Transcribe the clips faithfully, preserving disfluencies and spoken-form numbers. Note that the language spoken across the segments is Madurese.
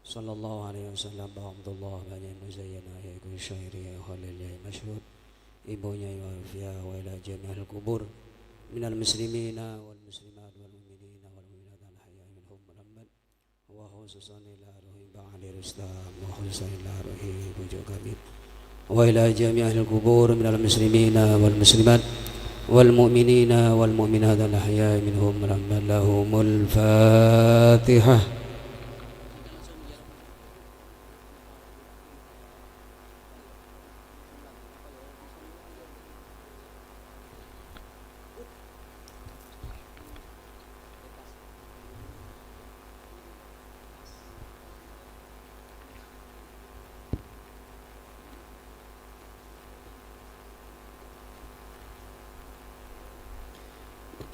Sallallahu alaihi wasallam, Abdullah bin Muzayyana, ya Gus Syairi, ya Khalil, ya Masyhur, Ibu Nyai Wafia, wa ila jami'il kubur minal muslimina wal muslimat wal mu'minina wal mu'minat al ahya'i minhum wal amwat, wa khususan ila ruhi Bang Ali Rustam, wa khususan ila ruhi Pucuk Kabid, wa ila jami'il kubur minal muslimina wal muslimat wal mu'minina wal mu'minat al ahya'i minhum wal amwat. Lahumul Fatihah.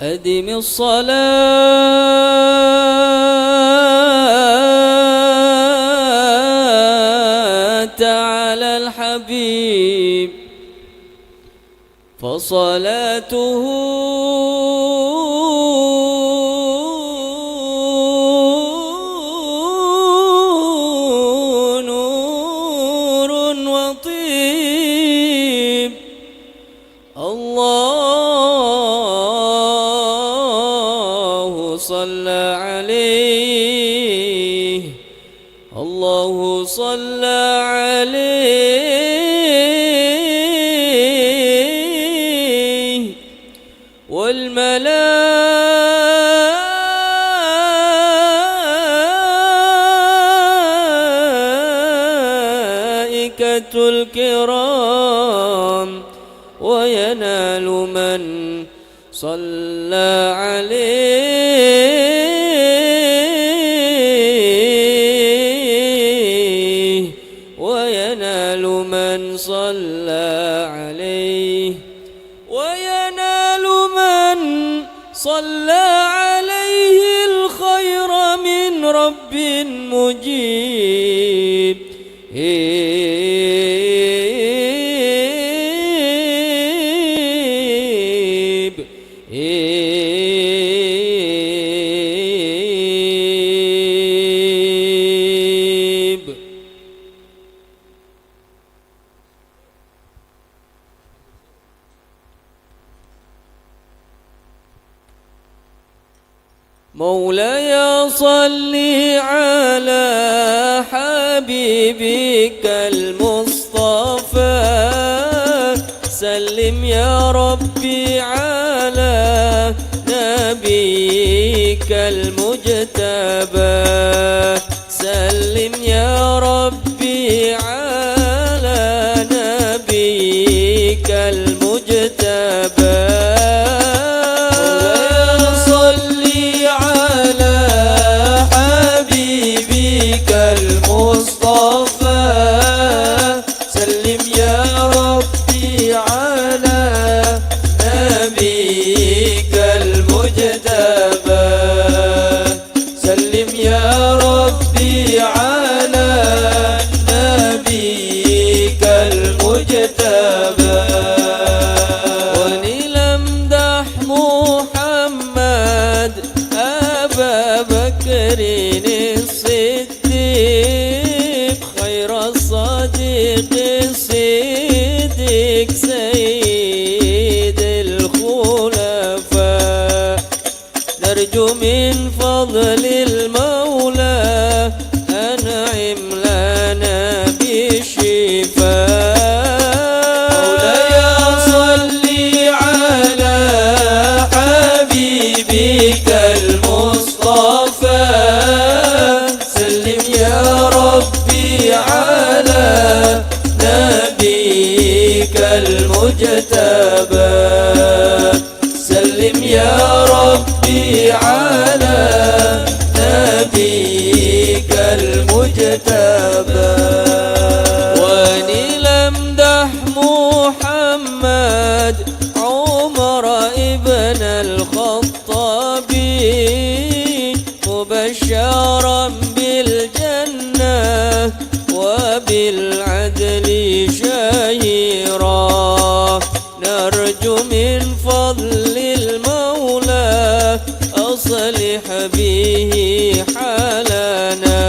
أدم الصلاة على الحبيب، فصلاته نور وطيب. الله صلى عليه، الله صلى عليه، والملائكة الكرام، وينال من صلى عليه، وينال من صلى عليه، وينال من صلى عليه الخير من رب مجيب. مولاي صل على حبيبك المصطفى، سلم يا ربي على نبيك المجتبى. سلم يا ربي على نبيك المجتبى. مولاي صل على حبيبك المصطفى، سلم يا ربي على نبيك المجتبى. سلم يا ربي على نبيك المجتبى. ونلمدح محمد أبا بكر الصديق، خير الصديق الصديق سيد الخلفاء. نرجو من فضل المولى أنعم لنا بالشفاء. مولاي صل على حبيبك المصطفى، سلم يا ربي على نبيك المجتبى. سلم يا ربي على نبيك المجتبى. ونلمدح محمد عمر ابن الخطاب، مبشرا بالجنة وبالعدل شهيرا. نرجو من فضل المولى أصلح به حالنا.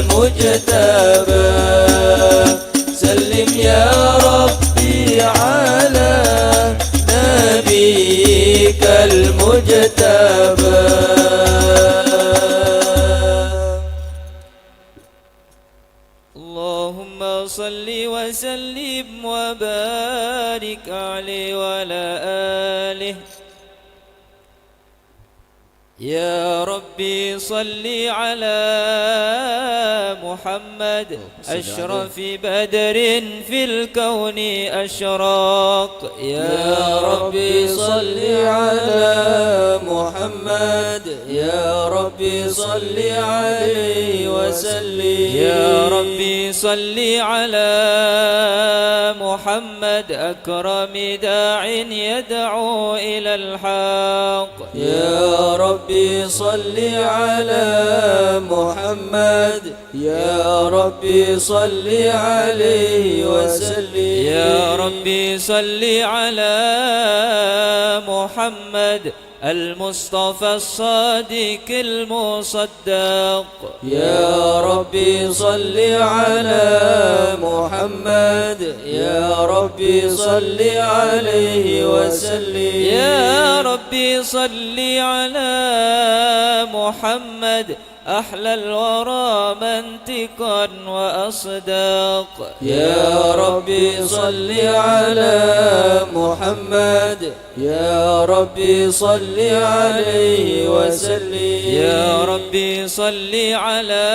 المجتبى. سلم يا ربي على نبيك المجتبى. اللهم صل وسلم وبارك عليه وعلى آله. يا ربي صل على محمد، اللهم صل عليه. أشرف بدر في الكون أشرق. يا ربي صل على محمد، يا ربي صل عليه وسلم. يا ربي صل على محمد، أكرم داع يدعو إلى الحق. يا ربي صل على محمد، يا ربي صل عليه وسلم. يا ربي صل على محمد، المصطفى الصادق المصدق. يا ربي صل على محمد، يا ربي صل عليه وسلم. يا ربي صل على محمد، أحلى الورى منطقا وأصدق. يا ربي صل على محمد، يا ربي صل عليه وسلم. يا ربي صل على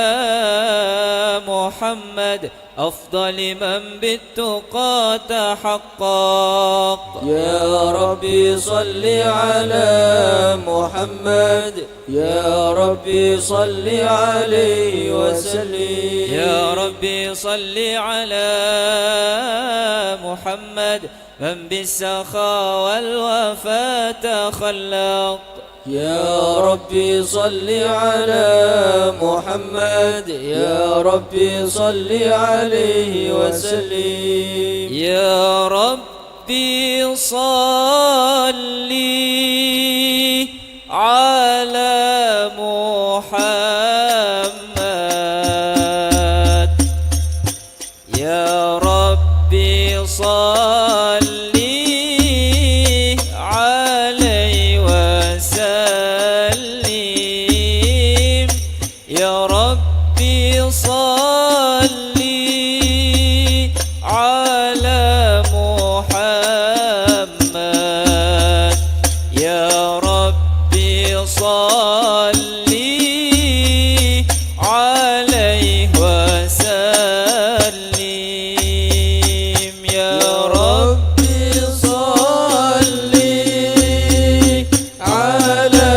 محمد، أفضل من بالتقى تحقق. يا ربي صل على محمد، يا ربي صل عليه وسلم. يا ربي صل على محمد، من بالسخاء والوفاء تخلق. يا ربي صل على محمد، يا ربي صل عليه وسلم. يا ربي صل على محمد. يا ربي صل عليه وسلم. يا ربي صل على محمد. يا ربي صل عليه وسلم. يا ربي صل على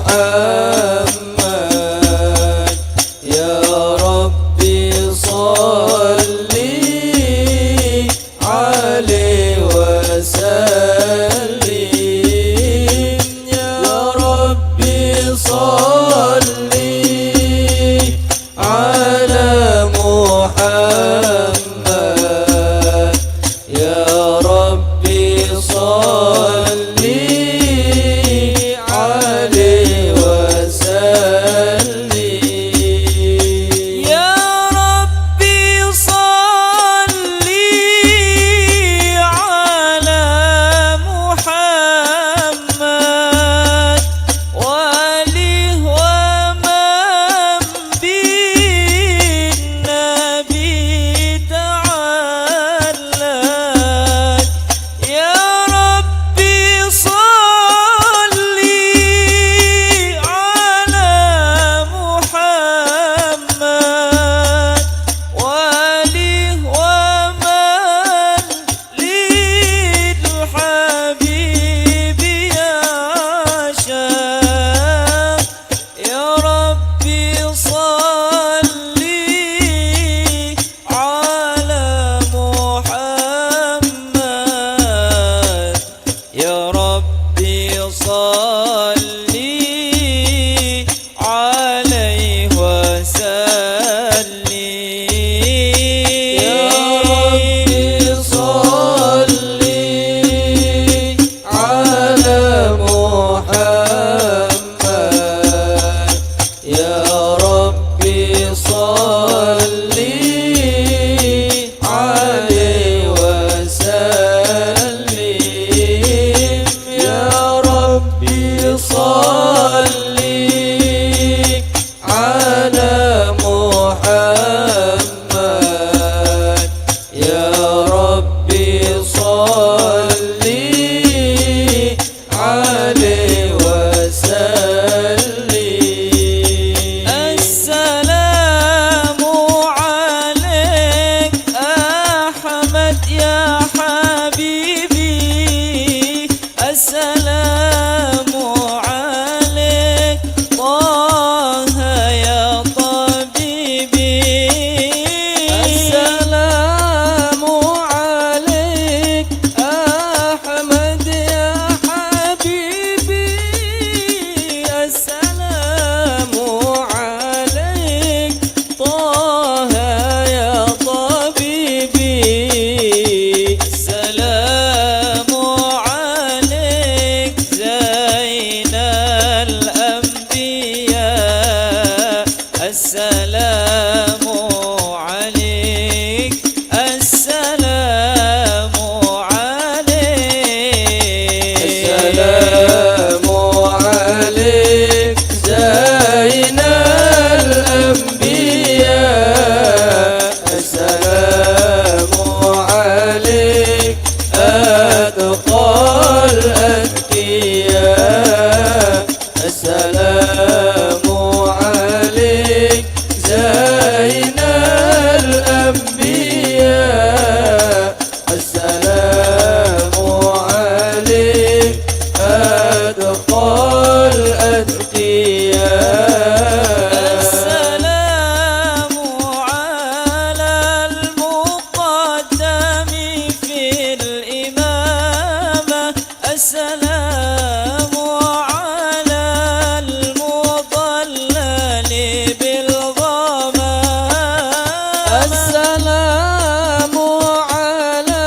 محمد. يا ربي زين الأنبياء. السلام عليك أتقى الأتقياء. السلام على المقدم في الإمامة. السلام على المضلل بالغمامة. السلام على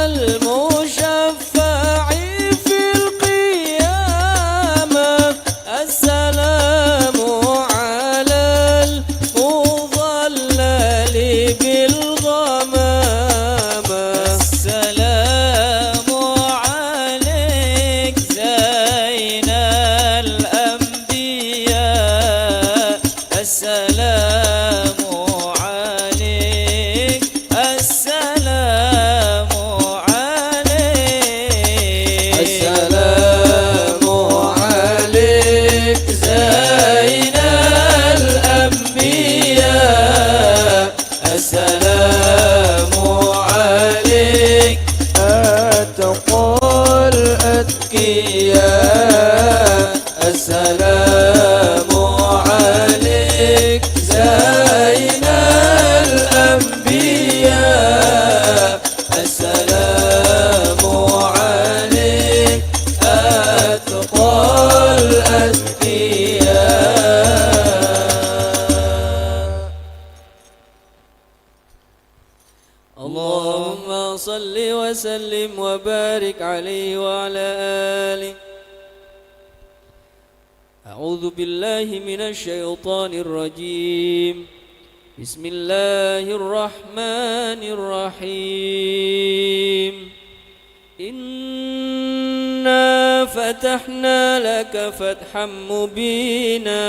المشفع في القيامة. السلام على المضلل بالغمامة. السلام عليك زين الأنبياء. السلام عليك. السلام عليك. السلام عليك زين الأنبياء. السلام عليك أتقى الأتقياء. السلام عليك زين الأنبياء. السلام عليك أتقى الأتقياء. اللهم صل وسلم وبارك عليه وعلى آله. أعوذ بالله من الشيطان الرجيم. بسم الله الرحمن الرحيم. إنا فتحنا لك فتحا مبينا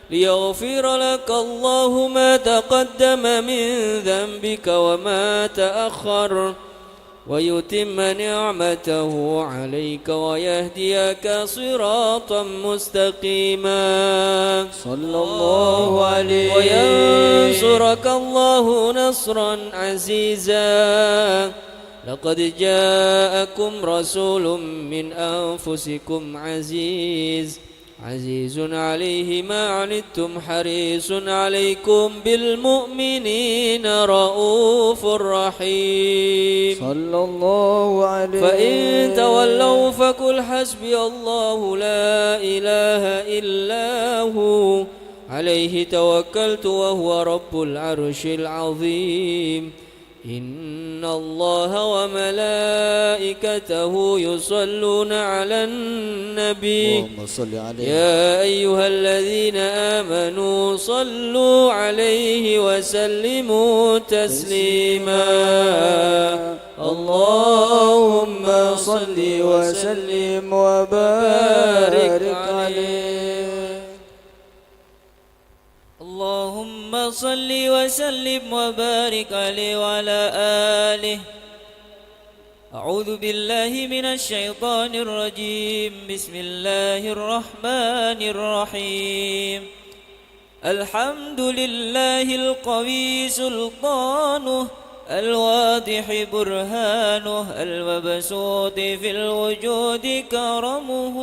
ليغفر لك الله ما تقدم من ذنبك وما تأخر ويتم نعمته عليك ويهديك صراطا مستقيما. صلى الله عليه. وينصرك الله نصرا عزيزا. لقد جاءكم رسول من أنفسكم عزيز، عزيز عليه ما عنتم حريص عليكم بالمؤمنين رءوف رحيم. صلى الله عليه. فإن تولوا فقل حسبي الله لا إله إلا هو عليه توكلت وهو رب العرش العظيم. إن الله وملائكته يصلون على النبي. اللهم صل عليه. يا أيها الذين آمنوا صلوا عليه وسلموا تسليما. اللهم صل وسلم وبارك عليه. اللهم صل وسلم وبارك عليه وعلى آله. أعوذ بالله من الشيطان الرجيم. بسم الله الرحمن الرحيم. الحمد لله القوي سلطانه، الواضح برهانه، المبسوط في الوجود كرمه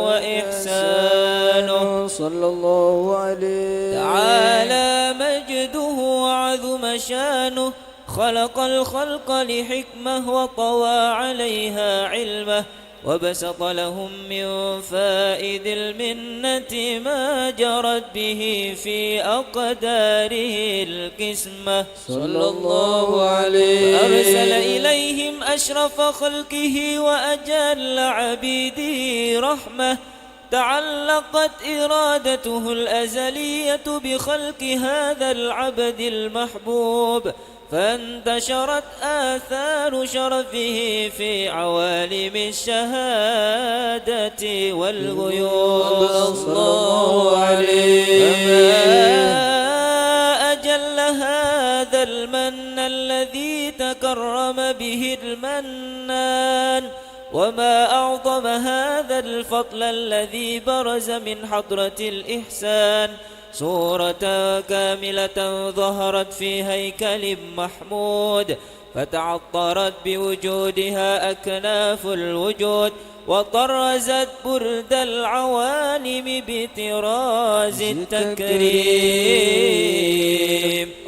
وإحسانه. صلى الله عليه. تعالى مجده وعظم شانه، خلق الخلق لحكمة وطوى عليها علمه، وبسط لهم من فائض المنة ما جرت به في أقداره القسمة. صلى الله عليه. فأرسل إليهم أشرف خلقه وأجل عبيده رحمة، تعلقت إرادته الأزلية بخلق هذا العبد المحبوب، فانتشرت آثار شرفه في عوالم الشهادة والغيوب. صلى الله عليه. فما أجل هذا المن الذي تكرم به المنان، وما أعظم هذا الفضل الذي برز من حضرة الإحسان صورة كاملة ظهرت في هيكل محمود، فتعطرت بوجودها أكناف الوجود، وطرزت برد العوالم بطراز التكريم.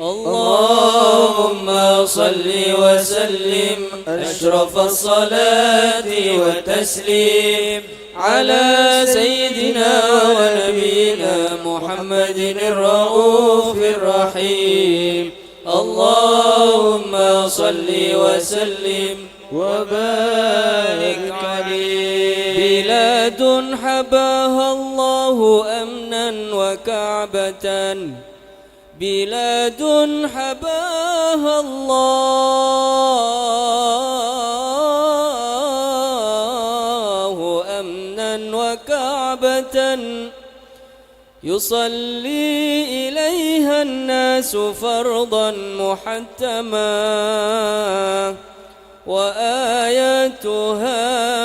اللهم صل وسلم أشرف الصلاة والتسليم على سيدنا ونبينا محمد الرؤوف الرحيم. اللهم صل وسلم وبارك عليه. بلاد حباها الله أمنا وكعبة، بلاد حباها الله أمنا وكعبة، يصلي إليها الناس فرضا محتما، وآياتها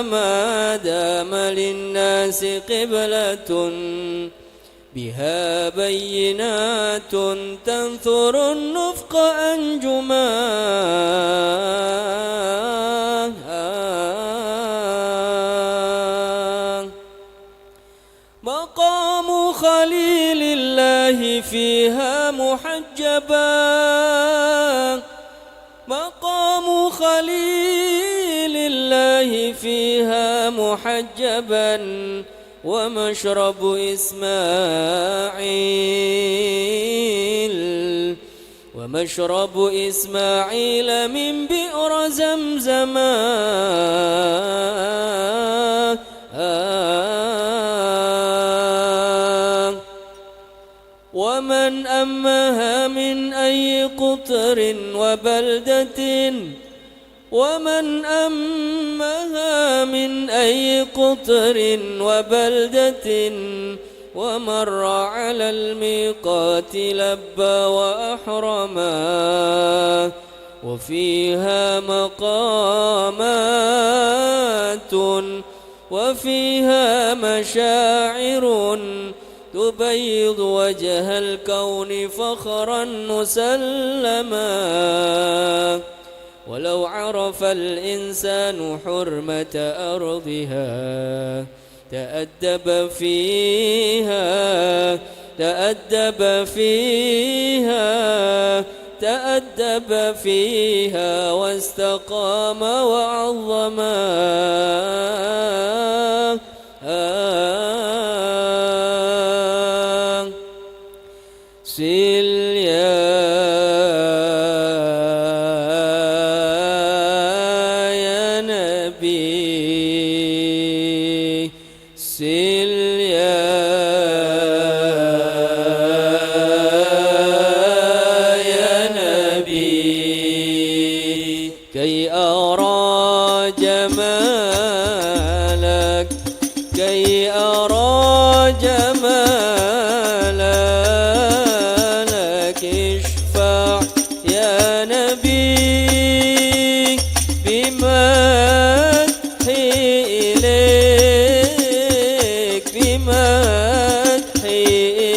ما دام للناس قبلة، بها بينات تنثر النفق أنجما. مقام خليل الله فيها محجبا، مقام خليل الله فيها محجبا، ومشرب إسماعيل، ومشرب إسماعيل من بئر زمزم. ومن أمها من أي قطر وبلدة، ومن أمها من أي قطر وبلدة، ومر على الميقات لبى وأحرما، وفيها مقامات وفيها مشاعر تبيض وجه الكون فخرا مسلما. ولو عرف الإنسان حرمة أرضها تأدب فيها، تأدب فيها، تأدب فيها واستقام وعظما. سل يا، يا نبي، سل يا، يا نبي، كي أرى جمالك، كي أرى جمالك. اشفع يا نبي بمدحي إليك، بمدحي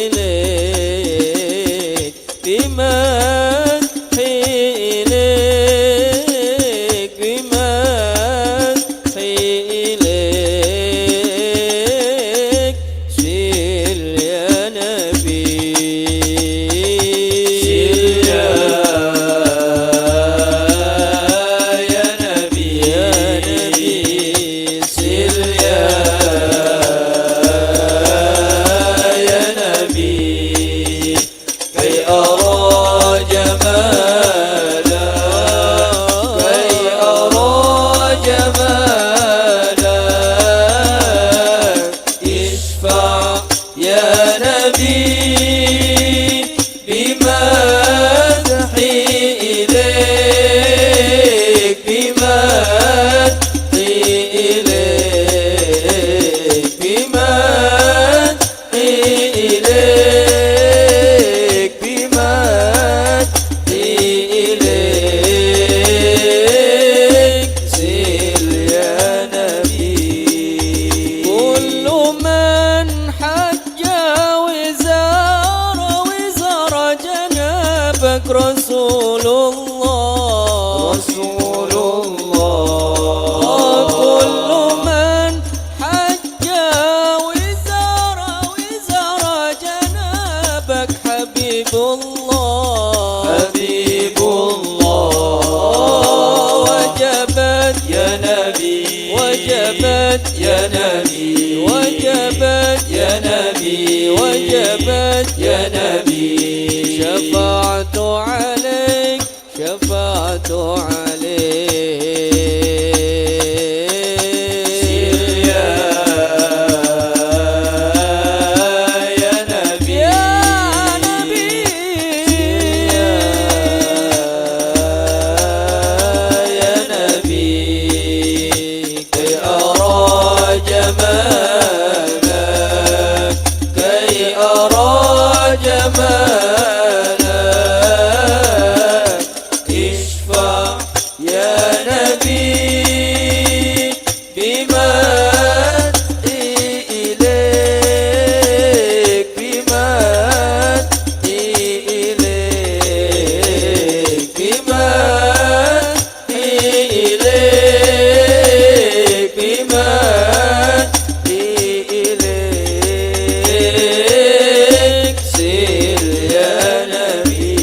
إليك. بمدحي إليك، بمدحي إليك، سل يا نبي. سل يا، يا نبي، يا نبي، سل يا، يا نبي. كي أرى رسول الله. رسول الله. وكل من حج وزار، وزار جنابك حبيب الله. حبيب الله. وجبت يا نبي. وجبت يا نبي. وجبت يا نبي. وجبت يا نبي. شفاعة عليك، شفاعة عليك. سير يا، يا نبي. يا نبي. سير يا، يا نبي. كي أرى جمالك، كي أرى جمالك. اشفع يا نبي بمدحي إليك، بمدحي إليك، بمدحي إليك، بمدحي إليك، سر يا نبي.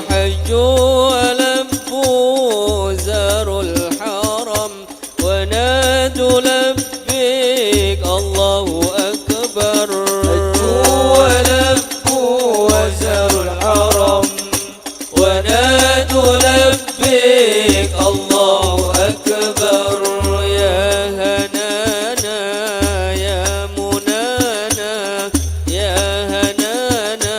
حجوا ولبوا زاروا الحرم، ونادوا لبيك الله أكبر. حجوا ولبوا وزاروا الحرم، ونادوا لبيك الله أكبر. يا هنانا، يا منانا، يا هنانا،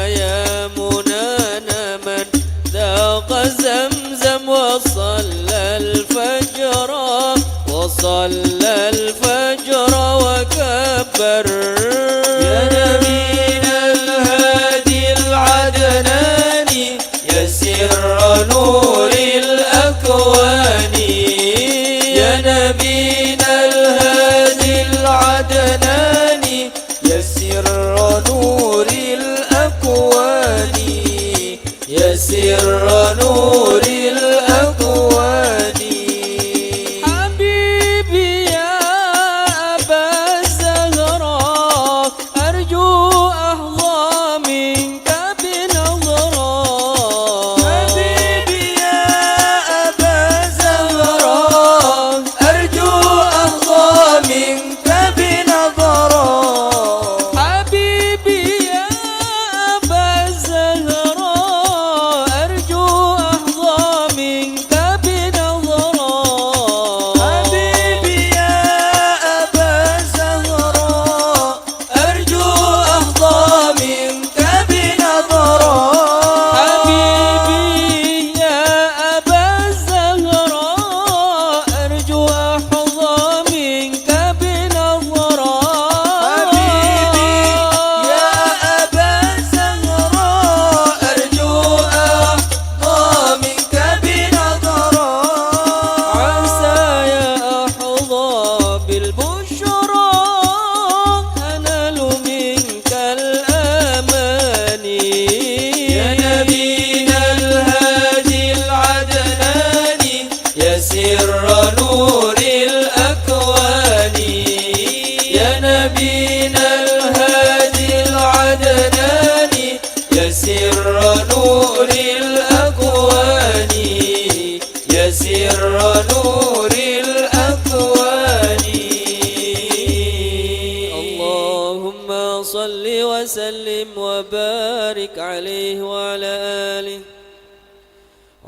يا منانا، من ذاق زمزم وصلى الفجر، وصلى الفجر وكبر. يا نبينا الهادي العدناني، يا سر نور الأكوان. يا نبينا الهادي العدناني، يا سر نور الأكوان. يا سر نور الأكوان. حبيبي يا أبا الزهراء، أرجو أحظى منك بنظرة. حبيبي يا أبا الزهراء، أرجو أحظى منك بنظرة. حبيبي يا أبا الزهراء، أرجو أحظى منك بنظرة. حبيبي يا أبا الزهراء، أرجو أحظى منك بنظرة. حبيبي يا أبا الزهراء، أرجو أحظى منك بنظرة. حبيبي يا أبا الزهراء، أرجو أحظى منك بنظرة. عسى يا أحظى بالبشرى بشرى أنال منك الأماني. يا نبينا الهادي العدناني، يا سر نور الأكوان. يا نبينا الهادي العدناني، يا سر نور الأكوان. يا سر نور الأكوان. اللهم صل وسلم وبارك عليه وعلى آله.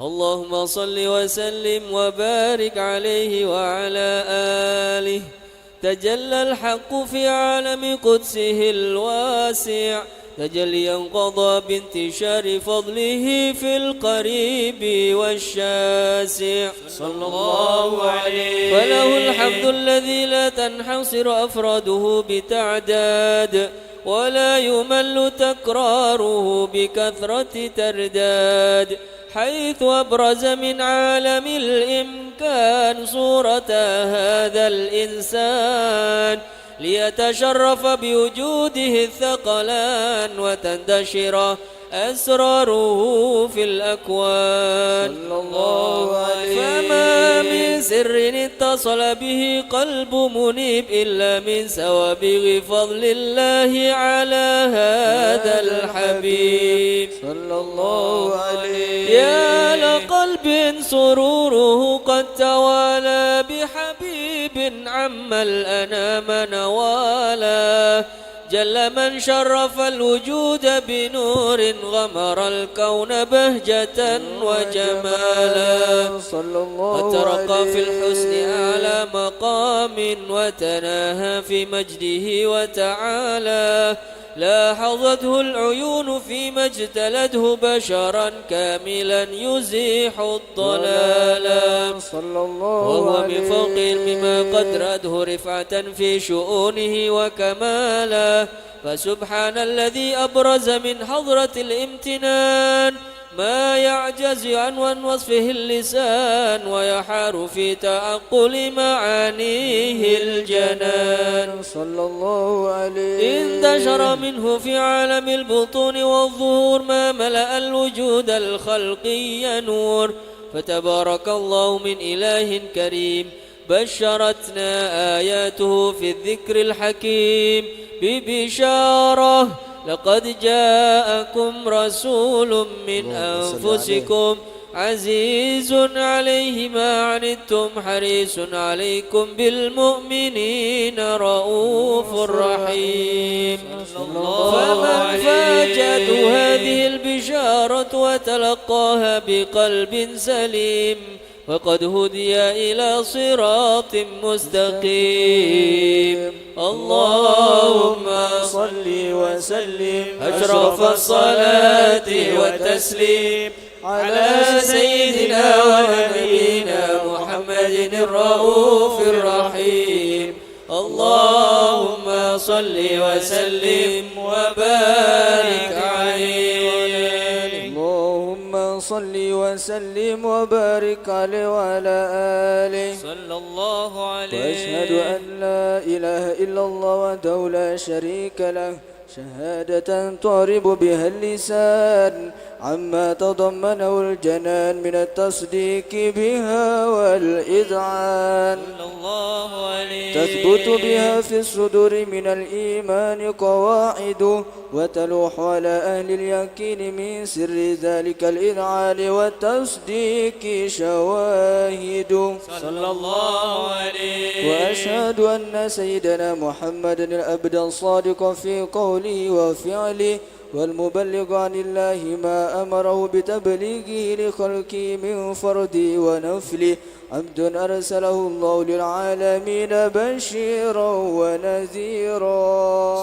اللهم صل وسلم وبارك عليه وعلى آله. تجلى الحق في عالم قدسه الواسع، تجليا قضى بانتشار فضله في القريب والشاسع. صلى الله عليه. فله الحمد الذي لا تنحصر أفراده بتعداد، ولا يمل تكراره بكثرة ترداد، حيث أبرز من عالم الإمكان صورة هذا الإنسان، ليتشرف بوجوده الثقلان وتنتشر أسراره في الأكوان. صلى الله عليه. فما من سر اتصل به قلب منيب إلا من سوابغ فضل الله على هذا الحبيب. صلى الله عليه. يا لقلب سروره قد توالى بحبيب عم الأنام نوالا. جل من شرف الوجود بنور غمر الكون بهجة وجمالا. صلى الله وترقى في عليه. الحسن أعلى مقام وتناهى في مجده وتعالى. لاحظته العيون فيما اجتلته بشرا كاملا يزيح الضلالا. صلى الله وهو من عليه. فوق علم ما قد رأته رفعة في شؤونه وكمالا. فسبحان الذي أبرز من حضرة الامتنان ما يعجز عن وصفه اللسان ويحار في تعقل معانيه الجنان. صلى الله عليه. انتشر منه في عالم البطون والظهور ما ملأ الوجود الخلقي نور. فتبارك الله من إله كريم. بشرتنا آياته في الذكر الحكيم ببشارة: لقد جاءكم رسول من اللهم صل عليه. أنفسكم عزيز عليه ما عنتم حريص عليكم بالمؤمنين رؤوف رحيم. صلى الله فمن عليه. فاجأته هذه البشارة وتلقاها بقلب سليم فقد هدي إلى صراط مستقيم. اللهم صل وسلم أشرف الصلاة والتسليم على سيدنا ونبينا محمد الرؤوف الرحيم. اللهم صل وسلم وبارك عليه. اللهم صل وسلم وبارك عليه وعلى آله. صلى الله عليه. وأشهد أن لا إله إلا الله وحده لا شريك له، شهادة تعرب بها اللسان عما تضمنه الجنان من التصديق بها والإذعان. صلى الله عليه. تثبت بها في الصدور من الإيمان قواعد، وتلوح على أهل اليقين من سر ذلك الإذعان والتصديق شواهد. صلى الله عليه. وأشهد أن سيدنا محمدا العبد الصادق في قوله وفعله، والمبلغ عن الله ما أمره بتبليغه لخلقه من فرض ونفل، عبد أرسله الله للعالمين بشيرا ونذيرا.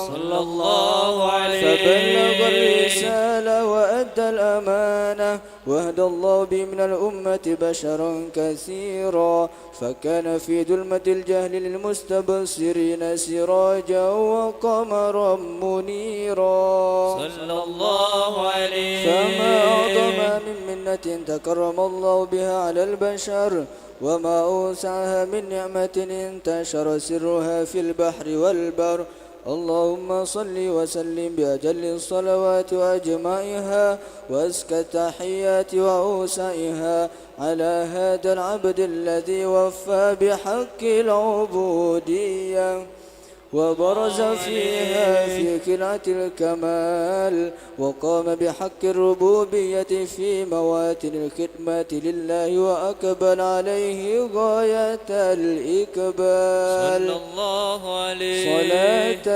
صلى الله عليه. فبلغ الرسالة وأدى الأمانة، وهدى الله به من الأمة بشرا كثيرا، فكان في ظلمة الجهل للمستبصرين سراجا وقمرا منيرا. صلى الله عليه. فما أعظم من منة تكرم الله بها على البشر، وما أوسعها من نعمة انتشر سرها في البحر والبر. اللهم صل وسلم بأجل الصلوات وأجمعها وأزكى التحيات وأوسعها على هذا العبد الذي وفى بحق العبودية وبرز فيها في خلعة الكمال، وقام بحق الربوبية في مواتن الخدمة لله وأقبل عليه غاية الإقبال. صلى الله عليه. صلاة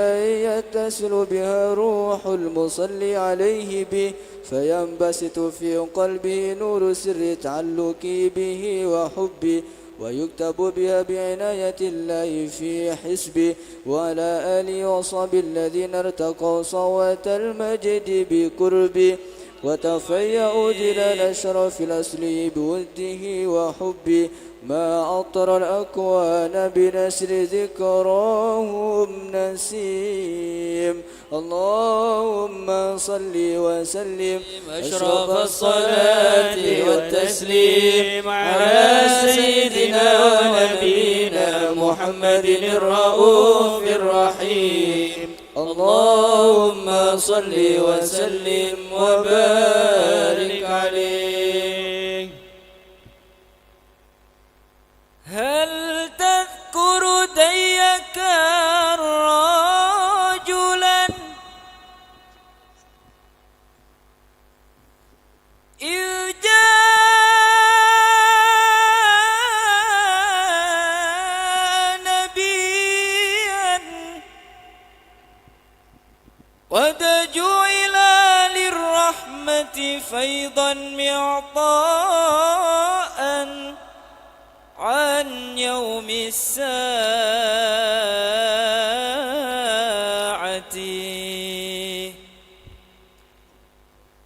يتصل بها روح المصلي عليه به، فينبسط في قلبه نور سر تعلقه به وحبه، ويكتب بها بعناية الله في حزبه، وعلى آله وصحبه الذين ارتقوا صوت المجد بقربه، وتفيأوا ظلال الشرف الأصلي بوده وحبه، ما عطر الأكوان بنسر ذكراهم نسيم. اللهم صل وسلم أشرف الصلاة والتسليم على سيدنا ونبينا محمد الرؤوف الرحيم. اللهم صل وسلم وبارك عليه. هل تذكر ديكا رجلا إذ جاء نبيا قد جعل للرحمة فيضا معطاء عن يوم الساعة.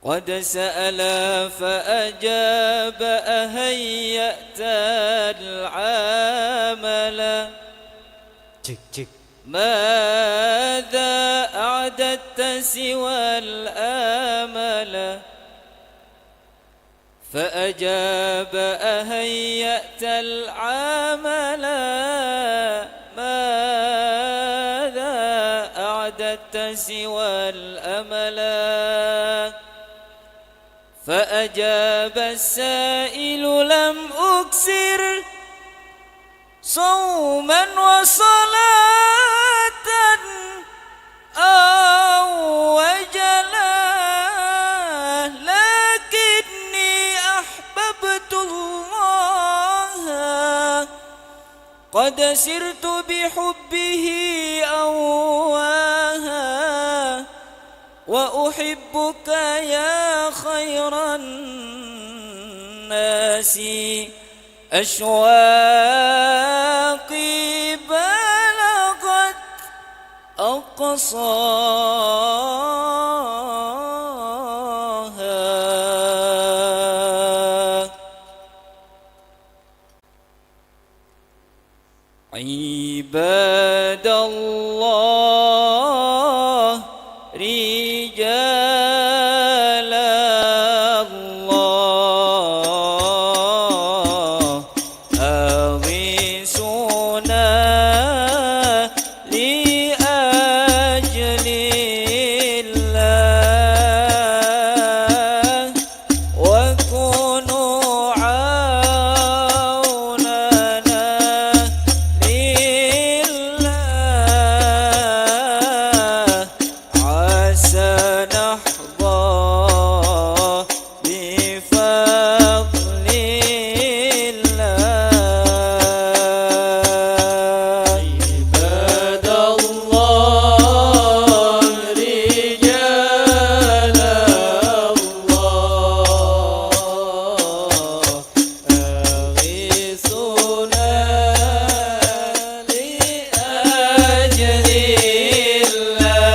قد سأل فأجاب أهيأت العمل. Cek, cek. ماذا أعددت سوى الأمل؟ فأجاب أهيأت العمل؟ ماذا أعددت سوى الأمل؟ فأجاب السائل لم أكثر صوما وصلاة أو وجلا، لكني أحببت الله قد سرت بحبه أواها، وأحبك يا خير الناس، أشواقي بلغت أقصاها. عباد الله، رجال الله، أغيثونا لأجل الله. وكونوا عوننا لله، عسى نحظى بفضل الله. عباد الله، رجال الله، أغيثونا لأجل الله.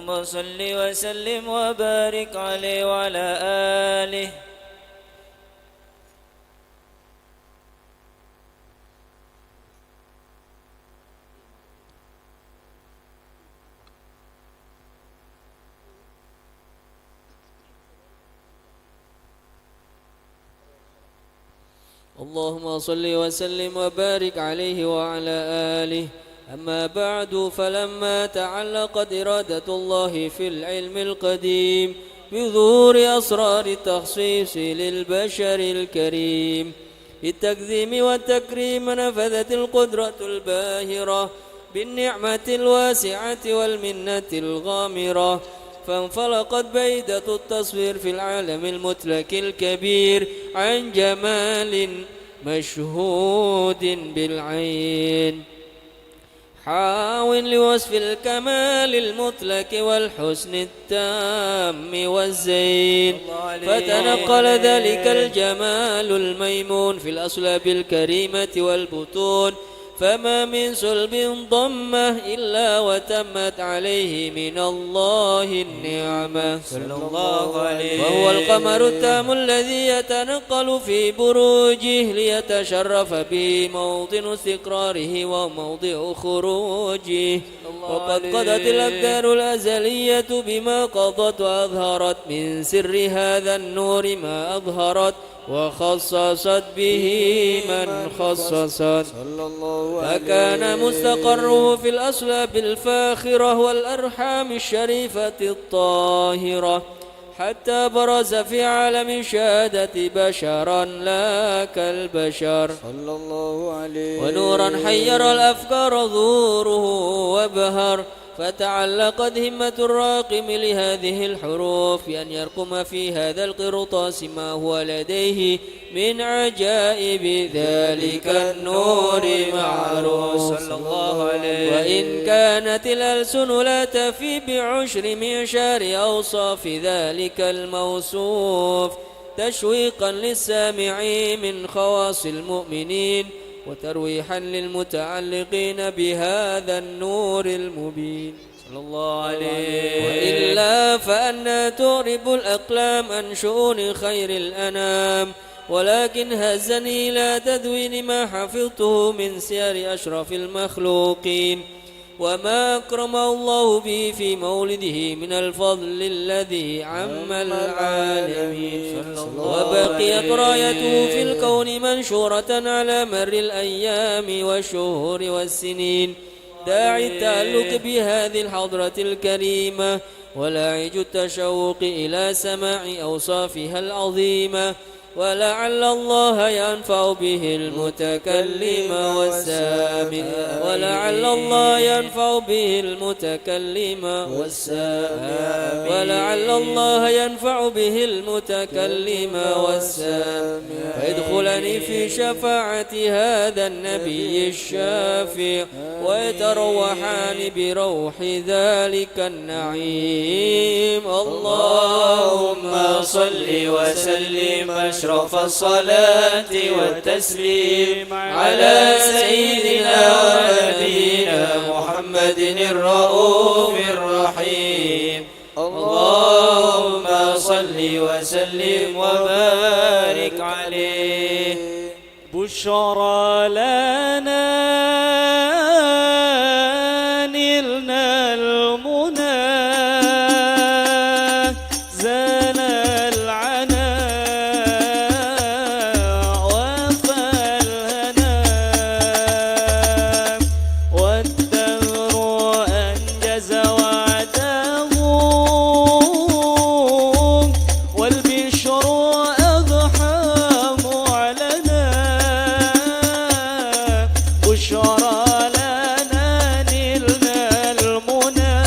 اللهم صل وسلم وبارك عليه وعلى آله. اللهم صل وسلم وبارك عليه وعلى آله. أما بعد، فلما تعلقت إرادة الله في العلم القديم بظهور أسرار التخصيص للبشر الكريم بالتكريم والتكريم، نفذت القدرة الباهرة بالنعمة الواسعة والمنة الغامرة، فانفلقت بيدة التصوير في العالم المطلق الكبير عن جمال مشهود بالعين، حاو لوصف الكمال المطلق والحسن التام والزين، فتنقل ذلك الجمال الميمون في الأصلاب الكريمة والبطون، فما من صلب ضمة إلا وتمت عليه من الله النعمة. صلى الله عليه. وهو القمر التام الذي يتنقل في بروجه ليتشرف به موطن استقراره وموضع خروجه. وقد قضت الأقدار الأزلية بما قضت، وأظهرت من سر هذا النور ما أظهرت، وخصصت به من خصصت. صلى الله عليه. فكان مستقره في الأصلاب الفاخرة والأرحام الشريفة الطاهرة، حتى برز في عالم الشهادة بشرا لا كالبشر. صلى الله عليه. ونورا حير الأفكار ظهوره وابهر، فتعلقت همة الراقم لهذه الحروف بأن يرقم في هذا القرطاس ما هو لديه من عجائب ذلك النور معروف. صلى الله عليه. وإن كانت الألسن لا تفي بعشر معشار أوصاف ذلك الموصوف، تشويقا للسامعين من خواص المؤمنين، وترويحا للمتعلقين بهذا النور المبين. صلى الله عليه. وإلا فأنى تعرب الأقلام عن شؤون خير الأنام؟ ولكن هزني إلى تدوين ما حفظته من سير أشرف المخلوقين، وما أكرم الله به في مولده من الفضل الذي عم العالمين. صلى الله عليه. وبقيت رايته في الكون منشورة على مر الأيام والشهور والسنين، داعي التعلق بهذه الحضرة الكريمة، ولاعج التشوق إلى سماع أوصافها العظيمة، ولعل الله ينفع به المتكلم والسامع، ولعل الله ينفع به المتكلم والسامع، ولعل الله ينفع به المتكلم والسامع، فيدخلني في شفاعة هذا النبي الشافع، ويتروحان بروح ذلك النعيم. اللهم صل وسلم أشرف الصلاة والتسليم على سيدنا ونبينا محمد الرؤوف الرحيم. اللهم صل وسلم وبارك عليه. بشرى لنا نلنا المنى، زال العنا وفى الهنا، والدهر أنجز وعده، والبشر أضحى معلنا، بشرى لنا نلنا المنى.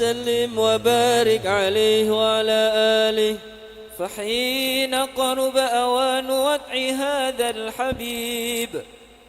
وسلم وبارك عليه وعلى آله. فحين قرب أوان وضع هذا الحبيب،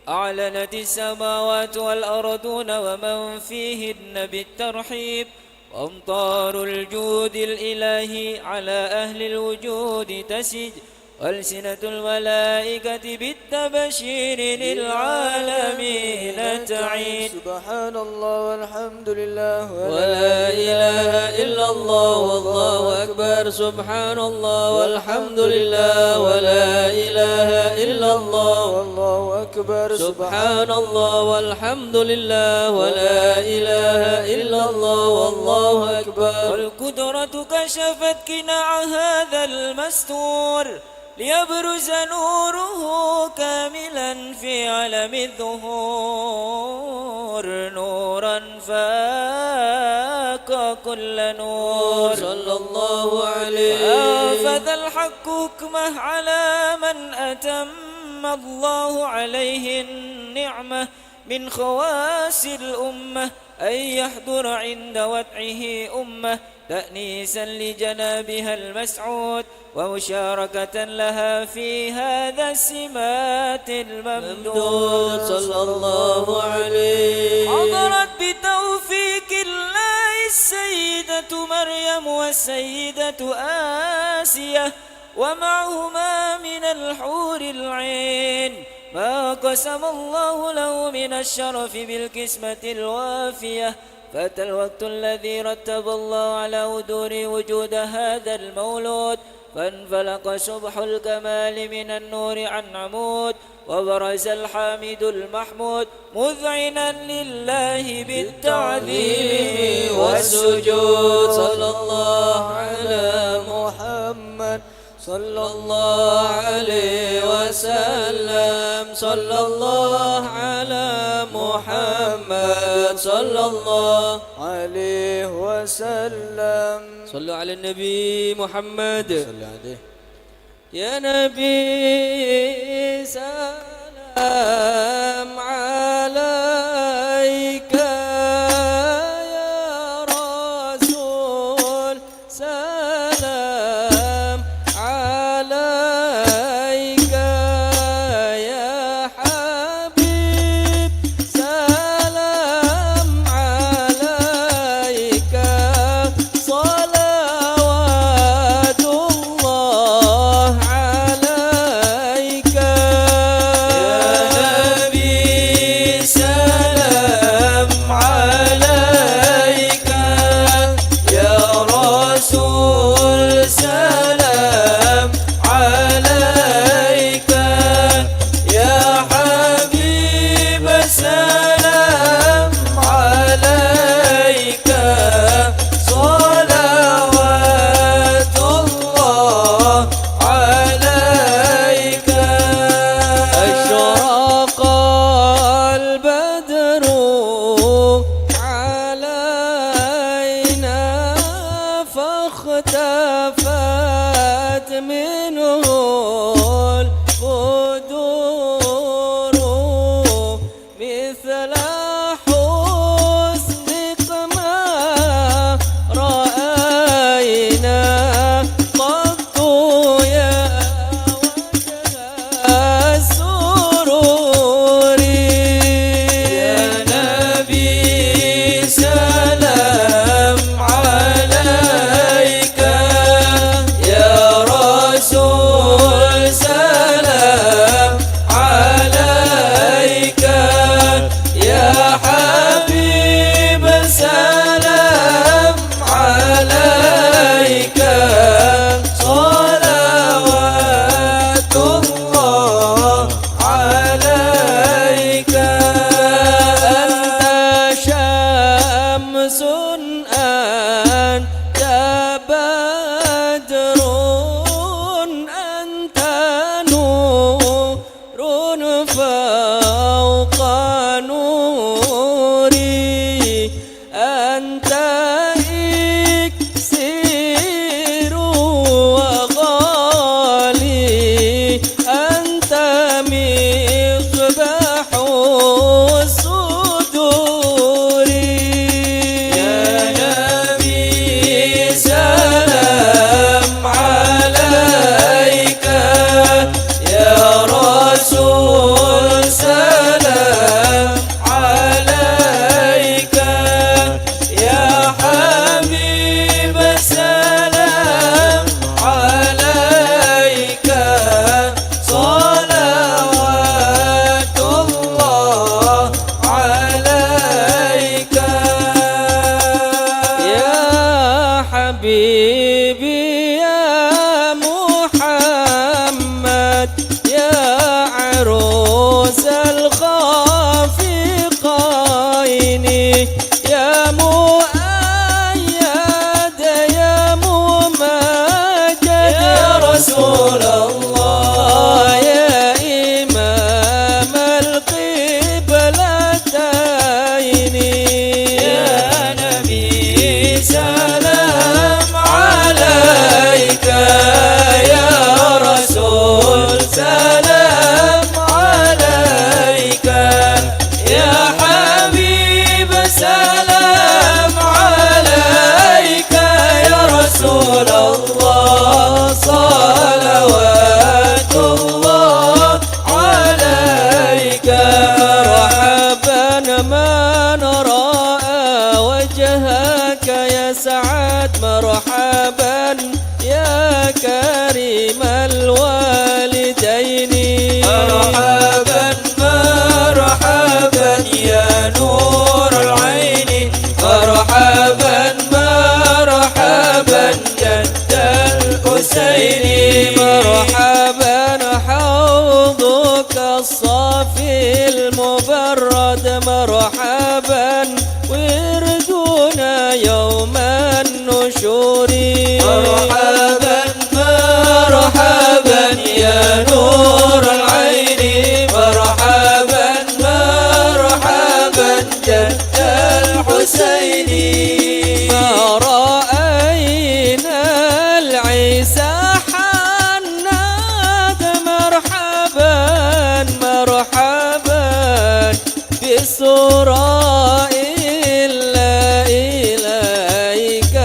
أعلنت السماوات والأرضون ومن فيهن بالترحيب، وأمطار الجود الإلهي على أهل الوجود تسيج، وألسنة الملائكة بالتبشير للعالمين تعيد. سبحان الله والحمد لله ولا إله إلا الله والله أكبر. سبحان الله والحمد لله ولا إله إلا الله والله أكبر. سبحان الله والحمد لله ولا إله إلا الله والله أكبر. والقدرة كشفت قناع هذا المستور، ليبرز نوره كاملا في عالم الظهور، نورا فاق كل نور. صلى الله عليه. وأنفذ الحق حكمه على من أتم الله عليه النعمة من خواص الأمة، أن يحضر عند وضعه أمة تأنيسا لجنابها المسعود، ومشاركة لها في هذا السمات الممدود. صلى الله عليه. حضرت بتوفيق الله السيدة مريم والسيدة آسية، ومعهما من الحور العين ما قسم الله له من الشرف بالقسمة الوافية. فأتى الوقت الذي رتب الله على حضوره وجود هذا المولود، فانفلق صبح الكمال من النور عن عمود، وبرز الحامد المحمود مذعنا لله بالتعظيم والسجود. صلى الله على محمد، صلى الله عليه وسلم، صلى الله على محمد، صلى الله عليه وسلم. صلوا على النبي محمد. صلى عليه. يا نبي سلام عليك، يا رسول سلام عليك، يا حبيب سلام عليك، صلوات الله عليك. يا برد مرحبا وردنا يوم النشور. مرحبا، مرحبا يا نور العين، مرحبا، مرحبا جد الحسين. ما رأينا العيسى حنت، مرحبا، مرحبا بسرى إلا إليك.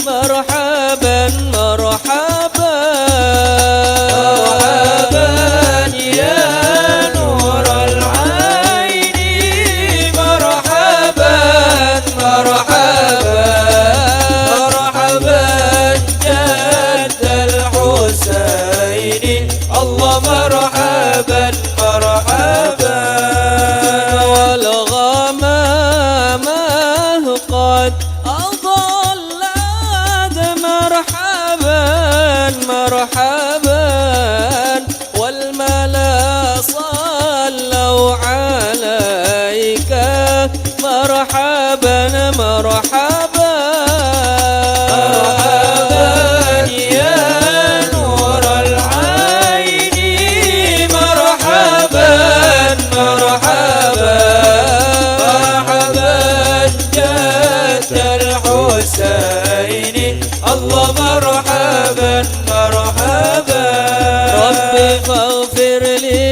مرحبا، مرحبا. مرحبا يا نور العين، مرحبا، مرحبا، مرحبا جد الحسين. الله مرحبا، مرحبا. والغمامة قد أظلت، مرحبا، مرحبا. والملا صلوا عليك، مرحبا، مرحبا. مرحبا يا نور العين، مرحبا، مرحبا، مرحبا جد الحسين. الله مرحبا، مرحبا. رب فاغفر لي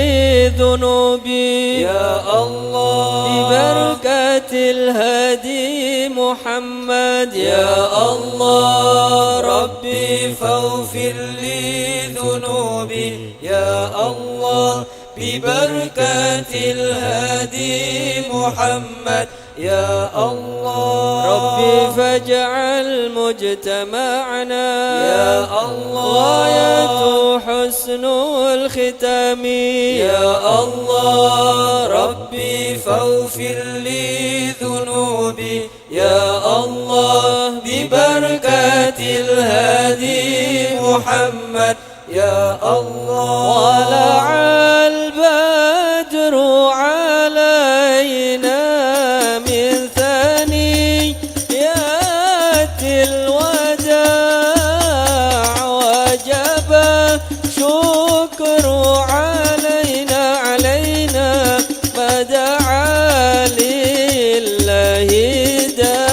ذنوبي يا الله. ببركة الهادي محمد يا الله. ربي فاغفر لي ذنوبي يا الله. ببركة الهادي محمد يا الله. ربي فاجعل مجتمعنا يا الله. غايته حسن الختام يا الله. ربي فاغفر لي ذنوبي يا الله. ببركة الهادي محمد يا الله. طلع البدر علينا من ثنيات الوداع، وجب الشكر علينا، علينا ما دعا لله داع.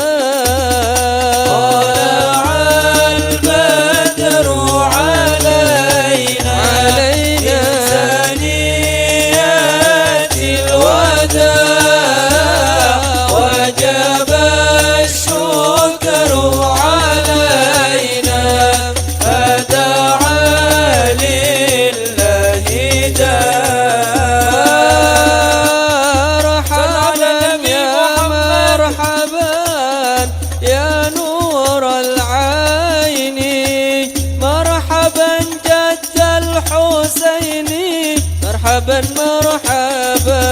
طلع البدر علينا، علينا من ثنيات الوداع، وجب الشكر علينا، ما دعا لله داع. مرحبا يا مرحبا يا نور العين، مرحبا جد الحسين، مرحبا، مرحبا.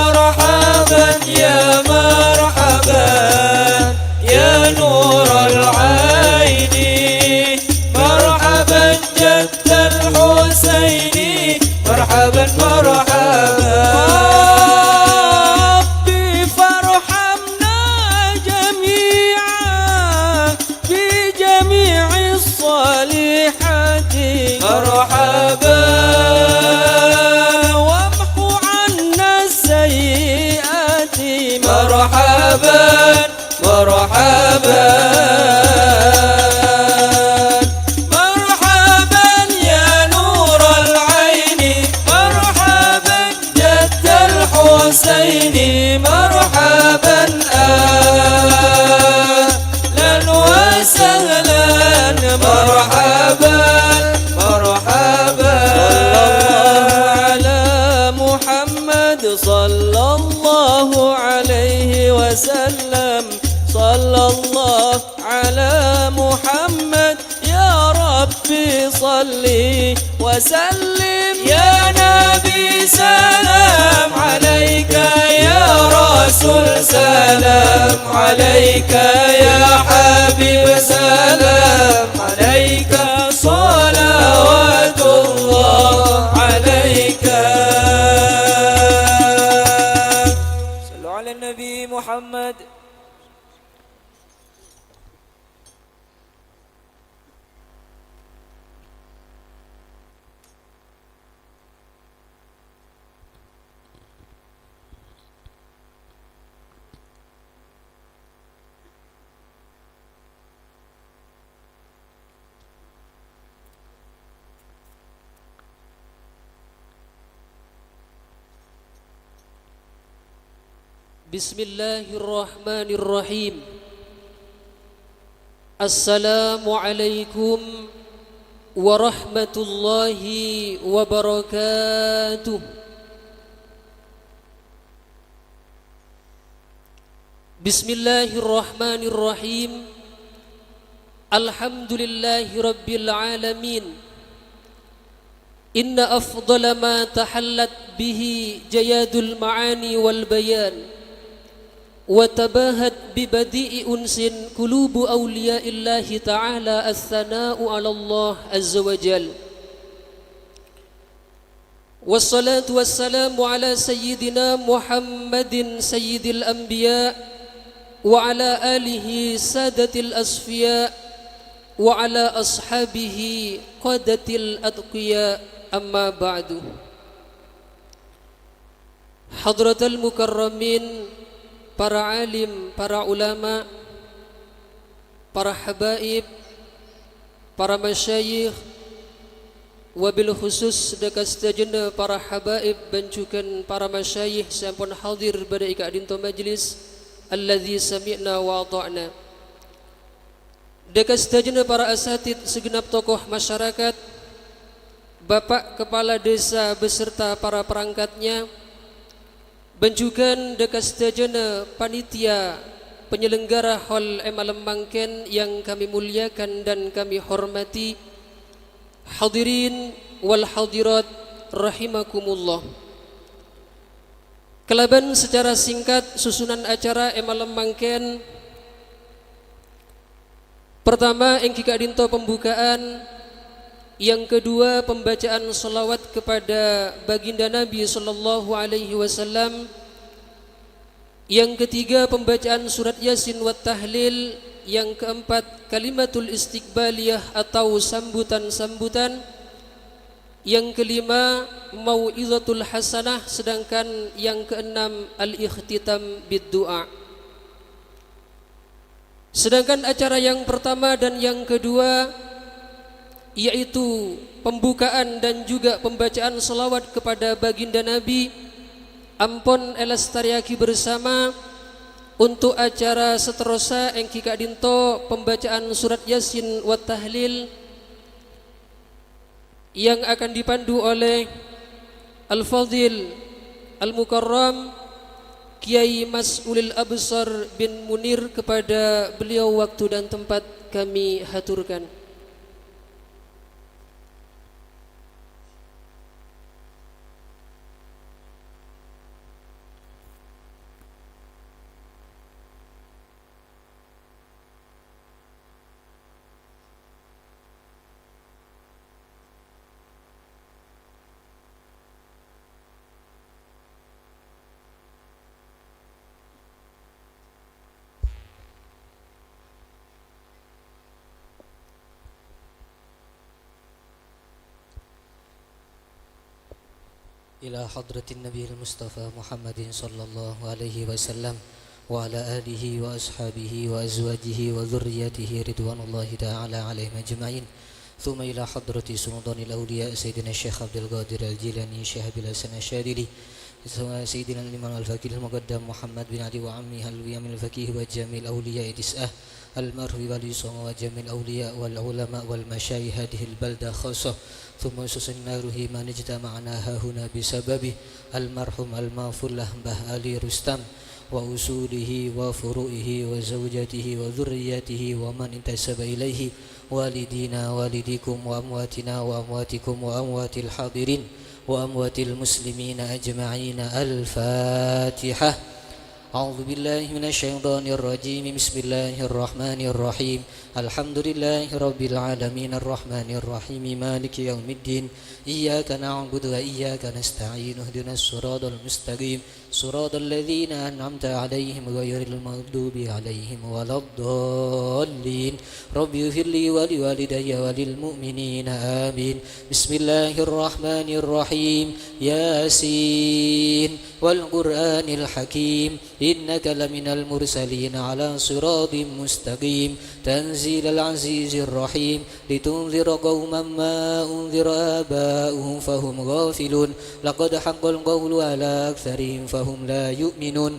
مرحبا يا مرحبا يا نور العين، مرحبا جد الحسين، مرحبا، مرحبا. ربي فارحمنا جميعا بجميع الصالحات. مرحبا. وامح عنا السيئات. مرحبا، مرحبا. مرحبا يا نور العين، مرحبا جد الحسين، مرحبا أهلا وسهلا، مرحبا، مرحبا. صلى الله على محمد، صلى الله عليه وسلم، صلى الله على محمد. يا ربي صل وسلم. يا نبي سلام عليك، يا رسول سلام عليك، يا حبيب سلام عليك، صلوات الله عليك. محمد. بسم الله الرحمن الرحيم. السلام عليكم ورحمة الله وبركاته. بسم الله الرحمن الرحيم. الحمد لله رب العالمين. إن أفضل ما تحلت به جياد المعاني والبيان، وتباهت ببديع أنس قلوب أولياء الله تعالى الثناء على الله عز وجل. والصلاة والسلام على سيدنا محمد سيد الأنبياء، وعلى آله سادة الأصفياء، وعلى أصحابه قادة الأتقياء، أما بعد. Hadratal mukarramin, para alim, para ulama, para habaib, para masyayikh, wabil khusus dhâ' ka sadhâjâna para habaib bân jhughân para masyayikh sè ampon hadir bâdâ è ka'dinto majlis, alladzi sami'na wa ata'na. Dhâ' ka sadhâjâna para asatid segenap tokoh masyarakat, Bapak Kepala Desa beserta para perangkatnya, bân jhughân dhâ' ka sadhâjâna panitia penyelenggara hol è malem mangkèn yang kami muliakan dan kami hormati, hadirin wal hadirat rahimakumullah. Kalabân secara singkat susunan acara è malem mangkèn, pertama, èngghi ka'dinto pembukaan. Yang kedua, pembacaan shalawat kepada Baginda Nabi sallallahu alaihi wasallam. Yang ketiga, pembacaan surat Yasin wat tahlil. Yang keempat, kalimatul istiqbaliyah atau sambutan-sambutan. Yang kelima, mau'izatul hasanah, sedangkan yang keenam, al-ikhtitam bid du'a. Sedangkan acara yang pertama dan yang kedua, yaitu pembukaan dan juga pembacaan shalawat kepada Baginda Nabi, ampon èlastarèyaghi bersama. Untuk acara seterusnya èngghi ka'dinto pembacaan surat Yasin wat tahlil yang akan dipandu oleh Al-Fadhil Al-Mukarram Kiai Mas'ulil Absar bin Munir. Kepada beliau waktu dan tempat kami haturkan. إلى حضرة النبي المصطفى محمد صلى الله عليه وسلم وعلى آله وأصحابه وأزواجه وذريته رضوان الله تعالى عليهم أجمعين. ثم إلى حضرة سلطان الأولياء سيدنا الشيخ عبد القادر الجيلاني شيخ أبي الحسن الشاذلي، سيدنا الإمام الفقيه المقدم محمد بن علي وعمه الإمام الفقيه وجميع الأولياء تسعة، المعروف بولي الصمد وجميع الأولياء والعلماء والمشايخ هذه البلدة خاصة، ثم خصوصا إلى روح من اجتمعنا هاهنا بسببه، المرحوم المغفور له باه علي رستم، وأصوله وفروعه وزوجته وذريته ومن انتسب إليه، والدينا والديكم وأمواتنا وأمواتكم وأموات الحاضرين وأموات المسلمين أجمعين. الفاتحة. أعوذ بالله من الشيطان الرجيم. بسم الله الرحمن الرحيم. الحمد لله رب العالمين. الرحمن الرحيم. مالك يوم الدين. إياك نعبد وإياك نستعين. اهدنا الصراط المستقيم. صراط الذين أنعمت عليهم غير المغضوب عليهم ولا الضالين. رب اغفر لي ولوالدي وللمؤمنين. آمين. بسم الله الرحمن الرحيم. ياسين. والقرآن الحكيم. إنك لمن المرسلين على صراط مستقيم. تنزيل العزيز الرحيم. لتنذر قوما ما أنذر آباؤهم فهم غافلون. لقد حق القول على أكثرهم فهم لا يؤمنون.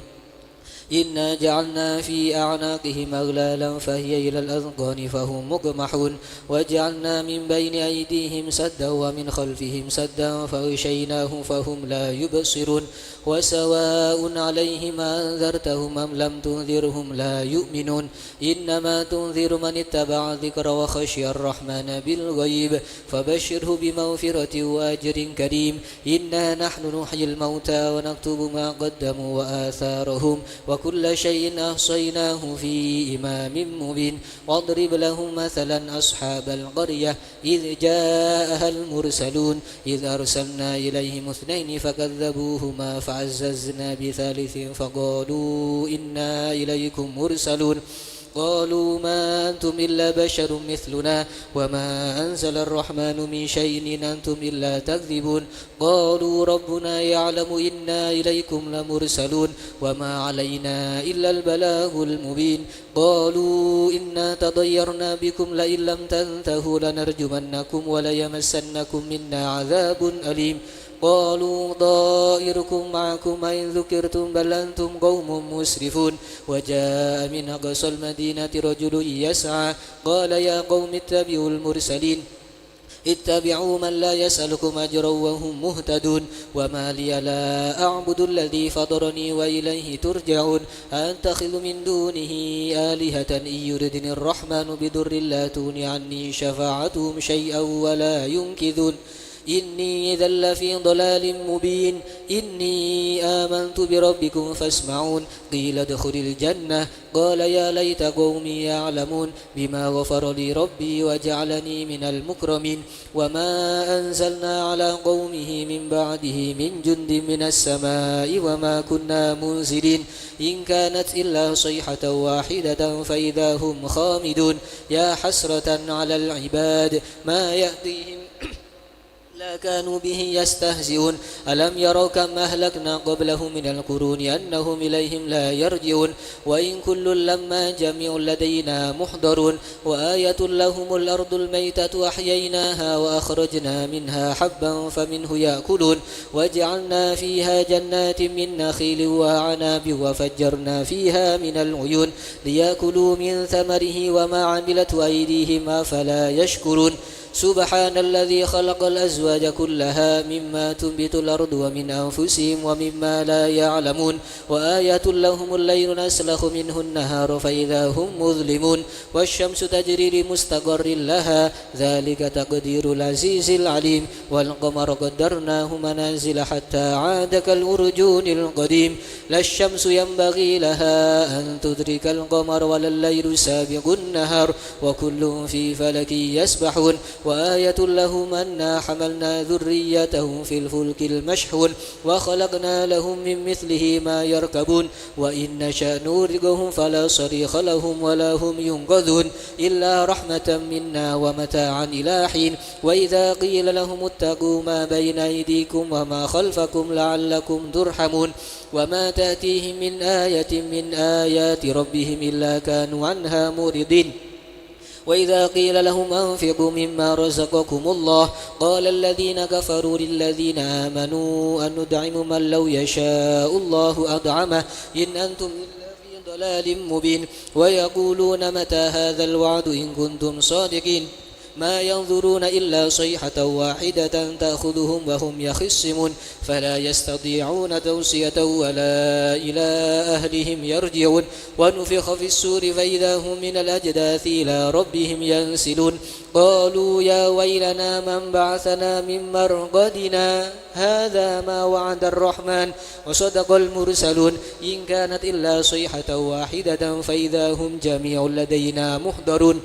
إنا جعلنا في أعناقهم أغلالا فهي إلى الأذقان فهم مقمحون. وجعلنا من بين أيديهم سدا ومن خلفهم سدا فأغشيناهم فهم لا يبصرون. وسواء عليهم أأنذرتهم أم لم تنذرهم لا يؤمنون. إنما تنذر من اتبع الذكر وخشي الرحمن بالغيب فبشره بمغفرة وأجر كريم. إنا نحن نحيي الموتى ونكتب ما قدموا وآثارهم وكل شيء أحصيناه في إمام مبين. واضرب لهم مثلا أصحاب القرية إذ جاءها المرسلون إذ أرسلنا إليهم اثنين فكذبوهما فعززنا بثالث فقالوا إنا إليكم مرسلون. قالوا ما أنتم إلا بشر مثلنا وما أنزل الرحمن من شيء إن أنتم إلا تكذبون. قالوا ربنا يعلم إنا إليكم لمرسلون وما علينا إلا البلاغ المبين. قالوا إنا تطيرنا بكم لئن لم تنتهوا لنرجمنكم وليمسنكم منا عذاب أليم. قالوا طائركم معكم أئن ذكرتم بل أنتم قوم مسرفون. وجاء من أقصى المدينة رجل يسعى قال يا قوم اتبعوا المرسلين اتبعوا من لا يسألكم أجرا وهم مهتدون. وما لي لا أعبد الذي فطرني وإليه ترجعون. أأتخذ من دونه آلهة إن يردن الرحمن بضر لا تغن عني شفاعتهم شيئا ولا ينقذون. إني إذا لفي ضلال مبين. إني آمنت بربكم فاسمعون. قيل ادخل الجنة. قال يا ليت قومي يعلمون بما غفر لي ربي وجعلني من المكرمين. وما أنزلنا على قومه من بعده من جند من السماء وما كنا منزلين. إن كانت إلا صيحة واحدة فإذا هم خامدون. يا حسرة على العباد ما يأتيهم لا كانوا به يستهزئون. ألم يروا كم أهلكنا قبلهم من القرون أنهم إليهم لا يرجعون. وإن كل لما جميع لدينا محضرون. وآية لهم الأرض الميتة أحييناها وأخرجنا منها حبا فمنه يأكلون. وجعلنا فيها جنات من نخيل وأعناب وفجرنا فيها من العيون ليأكلوا من ثمره وما عملته أيديهم أفلا يشكرون. سبحان الذي خلق الأزواج كلها مما تنبت الأرض ومن أنفسهم ومما لا يعلمون. وآية لهم الليل نسلخ منه النهار فإذا هم مظلمون. والشمس تجري لمستقر لها ذلك تقدير العزيز العليم. والقمر قدرناه منازل حتى عاد كالعرجون القديم. لا الشمس ينبغي لها أن تدرك القمر ولا الليل سابق النهار وكل في فلك يسبحون. وآية لهم أنا حملنا ذريتهم في الفلك المشحون وخلقنا لهم من مثله ما يركبون وإن نشأ نغرقهم فلا صريخ لهم ولا هم ينقذون إلا رحمة منا ومتاعا إلى حين. وإذا قيل لهم اتقوا ما بين أيديكم وما خلفكم لعلكم ترحمون. وما تأتيهم من آية من آيات ربهم إلا كانوا عنها معرضين. وإذا قيل لهم أنفقوا مما رزقكم الله قال الذين كفروا للذين آمنوا أنطعم من لو يشاء الله أطعمه إن أنتم إلا في ضلال مبين. ويقولون متى هذا الوعد إن كنتم صادقين. ما ينظرون إلا صيحة واحدة تأخذهم وهم يخصمون، فلا يستطيعون توصية ولا إلى أهلهم يرجعون. ونفخ في الصور فإذا هم من الأجداث إلى ربهم ينسلون. قالوا يا ويلنا من بعثنا من مرقدنا، هذا ما وعد الرحمن وصدق المرسلون. إن كانت إلا صيحة واحدة فإذا هم جميع لدينا محضرون.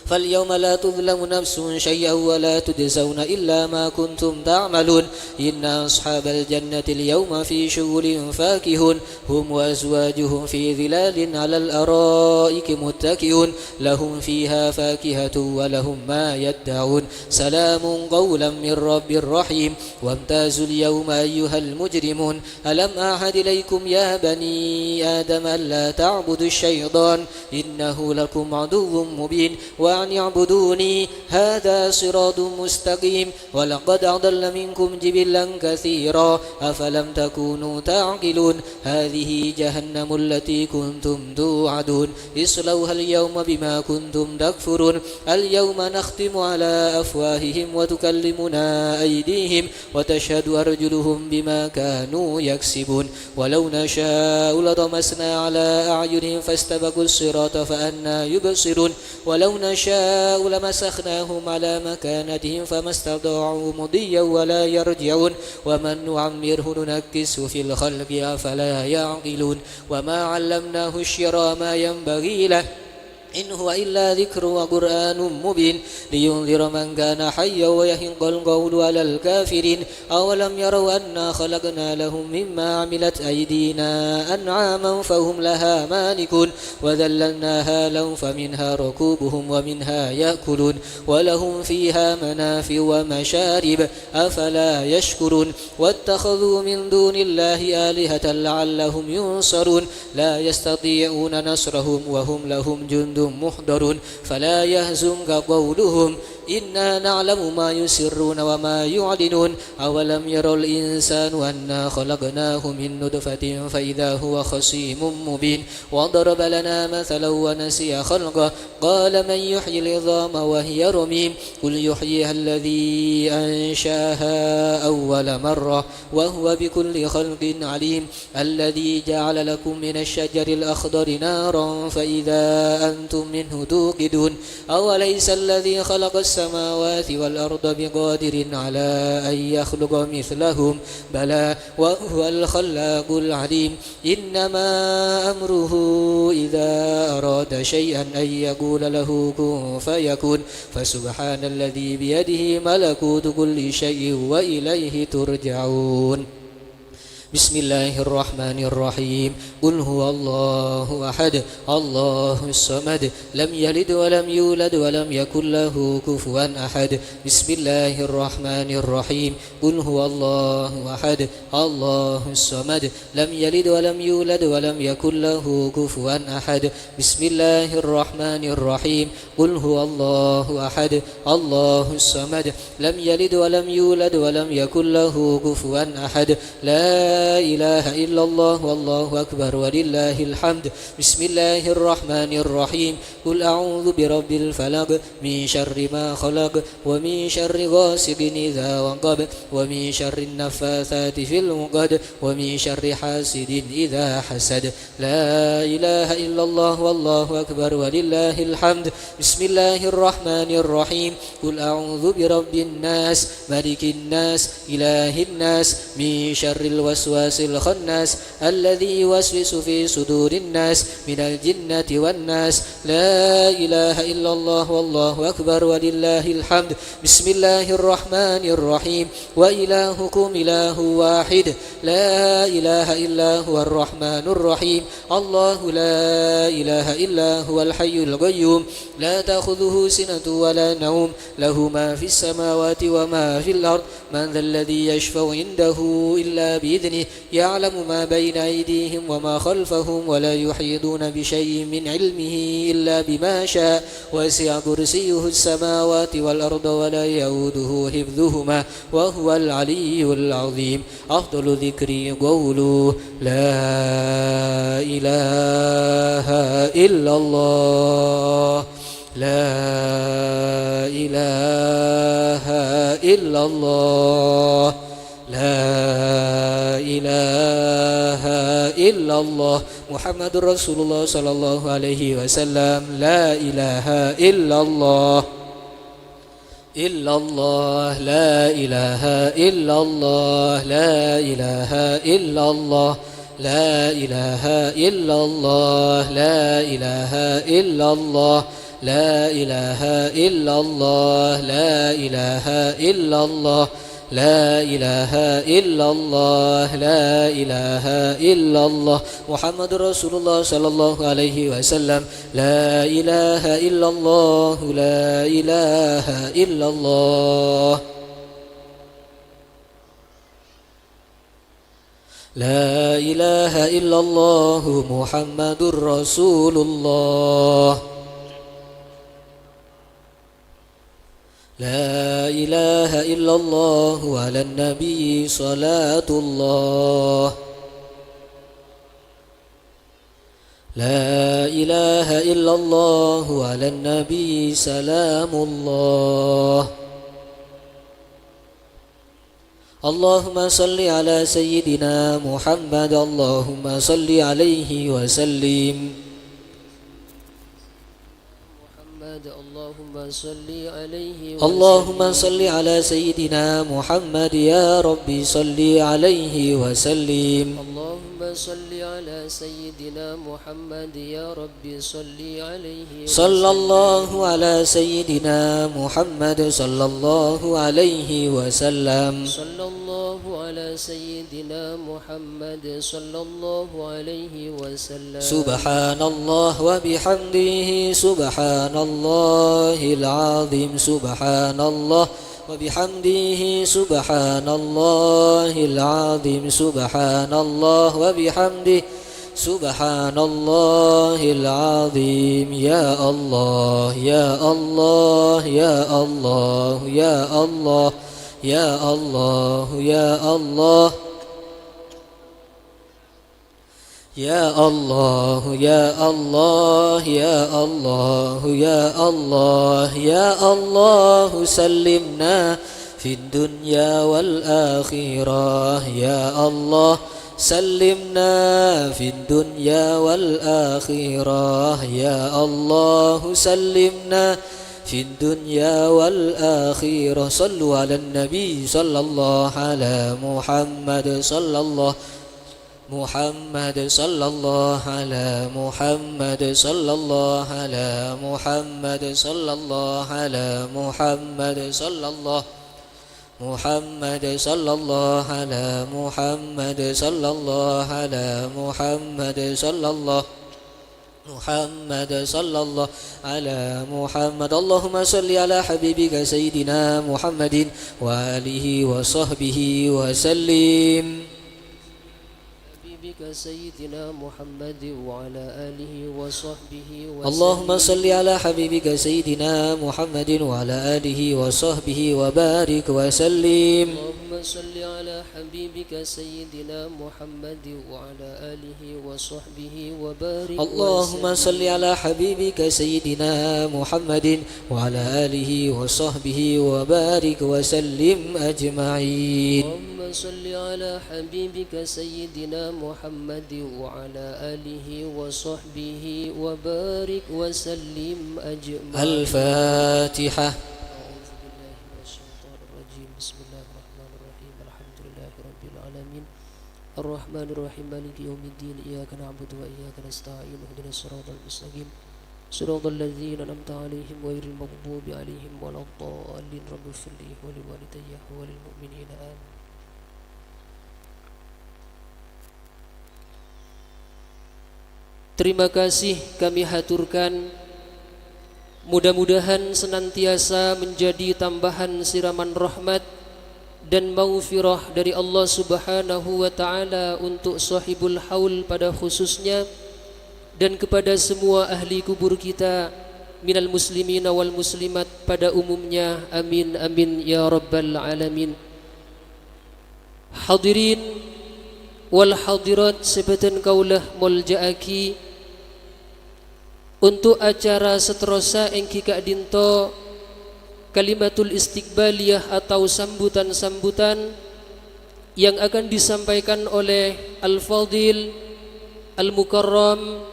فاليوم لا تظلم نفس شيئا ولا تجزون إلا ما كنتم تعملون. إن أصحاب الجنة اليوم في شغل فاكهون. هم وأزواجهم في ظلال على الأرائك متكئون. لهم فيها فاكهة ولهم ما يدعون. سلام قولا من رب رحيم. وامتازوا اليوم أيها المجرمون. ألم أعهد إليكم يا بني آدم ألا تعبدوا الشيطان إنه لكم عدو مبين وأن اعبدوني هذا صراط مستقيم. ولقد أضل منكم جبلا كثيرا أفلم تكونوا تعقلون. هذه جهنم التي كنتم توعدون اصلوها اليوم بما كنتم تكفرون. اليوم نختم على أفواههم وتكلمنا أيديهم وتشهد أرجلهم بما كانوا يكسبون. ولو نشاء لطمسنا على أعينهم فاستبقوا الصراط فأنى يبصرون. ولو نشاء لمسخناهم على مكانتهم فما استطاعوا مضيا ولا يرجعون. ومن نعمره ننكسه في الخلق أفلا يعقلون. وما علمناه الشعر وما ينبغي له إن هو إلا ذكر وقرآن مبين لينذر من كان حيا ويحق القول على الكافرين. أولم يروا أنا خلقنا لهم مما عملت أيدينا أنعاما فهم لها مالكون وذللناها لهم فمنها ركوبهم ومنها يأكلون ولهم فيها منافع ومشارب أفلا يشكرون. واتخذوا من دون الله آلهة لعلهم ينصرون. لا يستطيعون نصرهم وهم لهم جند محضرون. فلا يحزنك قولهم إنا نعلم ما يسرون وما يعلنون. أولم ير الإنسان أنا خلقناه من نطفة فإذا هو خصيم مبين. وضرب لنا مثلا ونسي خلقه قال من يحيي العظام وهي رميم. قل يحييها الذي أنشأها أول مرة وهو بكل خلق عليم. الذي جعل لكم من الشجر الأخضر نارا فإذا أنتم منه توقدون. أوليس الذي خلق السماوات والأرض بقادر على أن يخلق مثلهم؟ بلى وهو الخلاق العليم. إنما أمره إذا أراد شيئا أن يقول له كن فيكون. فسبحان الذي بيده ملكوت كل شيء وإليه ترجعون. بسم الله الرحمن الرحيم. قل هو الله أحد، الله الصمد، لم يلد ولم يولد ولم يكن له كفوا أحد. بسم الله الرحمن الرحيم. قل هو الله أحد، الله الصمد، لم يلد ولم يولد ولم يكن له كفوا أحد. بسم الله الرحمن الرحيم. قل هو الله أحد، الله الصمد، لم يلد ولم يولد ولم يكن له كفوا أحد. لا إله إلا الله والله أكبر ولله الحمد. بسم الله الرحمن الرحيم. قل أعوذ برب الفلق، من شر ما خلق، ومن شر غاسق إذا وقب، ومن شر النفاثات في العقد، ومن شر حاسد إذا حسد. لا إله إلا الله والله أكبر ولله الحمد. بسم الله الرحمن الرحيم. قل أعوذ برب الناس، ملك الناس، إله الناس، من شر الوسواس الخناس، الذي يوسوس في صدور الناس، من الجنة والناس. لا إله إلا الله والله أكبر ولله الحمد. بسم الله الرحمن الرحيم. وإلهكم إله واحد، لا إله إلا هو الرحمن الرحيم. الله لا إله إلا هو الحي القيوم، لا تأخذه سنة ولا نوم، له ما في السماوات وما في الأرض، من ذا الذي يشفع عنده إلا بإذنه، يعلم ما بين أيديهم وما خلفهم، ولا يحيطون بشيء من علمه إلا بما شاء، وسع كرسيه السماوات والأرض، ولا يئوده حفظهما، وهو العلي العظيم. أفضل الذكر قول لا إله إلا الله. لا إله إلا الله. لا إله إلا الله. محمد رسول الله صلى الله عليه وسلم. لا إله إلا الله. إلا الله. لا إله إلا الله. لا إله إلا الله. لا إله إلا الله. لا إله إلا الله. لا إله إلا الله. لا إله إلا الله. لا إله إلا الله. لا إله إلا الله. محمد رسول الله صلى الله عليه وسلم. لا إله إلا الله. لا إله إلا الله. لا إله إلا الله محمد رسول الله. لا إله إلا الله على النبي صلاة الله. لا إله إلا الله على النبي سلام الله. اللهم صل على سيدنا محمد. اللهم صل عليه وسلم. محمد، اللهم صل عليه وسلم. اللهم صل على سيدنا محمد، يا رب صل عليه وسلم. اللهم صل على سيدنا محمد، يا رب صل عليه وسلم. صلى الله على سيدنا محمد، صلى الله عليه وسلم. صلى الله على سيدنا محمد، صلى الله عليه وسلم. سبحان الله وبحمده، سبحان الله العظيم، سبحان الله وبحمده، سبحان الله العظيم، سبحان الله وبحمده، سبحان الله العظيم. يا الله، يا الله، يا الله، يا الله، يا الله، يا الله. يا الله، يا الله، يا الله، يا الله، يا الله، سلمنا في الدنيا والآخرة. يا الله، سلمنا في الدنيا والآخرة. يا الله، سلمنا في الدنيا والآخرة. صلوا على النبي، صلى الله على محمد، صلى الله محمد، صلى الله على محمد، صلى الله على محمد، صلى الله على محمد، صلى الله، محمد، صلى الله على محمد، صلى الله على محمد، صلى الله، محمد، صلى الله على محمد. اللهم صل على حبيبك سيدنا محمد وآله وصحبه وسلم. حبيبك سيدنا محمد وعلى آله وصحبه وسلم. اللهم صل على حبيبك سيدنا محمد وعلى آله وصحبه وبارك وسلم. اللهم صل على حبيبك سيدنا محمد وعلى آله وصحبه وبارك اللهم وسلم. صل على حبيبك سيدنا محمد وعلى آله وصحبه وبارك وسلم أجمعين. اللهم صل على حبيبك سيدنا محمد وعلى آله وصحبه وبارك وسلم أجمعين. الفاتحة. أعوذ بالله من الشيطان الرجيم. بسم الله الرحمن الرحيم. الحمد لله رب العالمين. الرحمن الرحيم. مالك يوم الدين. إياك نعبد وإياك نستعين. اهدنا الصراط المستقيم. صراط الذين أنعمت عليهم غير المغضوب عليهم ولا الضالين. رب اغفر لي ولوالدي وللمؤمنين. آمين. Terima kasih kami haturkan. Mudah-mudahan senantiasa menjadi tambahan siraman rahmat dan maghfirah dari Allah Subhanahu wa Ta'ala untuk Sahibul Haul pada khususnya, dan kepada semua ahli kubur kita, minal muslimina wal muslimat pada umumnya. Amin, amin, ya rabbal alamin. Hadirin wal hadirat sè bâdhân kaulâ molja'aghi, Untuk acara seterusnya èngghi ka'dinto kalimatul istiqbaliyah atau sambutan-sambutan yang akan disampaikan oleh Al-Fadil Al-Mukarram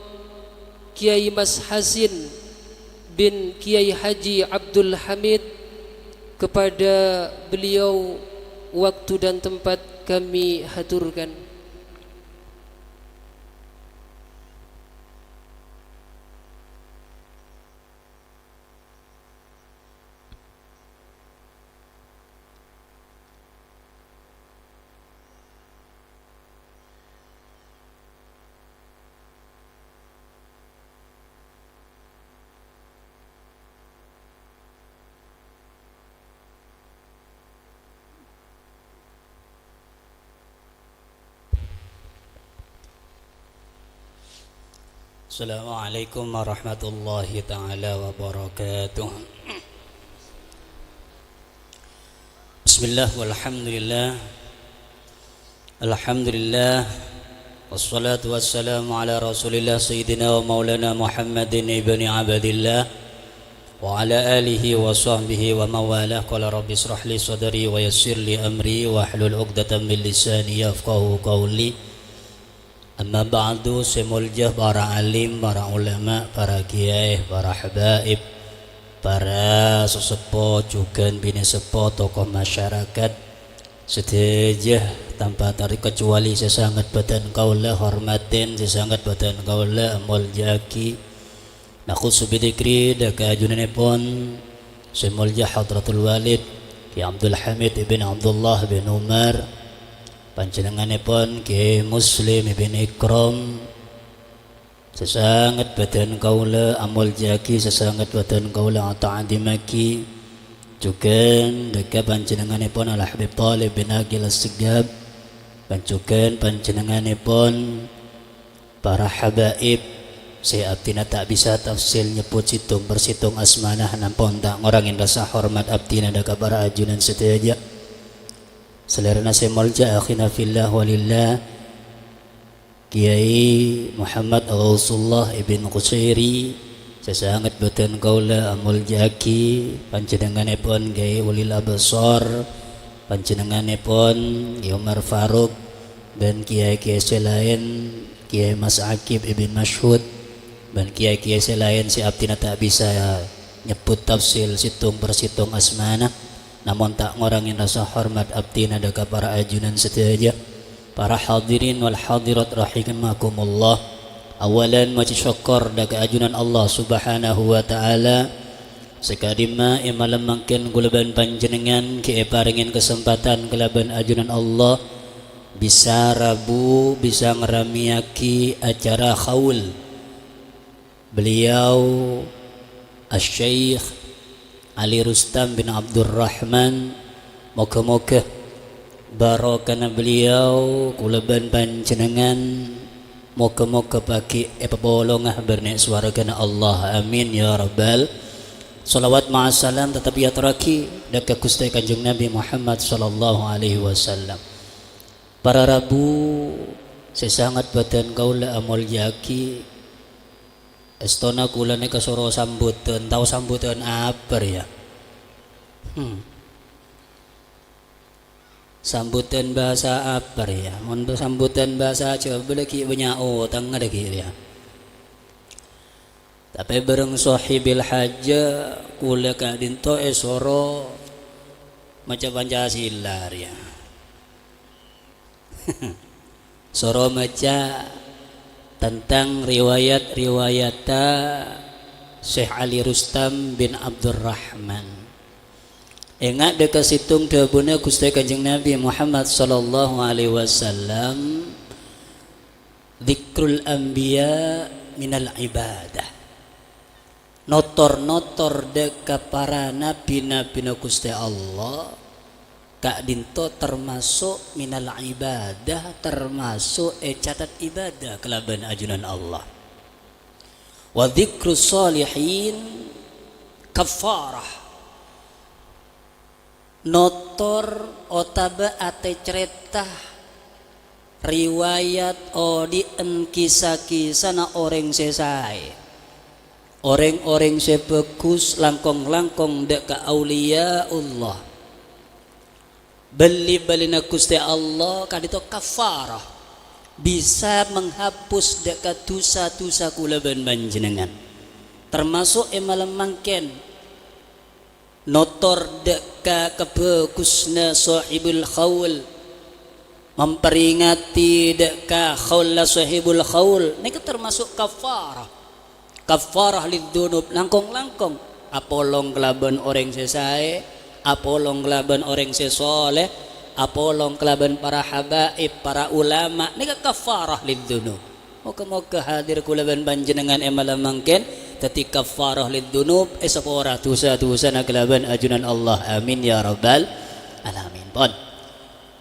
Kiai Mas Hasin bin Kiai Haji Abdul Hamid. Kepada beliau waktu dan tempat kami haturkan. Assalamualaikum warahmatullahi taala wabarakatuh. Bismillah, walhamdulillah. Alhamdulillah. Wassalatu wassalamu ala Rasulillah Sayyidina wa Maulana Muhammadin ibni Abdillah wa ala alihi wa sahbihi wa mawalah. Qala rabbi israh li sadri wa yassir li amri wahlul 'uqdatam min lisani yafqahu qawli. Amma ba'du, sè molja para alim, para ulama, para kiai, para habaib, para saseppo, jhughân binè seppo, tokoh masyarakat sadhâjâ tanpa terkecuali sè sanget bâdhân kaulâ hormatè, sè sanget bâdhân kaulâ amolja'aghi. Nakhussu bidzikri dhâ' ka ajunanèpon sè molja Hadratul Walid Kiai Abdul Hamid ibn Abdullah bin Umar, panjhennengnganèpon Kiai Muslim ibn Ikram, sè sanget bâdhân kaulâ amolja'aghi, sè sanget bâdhân kaulâ ata'dhimaghi, jhughân dhâ' ka panjhennengnganèpon Al Habib Thalib bin Aqil As-Segaf, bân jhughân panjhennengnganèpon para habaib sè abdhina ta' bisa tafsil nyebbhut sèttong per sèttong asmana, namong ta' ngorangè rasa hormat abdhina dhâ' ka para ajunan sadhâjâ. Salèrana sè molja akhina fillah walillah, Kiai Muhammad Ghausullah Ibn Qusairi, sè sanget bâdhân kaulâ amolja'aghi, panjhennengnganèpon Kiai Ulil Absar, panjhennengnganèpon Kiai Umar Farouk, bân kiai-kiai sè laèn, Kiai Mas Aqib Ibn Masyhud, bân kiai-kiai sè laèn sè abdhina ta' bisa nyebbhut tafsil sèttong per sèttong asmana, namong ta' ngorangè rasa hormat abdhina dhâ' ka para ajunan sadhâjâ. Para hadirin wal hadirat rahimakumullah. Awalan, maca sokkor dhâ' ka ajunan Allah Subhanahu wa Ta'ala. Sè ka'dimma è malem mangkèn kaulâ bân panjhennengngan ghi' èparèngè kasempadhân kalabân ajunan Allah bisa rabu, bisa ngaramèyaghi acara haul beliau Asy-Syaikh Ali Rustam bin Abdurrahman. Moghâ-moghâ barokana beliau, kaulâ bân panjhennengngan, moghâ-moghâ pagghi' èpapolonga bârnè' sowarghâna Allah. Amin, ya rabbal. Shalawat ma'assalam tetep èyatorraghi dhâ' ka Ghustè Kanjeng Nabi Muhammad sallallahu alaihi wasallam. Para rabu sè sanget bâdhân kaulâ amolja'aghi, èstona kaulâ nèka soro sambutan. Tao sambutan apa rèya? Hmm. Sambutan bhâsa apa rèya? Mon sambutan bhâsa Jhâbâ laghi' bânnya' otangnga laghi' rèya. Tapè bhâreng sohibil hajjah, kaulâ ka'dinto èsoro maca Pancasila rèya. Soro maca tentang riwayat-riwayatta Syekh Ali Rustam bin Abdurrahman. Enga' dhâ' ka sèttong dhâbuna Ghustè Kanjeng Nabi Muhammad sallallahu alaihi wasallam, "Dzikrul anbiya minal ibadah." Notor-notor dhâ' ka para nabi-nabina Ghustè Allah, ka'dinto tamaso' minal ibadah, tamaso' ècatet ibadah kalabân ajunan Allah. "Wa dzikrus shalihin kaffarah." Notor otabâ atècarèta riwayat odi'en kisa-kisana orèng sè saè. Orèng-orèng sè bhâghus langkong-langkong dâ' ka auliyaullah. Bâli-bâlina Ghustè Allah ka'dinto kafarah, bisa menghapus dâ' ka dhusa-dhusa kaulâ bân panjhennengngan. Tamaso' è malem mangkèn, notor dâ' ka kabhâghusânna Shahibul Khaul, memperingati dâ' ka khaul Shahibul Khaul, nèka tamaso' kafarah. Kafarah lidzunub, langkong-langkong. Apolong kalabân orèng sè saè, apolong kalabân orèng sè sholeh, apolong kalabân para habaib, para ulama, nèka kafarah lidzunub. Moghâ-moghâ hadir kaulâ bân panjhennengngan è malem mangkèn dhâddhi kafarah lidzunub, èsapora dhusa-dhusana kalabân ajunan Allah. Amin ya rabbal alamin. Pon.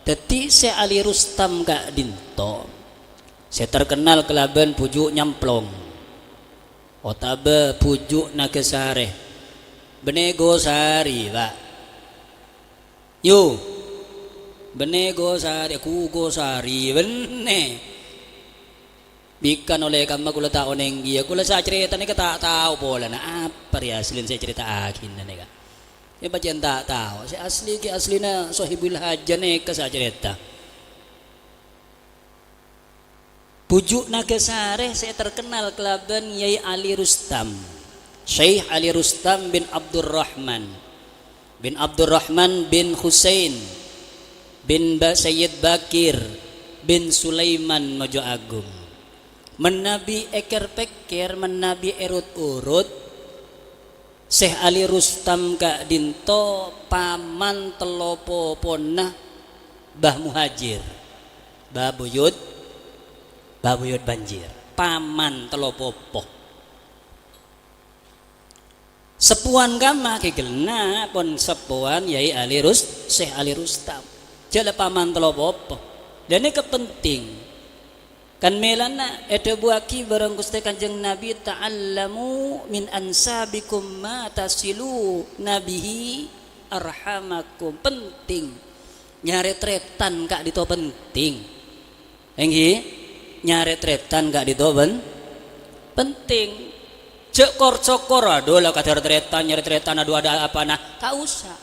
Dhâddhi sè Ali Rustam ka'dinto, sè terkenal kalabân bhuju' nyamplong. Otabâ bhuju' Nagasari. Bânnè Gosari, Pa'. Yu. Bânnè Gosari, ghu Gosari, bânnè. Bhikan ollè kamma kaulâ ta' onèng kèya, kaulâ sè acarèta nèka ta' tao polana. Apa rèya asli sè ècarèta'aghina nèka? Yâ, pajhân ta' tao. Sè asli ghi' aslina Sohibul Haja nèka sè acarèta. Bhuju' Nagasari sè terkenal kalabân Yai Ali Rustam, Syekh Ali Rustam bin Abdurrahman, bin Abdurrahman bin Husain, bin Ba-, Sayyid Bakir, bin Sulaiman Mojoagung. Manabi èkèr-pèkkèr, manabi èrut-urut, Syekh Ali Rustam ka'dinto paman tello popona Mbah Muhajir, Mbah Buyut, Mbah Buyut Banjir, paman tello popo. Seppowan kamma ghi' ghellâ' pon seppowan Yai Ali Rus-, Syekh Ali Rustam. Jhâ' la paman tello popo. Dhâ' nèka penting. Kan mèlana èdhâbuwâghi bârâng Ghustè Kanjeng Nabi, "Ta'allamu min ansabikum ma tasilu nabihi arhamakum." Penting. Nyarè tarètan ka'dinto penting. Èngghi? Nyarè tarètan ka'dinto pen-, penting. Jhâ' kor-sokor, "Adhu, la kadhâr tarètan, nyarè tarètan, adhu, adâ' apana?" Ta' osa.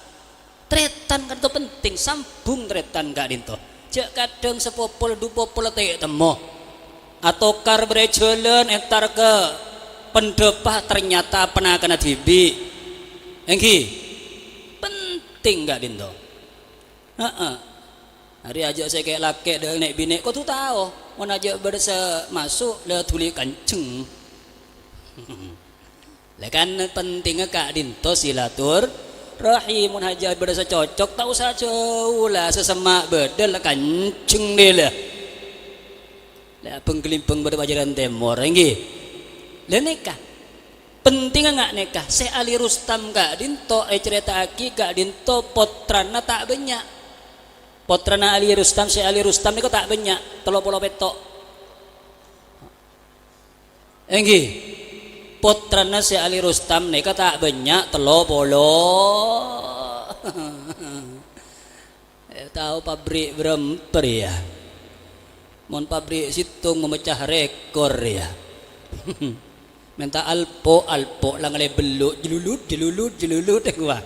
Tarètan ka'dinto penting, sambung tarètan ka'dinto. Jhâ' kadhâng sapopo la du popo la ta' temmo. Atokar bârâ' jhâlân entar ka Pendhâpa, ternyata panakana dhibi'. Èngghi? Penting ka'dinto. Heeh. Arè ajâ' sè kè'-lakè' dâ' nè' binè' kodhu tao. Mon ajâ' bâdâ sè maso', la dhuli kanjeng. La kan pentingnga ka'dinto silaturrahim. Mon hajât bâdâ sè cocok, ta' osa jâu la, sè semma' bâdâ la kanjeng dâ' la. La bâng-ghâlimbâng bâdâ pajhârân tèmor, èngghi. La nèka, pentingnga nga' nèka, Syekh Ali Rustam ka'dinto ècarèta'aghi ka'dinto pottrana ta' bânnya'. Pottrana Ali Rustam, Syekh Ali Rustam nèko ta' bânnya', tello polo pètto'. Èngghi, pottrana Syekh Ali Rustam nèka ta' bânnya', tello polo. Eh, tao pabrik bârâmpa rèya? Mon pabrik sèttong mamecca rèkor rèya. Mènta alpo', alpo' la ngalè bellu', jelulut, jelulut, jelulut, èngghi, wa.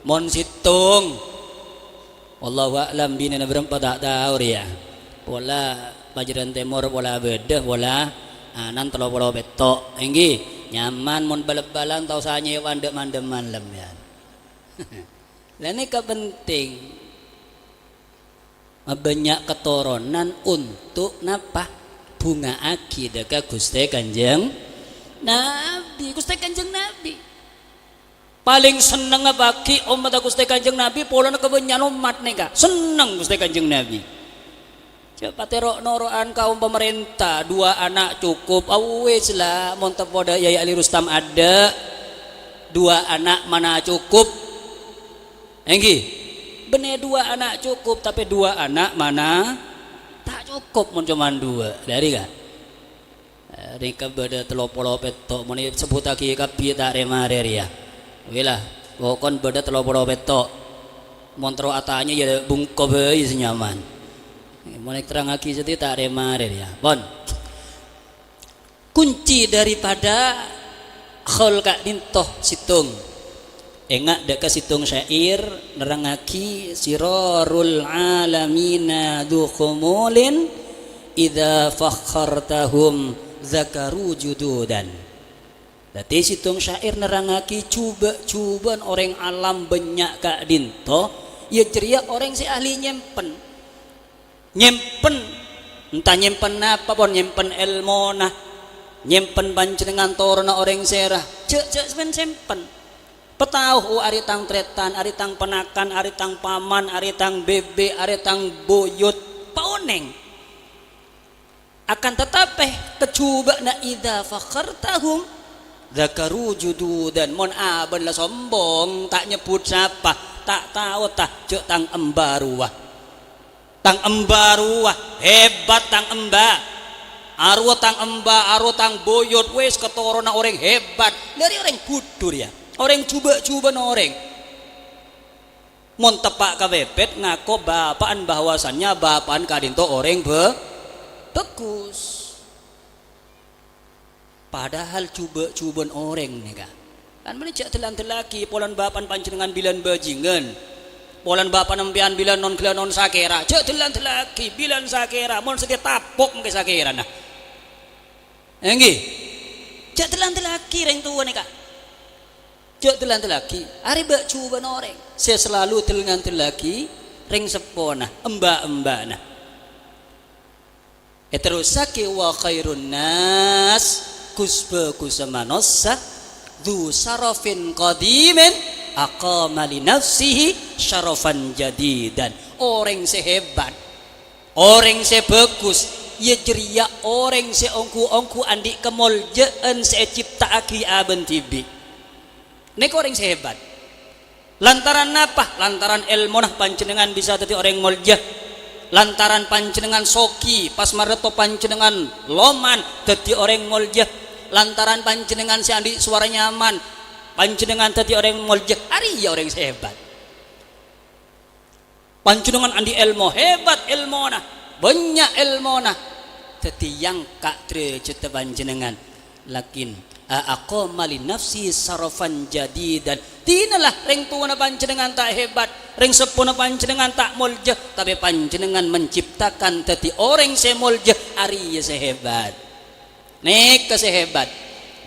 Mon sèttong, wallahu a'lam, binèna bârâmpa ta' tao rèya. Pola pajhârân tèmor pola bâdâ, pola anan tello polo pètto'. Èngghi, nyaman mon bal-bâlân ta' osa nyèwa dâ' mandhâman lem, ya. La nèka penting. Mabânnya' katoronan onto' napa? Bhunga'aghi dâ' ka Ghustè Kanjeng Nabi. Ghustè Kanjeng Nabi. Palèng sennengnga paghi' ommatta Ghustè Kanjeng Nabi polana kabânnya'an ommat nèka. Senneng Ghustè Kanjeng Nabi. Jhâ' patè ro'-noro'an kaom pamarènta, dua anak cukup, awis la, mon teppo dâ' Yai Ali Rustam adâ', dua anak mana cukup. Èngghi, bânnè dua anak cukup, tapè dua anak mana ta' cukup mon coma dua. Dhâri, ka'? Eh, nèka bâdâ tello polo pètto', mon èsebbhuttaghi kabbhi ta' rè-marè rèya. Wèla, pokon bâdâ tello polo pètto'. Mon terro atanya, ya bungko bhâi sè nyaman. Mon èterrangaghi satèya ta' rè-marè rèya. Pon. Kunci daripada Khaul ka'dhinto sèttong. Enga' dâ' ka sèttong syair nerrangngaghi sirarul alamina dzu khumulin idza fakhartahum dzakaru jududan. Dhâddhi sèttong syair nerrangngaghi jhubâ'-jhubâ'ân orèng alam bânnya' ka'dhinto, iyâ jârèya orèng sè ahli nyèmpen. Nyèmpen, enta nyèmpen napa pon, nyèmpen èlmona, nyèmpen panjhennengngan toronna orèng sèra, jhâ', jhâ' sampeyan sèmpen. Patao, oh, arè tang tarètan, arè tang ponakan, arè tang paman, arè tang bèbè', arè tang buyut, paonèng. Akan tatapè, kajhubâ'na idza fakhartahum dzakaru jududan. Mon abâ'na la sombong, ta' nyebbhut sapa, ta' tao, ta', jhâ' tang emba rowa. Tang emba rowa, hebat tang emba. Arowa tang emba, arowa tang buyut, wis katoronna orèng hebat. Dhâri orèng budhu rèya, orèng jhubâ'-jhubâ'ân orèng. Mon teppa' ka pèpèt, ngako bapa'an bahwasannya bapa'an ka'dhinto orèng bhâ-, bhâghus. Padahal jhubâ'-jhubâ'ân orèng nèka. Kan mènè jhâ' dâl-andâllaghi, polana bapa'an panjhennengngan bilân bhâjingan. Polana bapa'an empèyan bilân non-ghellâ' non sakèra. Jhâ' dâl-andâllaghi, bilân sakèra. Mon satèya tapok mangkè sakèrana. Èngghi. Jhâ' dâl-andâllaghi rèng towa nèka. Jhâ' dâl-andâllaghi. Arè bâ' jhubâ'ân orèng. Sè salalu dâl-ngandâllaghi rèng seppona, emba'-emba'na. Èterrossaghi, "Wa khairun nas, gus-bhâgussa manossa, dzu syarafin qadimin, aqama li nafsihi syarafan jadidan." Orèng sè hebat, orèng sè bhâghus, iyâ jârèya orèng sè ongghu-ongghu andi' kamoljâ'ân sè ècipta'aghi abâ'na dhibi'. Nèka orèng sè hebat. Lantaran napa? Lantaran èlmona panjhennengngan bisa dhâddhi orèng moljâ. Lantaran panjhennengngan soghi, pas marèto panjhennengngan loman dhâddhi orèng moljâ. Lantaran panjhennengngan sè andi' sowara nyaman, panjhennengngan dhâddhi orèng moljâ. Arèya orèng sè hebat. Panjhennengngan andi' èlmo, hebat èlmona, bânnya' èlmona. Dhâddhi èangka' dârâjhâddhâ panjhennengngan. Lakin, a-, aqama li nafsi syarafan jadidan. Dinala rèng towana panjhennengngan ta' hebat, rèng seppona panjhennengngan ta' moljâ, tapè panjhennengngan menciptakan dhâddhi orèng sè moljâ, arèya sè hebat. Nèka sè hebat.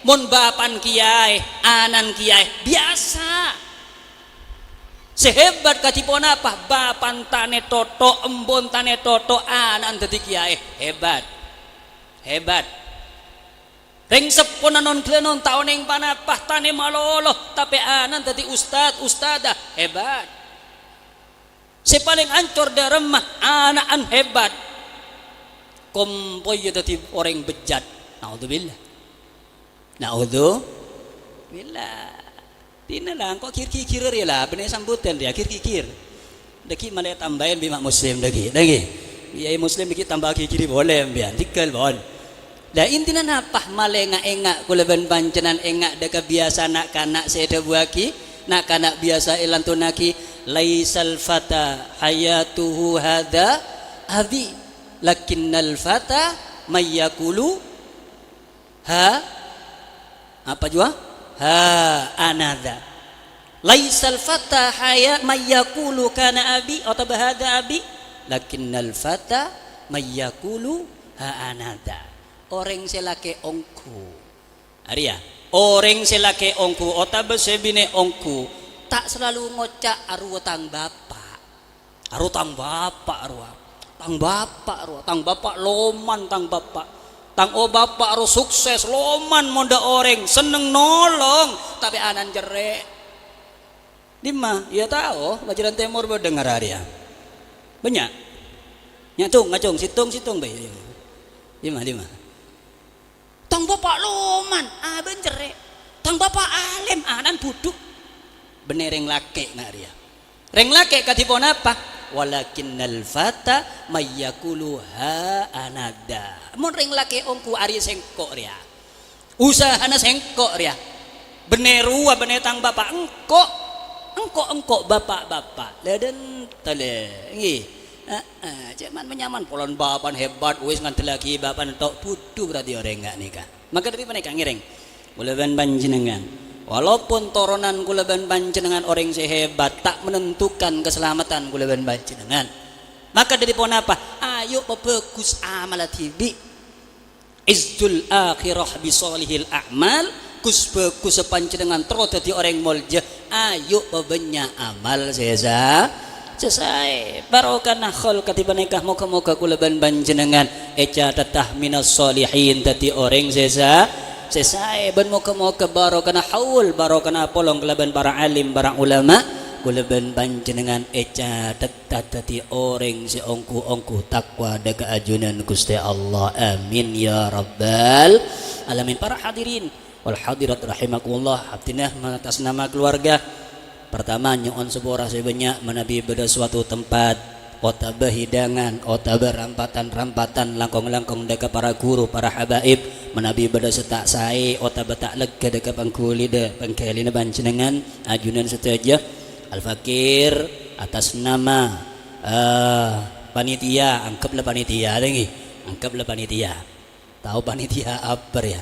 Mon bapa'an kèyaè, ana'na kèyaè, biyasa. Sè hebat kadhi ponapa? Bapa'an ta' nètotho', embon ta' nètotho', ana'na dhâddhi kèyaè. Hebat. Hebat. Rèng seppona non-ghellâ' non ta' onèng ponapa, ta' nèng malolo, tapè ana'na dhâddhi ustad, ustadzah. Hebat. Sè palèng ancor dâremma, ana'na hebat. Kompoyya dhâddhi orèng bejjat. Naudzubillah. Naudzubillah. Dinala, engko' gir-gigiran rèya la, bânnè sambutan rèya, gir-gigir. Dhâggi' malè tambâi bi' ma' muslim dhâggi', dhâggi'. Bi' ai muslim dhâggi' tambâ gigiri polè empèyan, dhigghâl pon. La, intina napa? Malè nga'-ènga' kaulâ bân panjhennengngan ènga' dâ' kabiyasaan na'-kana' sè èdhâbuwâghi, na'-kana' biyasa èlantunaghi, "Laisal fata hayatuhu hadza abi, lakinnal fata may yaqulu ha," apa jua? "Ha anadza." "Laisal fata haya may yaqulu kana abi," otabâ "Hadza abi, lakinnal fata may yaqulu ha anadza." Orèng sè lakè' ongghu. Arèya, orèng sè lakè' ongghu otabâ sè binè' ongghu ta' salalu ngoca', "Arowa tang bapa'. Arowa tang bapa', arowa. Tang bapa', arowa. Tang bapa' loman, tang bapa'. Tang o bapa' arowa sukses, loman mondhâ orèng, senneng nolong, tapè ana'na cerrè'." Dimma? Iyâ tao, Pajaran Tèmor bâdâ ngararèya. Bânnya'. Nya', Cung, ngacong, sèttong, sèttong bhâi. Dimma, dimma? "Tang bapa' loman, abâ'na cerrè'. Tang bapa' alèm, ana'na budhu." Bânnè rèng lakè' nga' rèya. Rèng lakè' kadhi ponapa? "Walakinnal fata may yaqulu ha anadza." Mon rèng lakè' ongghu, arèya sèngko' rèya. Usahana sèngko' rèya. Bânnè rowa, bânnè tang bapa', engko'. Engko', engko' bapa'-bapa'. La dhânta lè. Èngghi. Heeh, ca'na mennyaman polana bapa'na hebat, wis ngandellaghi bapa'na to', budhu berarti orèng nga' nèka. Maka dhâri panèka ngèrèng. Kaulâ bân panjhennengngan, walaupun toronan kaulâ bân panjhennengngan orèng sè hebat, ta' menentukan kasalameddhân kaulâ bân panjhennengngan. Maka dhâri ponapa? Ayo' pabhâghus amalla dhibi'. Izzul akhirah bi shalihil a'mal, gus-bhâghussa panjhennengngan terro dhâddhi orèng molja, ayo' pabânnya' amal sè sa-, sè saè. Barokana haul kadhi panèka, moghâ-moghâ kaulâ bân panjhennengngan ècathetta minas shalihin, dhâddhi orèng sè sa-, sè saè. Bân moghâ-moghâ barokana haul, barokana apolong kalabân para alim, para ulama, kaulâ bân panjhennengngan ècathetta dhâddhi orèng sè ongghu-ongghu takwa dhâ' ka ajunan Ghustè Allah. Amin, ya rabbal alamin. Para hadirin wal hadirat rahimakumullah, abdhina atas nama keluarga, partama nyo'on sapora sè bânnya'. Manabi bâdâ suatu tempat, otabâ hidangan, otabâ rampatan-rampatan, langkong-langkong dhâ' ka para ghuru, para habaib, manabi bâdâ sè ta' saè otabâ ta' lèghâ dhâ' ka pangghulina, pangghâlina panjhennengngan, ajunan sadhâjâ, Al-Fakir atas nama, eh, panitia, anggaplah panitia, ta' ènggi? Anggaplah panitia. Tao panitia apa, ya?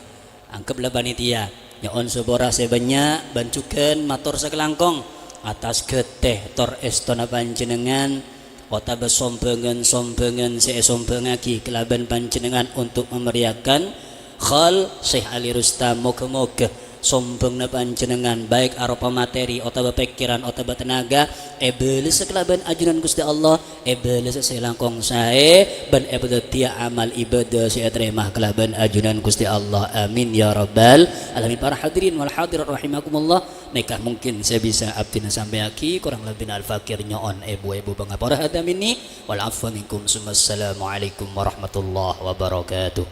Anggaplah panitia. Nyo'on sapora sè bânnya', bân jhughân mator sakalangkong atas ghâtè tor èstona panjhennengngan, otabâ sombhângan-sombhângan sè èsombhângaghi kalabân panjhennengngan untuk memeriahkan haul Syekh Ali Rustam. Moghâ-moghâ sombhângnga panjhennengngan, baik aropa materi otabâ pèkkèran otabâ tenaga, èbâlessa kalabân ajunan Ghustè Allah, èbâlessa sè langkong saè, bân èpadhâddhiyâ amal ibadah sè ètarèma kalabân ajunan Ghustè Allah. Amin, ya rabbal alamin. Para hadirin wal hadirat rahimakumullah, nèka mungkin sè bisa abdhina sampèyaghi, korang lebbina Al-Fakir nyo'on èbu-èbu pangapora. Hadza minni wal afwa minkum, summa assalamualaikum warahmatullahi wabarakatuh.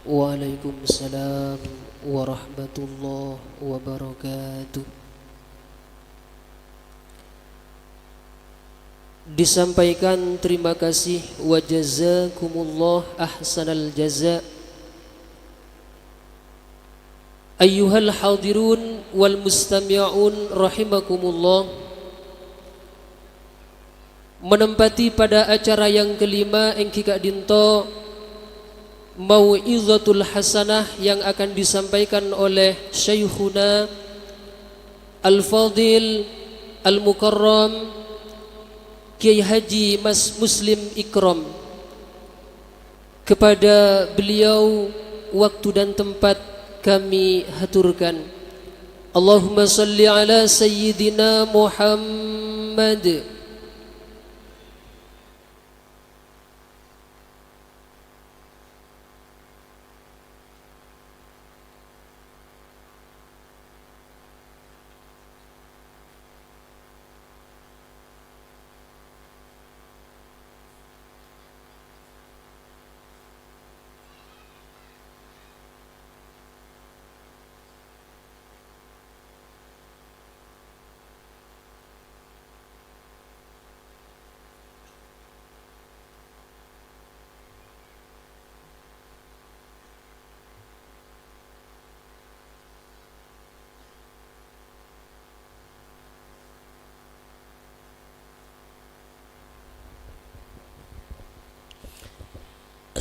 Waalaikumsalam warahmatullahi wabarakatuh. Disampaikan terima kasih wa jazakumullah ahsanal jaza. Ayyuhal hadirun wal mustami'un rahimakumullah. Menempati pada acara yang kelima ènggi ka'dinto mau'izatul hasanah yang akan disampaikan oleh Syaikhuna Al-Fadil Al-Mukarram Kiai Haji Mas Muslim Ikram. Kepada beliau waktu dan tempat kami haturkan. Allahumma salli ala Sayyidina Muhammad.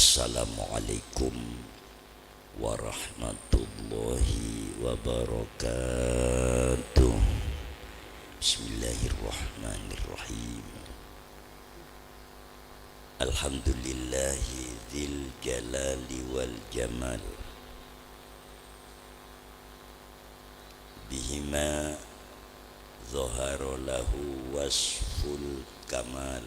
Assalamualaikum warahmatullahi wabarakatuh. Bismillahirrahmanirrahim. Alhamdulillahi dzil jalali wal jamal. Bihima dhahara lahu wasful kamal.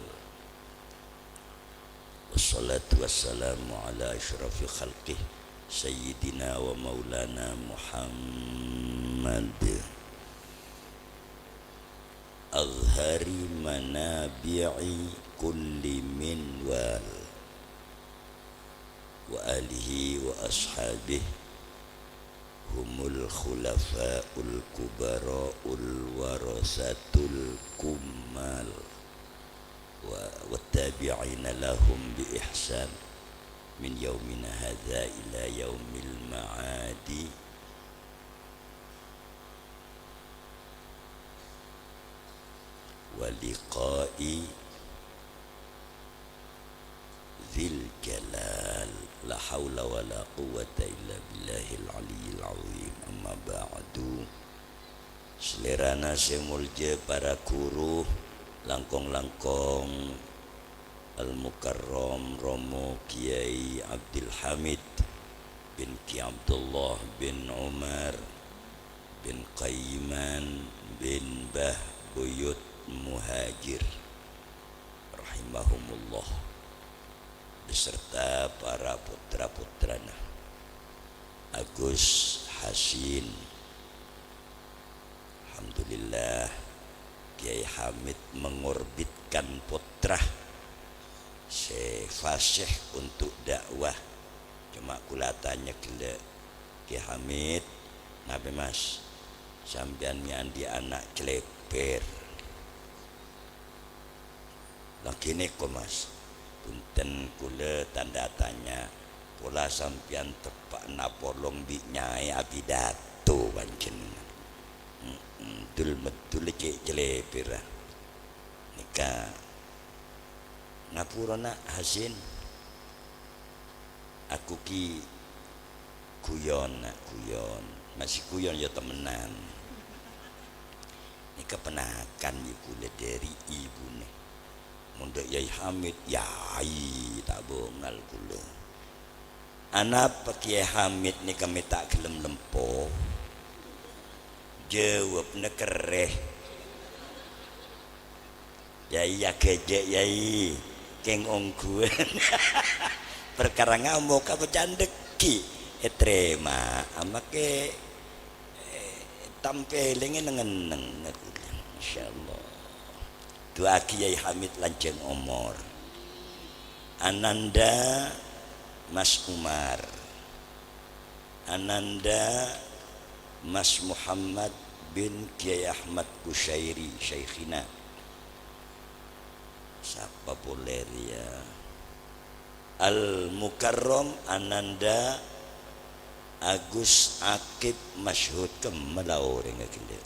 Wassalatu wassalamu ala asyrafi khalqih, Sayyidina wa Maulana Muhammad. Azhari manabi'i kulli minwal. Wa alihi wa ashabih humul khulafaul kubara'ul warasatul kummal wa wattabi'ina lahum bi ihsan min yaumina hadza ila yaumil ma'adi wa liqa'i dzil jalal. La haula wa la quwwata illa billahil aliyyil azim. Amma ba'du. Salèrana sè molja para ghuru, langkong-langkong Al-Mukarram Romo Kiai Abdul Hamid bin Ki Abdullah bin Umar bin Qaiman bin Bah Buyut Muhajir rahimahumullah, beserta para putra-putrana. Agus Hasin. Alhamdulillah, Kiai Hamid mengorbitkan putra sè fasih untuk dakwah. Coma kaulâ atanya ghellâ', "Kiai Hamid, napè, Mas? Sampèyan mè' andi' ana' clèpèr?" "Laghi nèko, Mas." "Bhunten, kaulâ tanda tanya. Pola sampèyan teppa'na polong bi' nyaè apidato panjhennengan. Mm-mm, dul-meddul cè' clèpèra. Nèka ngapura, Na' Hasin. Aku ki guyon, Na', guyon. Masih guyon ya temenan. Nèka ponakan bi' kaulâ dâri ibunè. Mon dâ' Yai Hamid, yai, ta' bângal kaulâ. Anapa Kiai Hamid nèka mè' ta' ghellem lempo?" Jâwâbbhâ kerrè. "Yai, aghâjâ', Yai, kèng ongghuwân." Parkara ngamok apa candheggi'? Ètarèma, amake, eh, tampèlè ngenneng-ngenneng. Masyaallah. Du'aaghi Yai Hamid lanjhâng omor. Ananda Mas Umar. Ananda Mas Muhammad bin Kiai Ahmad Kusyairi, Syaikhina. Sapa polè rèya? Al-Mukarram Ananda Agus Akib Masyhud, kemmala orèngnga ghellâ'.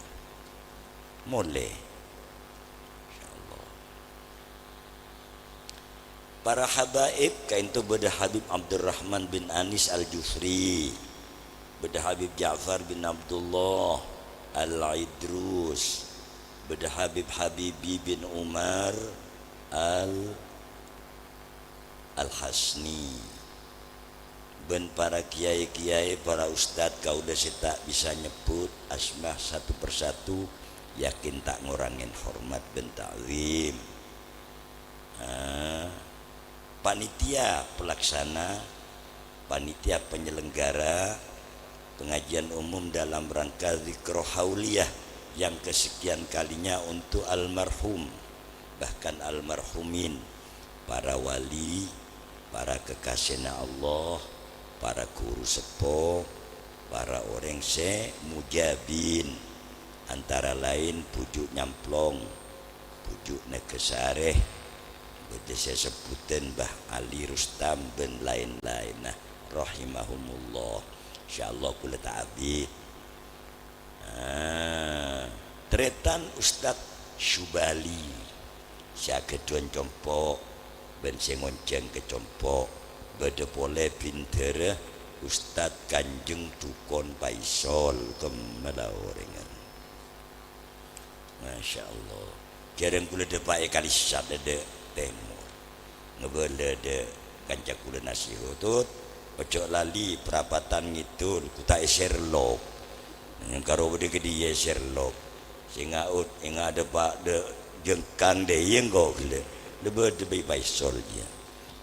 Molè. Insyaallah. Para habaib, kaènto bâdâ Habib Abdurrahman bin Anis Al-Jufri, bâdâ Habib Ja'far bin Abdullah Al-Idrus, bâdâ Habib Habibi bin Umar Al-, Al-Hasni. Bân para kiai-kiai, para ustad, kaulâ sè ta' bisa nyebbhut asma satu persatu, yakin ta' ngorangè hormat bân ta'zim. Ah, panitia pelaksana, panitia penyelenggara pengajian umum dalam rangka Zikro Hauliyah yang kesekian kalinya untuk almarhum, bahkan almarhumin, para wali, para kekasèna Allah, para ghuru seppo, para orèng sè mujabin, antara lain Bhuju' Nyamplong, Bhuju' Nagasarè, bâdâ sè sebbhutan Mbah Ali Rustam, bân laèn-laènna, rahimahumullah. Insyaallah kaulâ ta' abit. Ah, tarètan Ustad Syubali, sè aghâdhuwân compo' bân sè ngonjhâng ka compo', bâdâ polè bhindhârâ Ustad Kanjeng Dhukon Paisol, kemmala orèngnga. Masyaallah. Jhârâng kaulâ dâpa'è Kalisat dâ' tèmor. Ngabâlâ dâ' kanca kaulâ nasèhât, "Tut, ojhâ' lalè Prapatan Ngidul, ghuta' è Serlok." Neng karo bâdâ kadhiyâ è Serlok. Sè ngaut, enga' dâpa' dâ' Jengkang dâ' iyâ engko' ghellâ'. Lè bâdâ Bhâi Paisol jiyâ.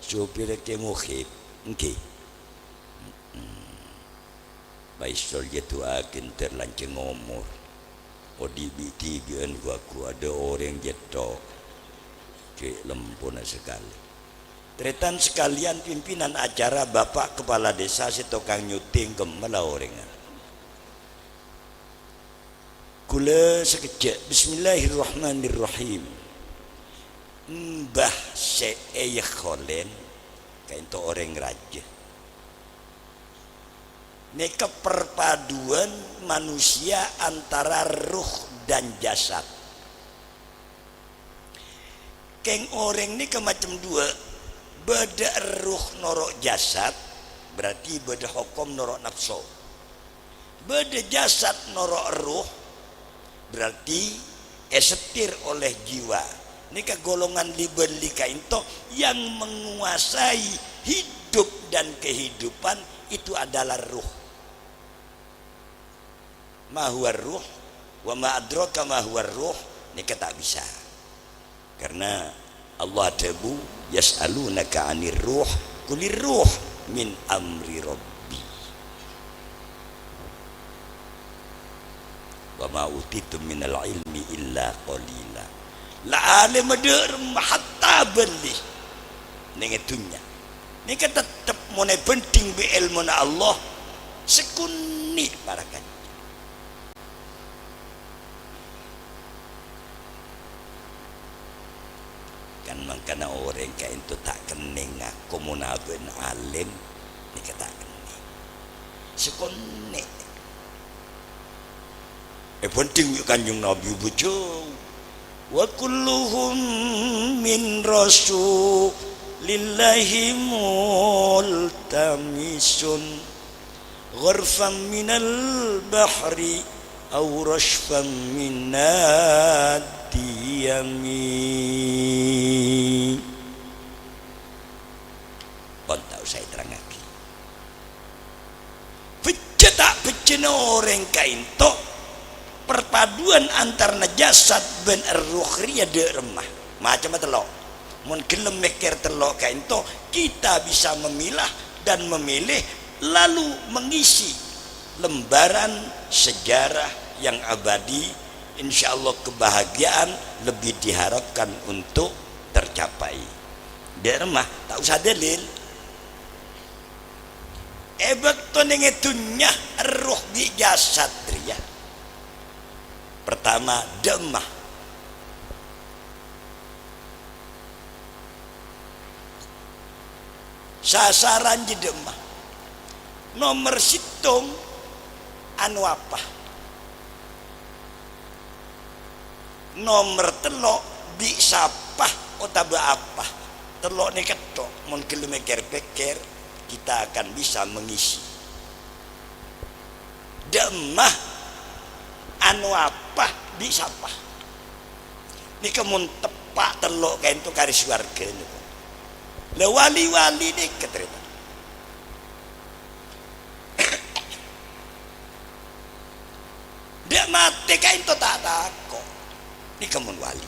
Sopirra Kè Muhib, èngghi. Mm-mm. Paisol jiyâ du'aaghi èntar lanjhâng omor. Odi' bi'-dhibi'ân ghu-, ghu-, adâ' orèng jiyâ tho'. Cè' lempona sakalè. Tarètan sakalèyan, pimpinan acara Bapak Kepala Desa sè tokang nyuting kemmala orèngnga. Kaulâ sakejjhâ'. Bismillahirrahmanirrahim. Mbah sè èyèkholèn kaènto orèng rajâ. Nèka perpaduan manusia antara ruh dan jasad. Kèng orèng nèka macem duwâ', bâdâ erruh noro' jasad, Berarti bâdâ hokom noro' napso. Bâdâ jasad noro' erroh, berarti èsetir oleh jiwa. Nèka golongan li-bâli ka'ènto yang menguasai hidup dan kehidupan itu adalah ruh. Ma huwar ruh, wa ma adraka ma huwar ruh, nèka ta' bisa. Karena Allah adhâbu, "Yas'alunaka 'anir ruh, qulir ruh min amri rabbi. Wa ma utitum minal ilmi illa qalila." La alèm dâ' remma hatta bâli neng è dhunnya. Nèka tettep mon èbhândhing bi' èlmona Allah, sakonè' para kanjeng. Kan mangkana orèng ka'ènto ta' kennèng ngako mon abâ'na alèm, nèka ta' kennèng. Sakonè'. Èbhândhing bi' Kanjeng Nabi bhâjâng. "Wa kulluhum min rasulillahi multamisun gharfan minal bahri aw rasyfan minad diyami." Pon ta' osa èterrangngaghi. Bhâjjhâ ta' bhâjjhâna orèng ka'ènto, perpaduan antarana jasad bân erroh rèya dâ' remma. Macemma tello'. Mon ghellem mèkkèr tello' ka'ènto, kita bisa memilah dan memilih, lalu mengisi lembaran sejarah yang abadi. Insyaallah, kebahagiaan lebih diharapkan untuk tercapai. Dâ' remma, ta' osa dalil. È bâkto neng è dhunnya, erroh bi' jasad rèya. Pertama, dâ' remma. Sasaran jâ dâ' remma. Nomer sèttong, anu apa? Nomer tello', bi' sapa otabâ apa? Tello' nèka tho, mon ghellem mèkkèr-pèkkèr, kita akan bisa mengisi. Dâ' remma, anu apa, bi' sapa? Nèka mon teppa' tello' ka'ènto karè sowarga nèko. La wali-wali nèka tarètan. Dâ' matè ka'ènto ta' tako'. Nèka mon wali.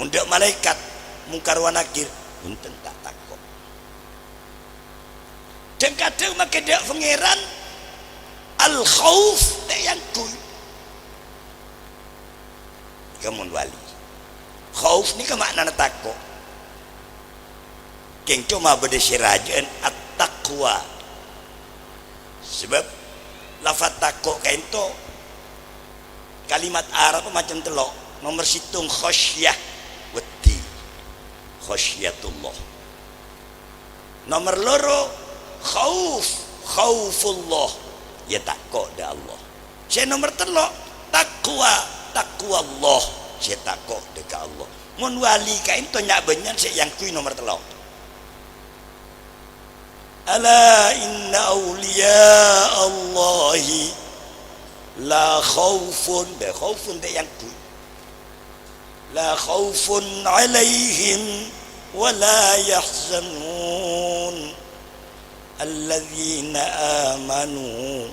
Mon dâ' malaèkat Mungkar wa Nakir, bhunten ta' tako'. Dhâng-kadhâng makè dâ' Pangèran, al-khauf ta' èyangghuy. Nèka mon wali. Khauf nèka ma'nana tako'. Kèng coma bâdâ sè rajâ'ân at-taqwa. Sabâb lafat tako' ka'ènto kalimat Arab macem tello'. Nomer sèttong khosyah, wedi. Khosyatullah. Nomer loro, khauf, khaufullah, ya tako' dâ' Allah. Sè nomer tello', taqwa, taqwallah, sè tako' dâ' ka Allah. Mon wali ka'ènto nya'-bânnya'an sè èyangghuy nomer tello'. Ala inna awliya Allahi la khaufun, bâ khaufun ta' èyangghuy. La khaufun 'alaihim wa la yahzanun. Alladzina amanu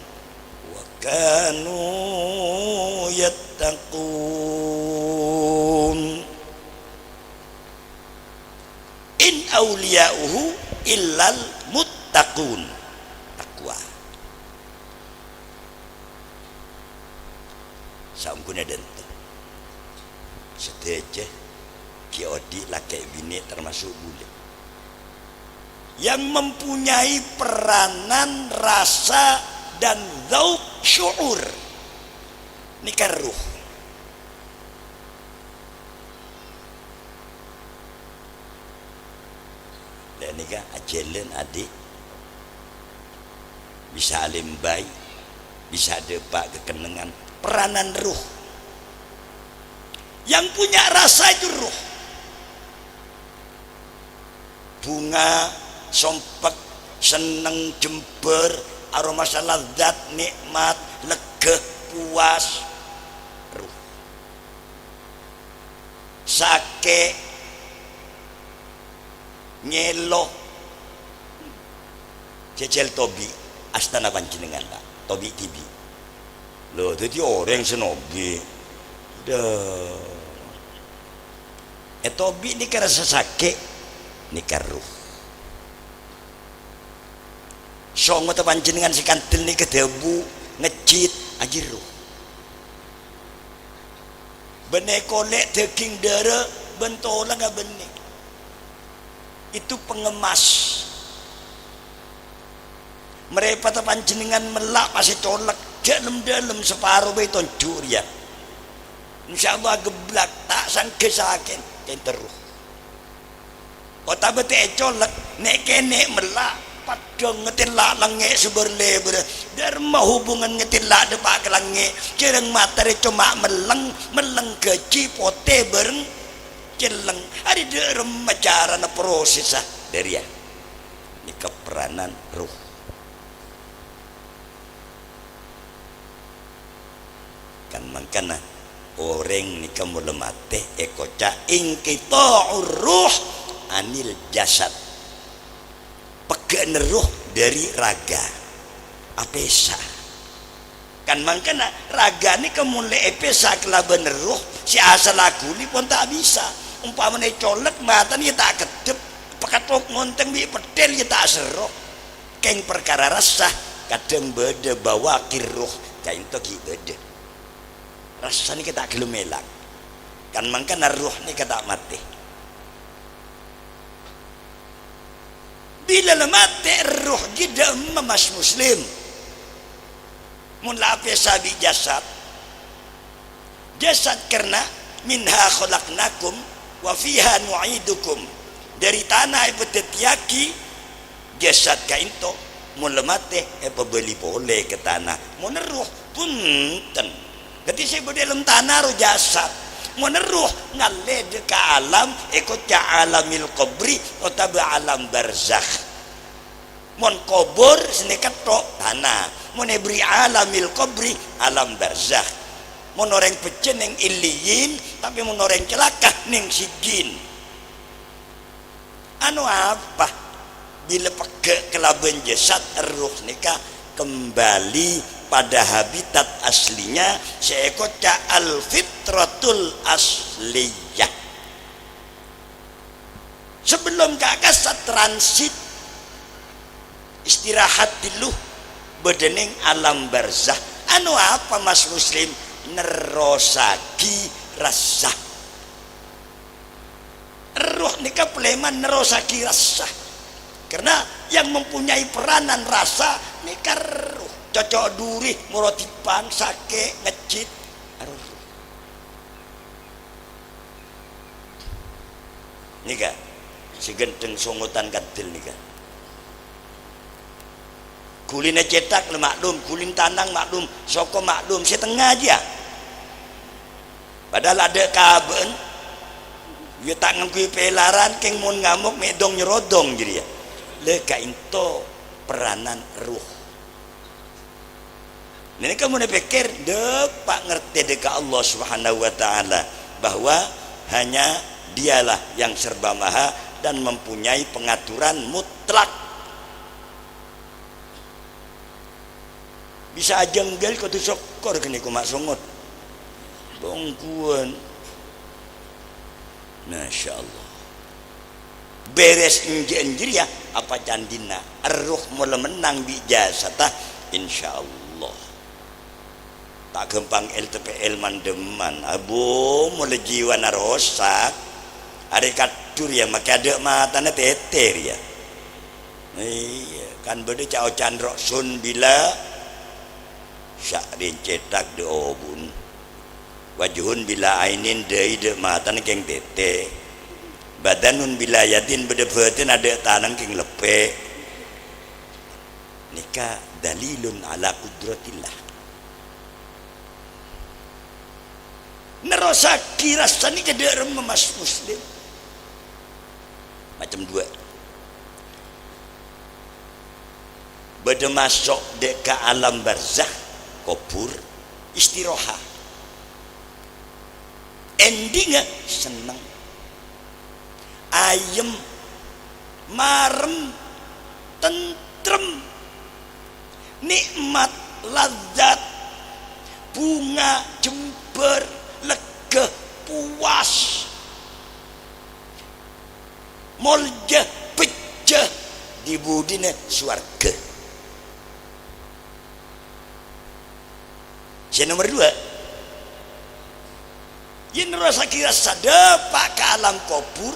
wa kanu yattaqun. In awliya'uhu illal muttaqun. Taqwa. Saongghuna dânto, sadhâjâ ghi' odi' lakè' binè' tamaso' bulâ yang mempunyai peranan rasa dan dzauq syu'ur. Nèka ruh. Lè' nèka ajhâlân adi', bisa alèmbay, bisa dâpa' ka kennengngan, peranan ruh. Yang punya rasa itu ruh. Bhunga, sompek, senneng, jembhâr, aromasa ladzat, nè'mat, legghâ, puwas. Erroh. Sakè', nyèlo. Jhâjhâl tobi' astana panjhennengngan, Pa'. Tobi' dhibi'. Lho, dhâddhi orèng sè nobi'. Dhâ. È tobi' nèka rassa sakè', nèka erroh. Songotta panjhennengngan sè kandel nèka dhâbu, ngejjit, ajiyâ erroh. Bânnè kolè', dhâghing, dârâ, bân tolangnga bânnè. Itu pengemas. Marèpata panjhennengngan mella' pas ècolek, jhâ' lem-dâlem saparo bhâi tonju' rèya. Insyaallah aghebblak, ta' sangghâ sakè'en, kèng terro. Otabâ ta' ècolek, nè'-kènè' mella', padhâng ngatèla' langngè' sabâr-lèbârrâ. Dâremma hubungan ngatèla' dâpa' ka langngè', jhârâng matèra coma mellèng, mellèng ghâji potè bâreng cellèng. Arèya dâremma carana prosèssa dâriyâ. Nèka peranan roh. Kan mangkana, orèng nèka mola matè èkoca' inqita'ur ruh anil jasad. Pegghâ'na roh dâri raga. Apèsa. Kan mangkana, raga nèka mon la èpèsa kalabân roh, sè asalla ghuli pon ta' bisa. Ompamana ècolek, matana iyâ ta' keddhep, pakathok ngontèng bi' peddhel iyâ ta' serro. Kèng parkara rassa, kadhâng bâdâ bawakir roh, kaènto ghi' bâdâ. Rassa nèka ta' ghellem èlang. Kan mangkana roh nèka ta' matè. Bilâ la matè roh ghi' dâ'emma, Mas Muslim. Mon la apèsa bi' jasad, jasad karna, "Minha khalaqnakum wa fiha nu'idukum." Dâri tana èpadhâddhiyâghi jasad kaènto, mon la matè èpabâli polè ka tana. Mon roh, bhunten. Dhâddhi sè bâdâ è dâlem tana roh jasad. Mon roh ngallè dâ' ka alam, èkoca' alamil qabri otabâ alam barzakh. Mon kobhur, sanèka tho' tana. Mon èberri' alamil qabri, alam barzakh. Mon orèng beccè neng illiyin, tapè mon orèng calaka neng sijjin. Anu apa? Bilâ pegghâ' kalabân jasad, erroh nèka kembali pada habitat aslinya, sè èkoca' al-fitratul asliyah. Sebelum ka kasat transit, istirahat dulu, bâdâ neng alam barzakh. Anu apa, Mas Muslim? Nerrossaghi rassa. Erroh nèka palèman nerrossaghi rassa. Karena yang mempunyai peranan rassa nèka erroh. Coco' dhuri, moro dippang, sakè', ngejjit. Erroh. Nèka, sè ghântheng songotan kandel nèka. Ghulina cèthak la maklum, ghulina tanang maklum, soko maklum, sè tengnga jiyâ. Padahal adâ' kabâ'ân, iyâ ta' ngangghuy pèlaran, kèng mon ngamok mè' dong-nyerodong jârèya. Lè, kaènto peranan erroh. Nèka mon èpèkkèr, dâpa' ngartè dâ' ka Allah Subhanahu wa Ta'ala bahwa hanya Dialah yang serba maha dan mempunyai pengaturan mutlak. Bisa ajângghâl kodhu sokkor ghânèka ma' songot. Bhungkuwân. Masya Allah. Bherres enjâ' enjâ' rèya apa candhina? Erroh mola mennang bi' jasadda, insyaallah. Ta' ghâmpang L T P L man-dhâmman. Abo, mola jiwana rosak. Arè kaddhur, yâ, makè adâ' matana tètè rèya. Iyâ, kan bâdâ ca'-oca'an ro'sun bila sya'rin cèthak dâ' obu'en. Wajhun bila ainin dâi dâ' matana kèng tètè. Badanun bila yadin bâdâ bhâdhân adâ' tanang kèng leppè'. Nèka dalilun ala qudratillah. Nerrossaghi rassa nèka dâ' remma, Mas Muslim. Macem duwâ'. Bâdâ maso' dâ' ka alam barzakh, kobhur, istiroha. Endingnga senneng. Ayem, marem, tentrem. Nikmat, lazzat, bhunga, jembhâr, legghâ, puwas. Molja, bhâjjâ, di-budina sowarghâ. Sè nomer dua, yèn rowa sakèra sadâpa' ka alam kobhur,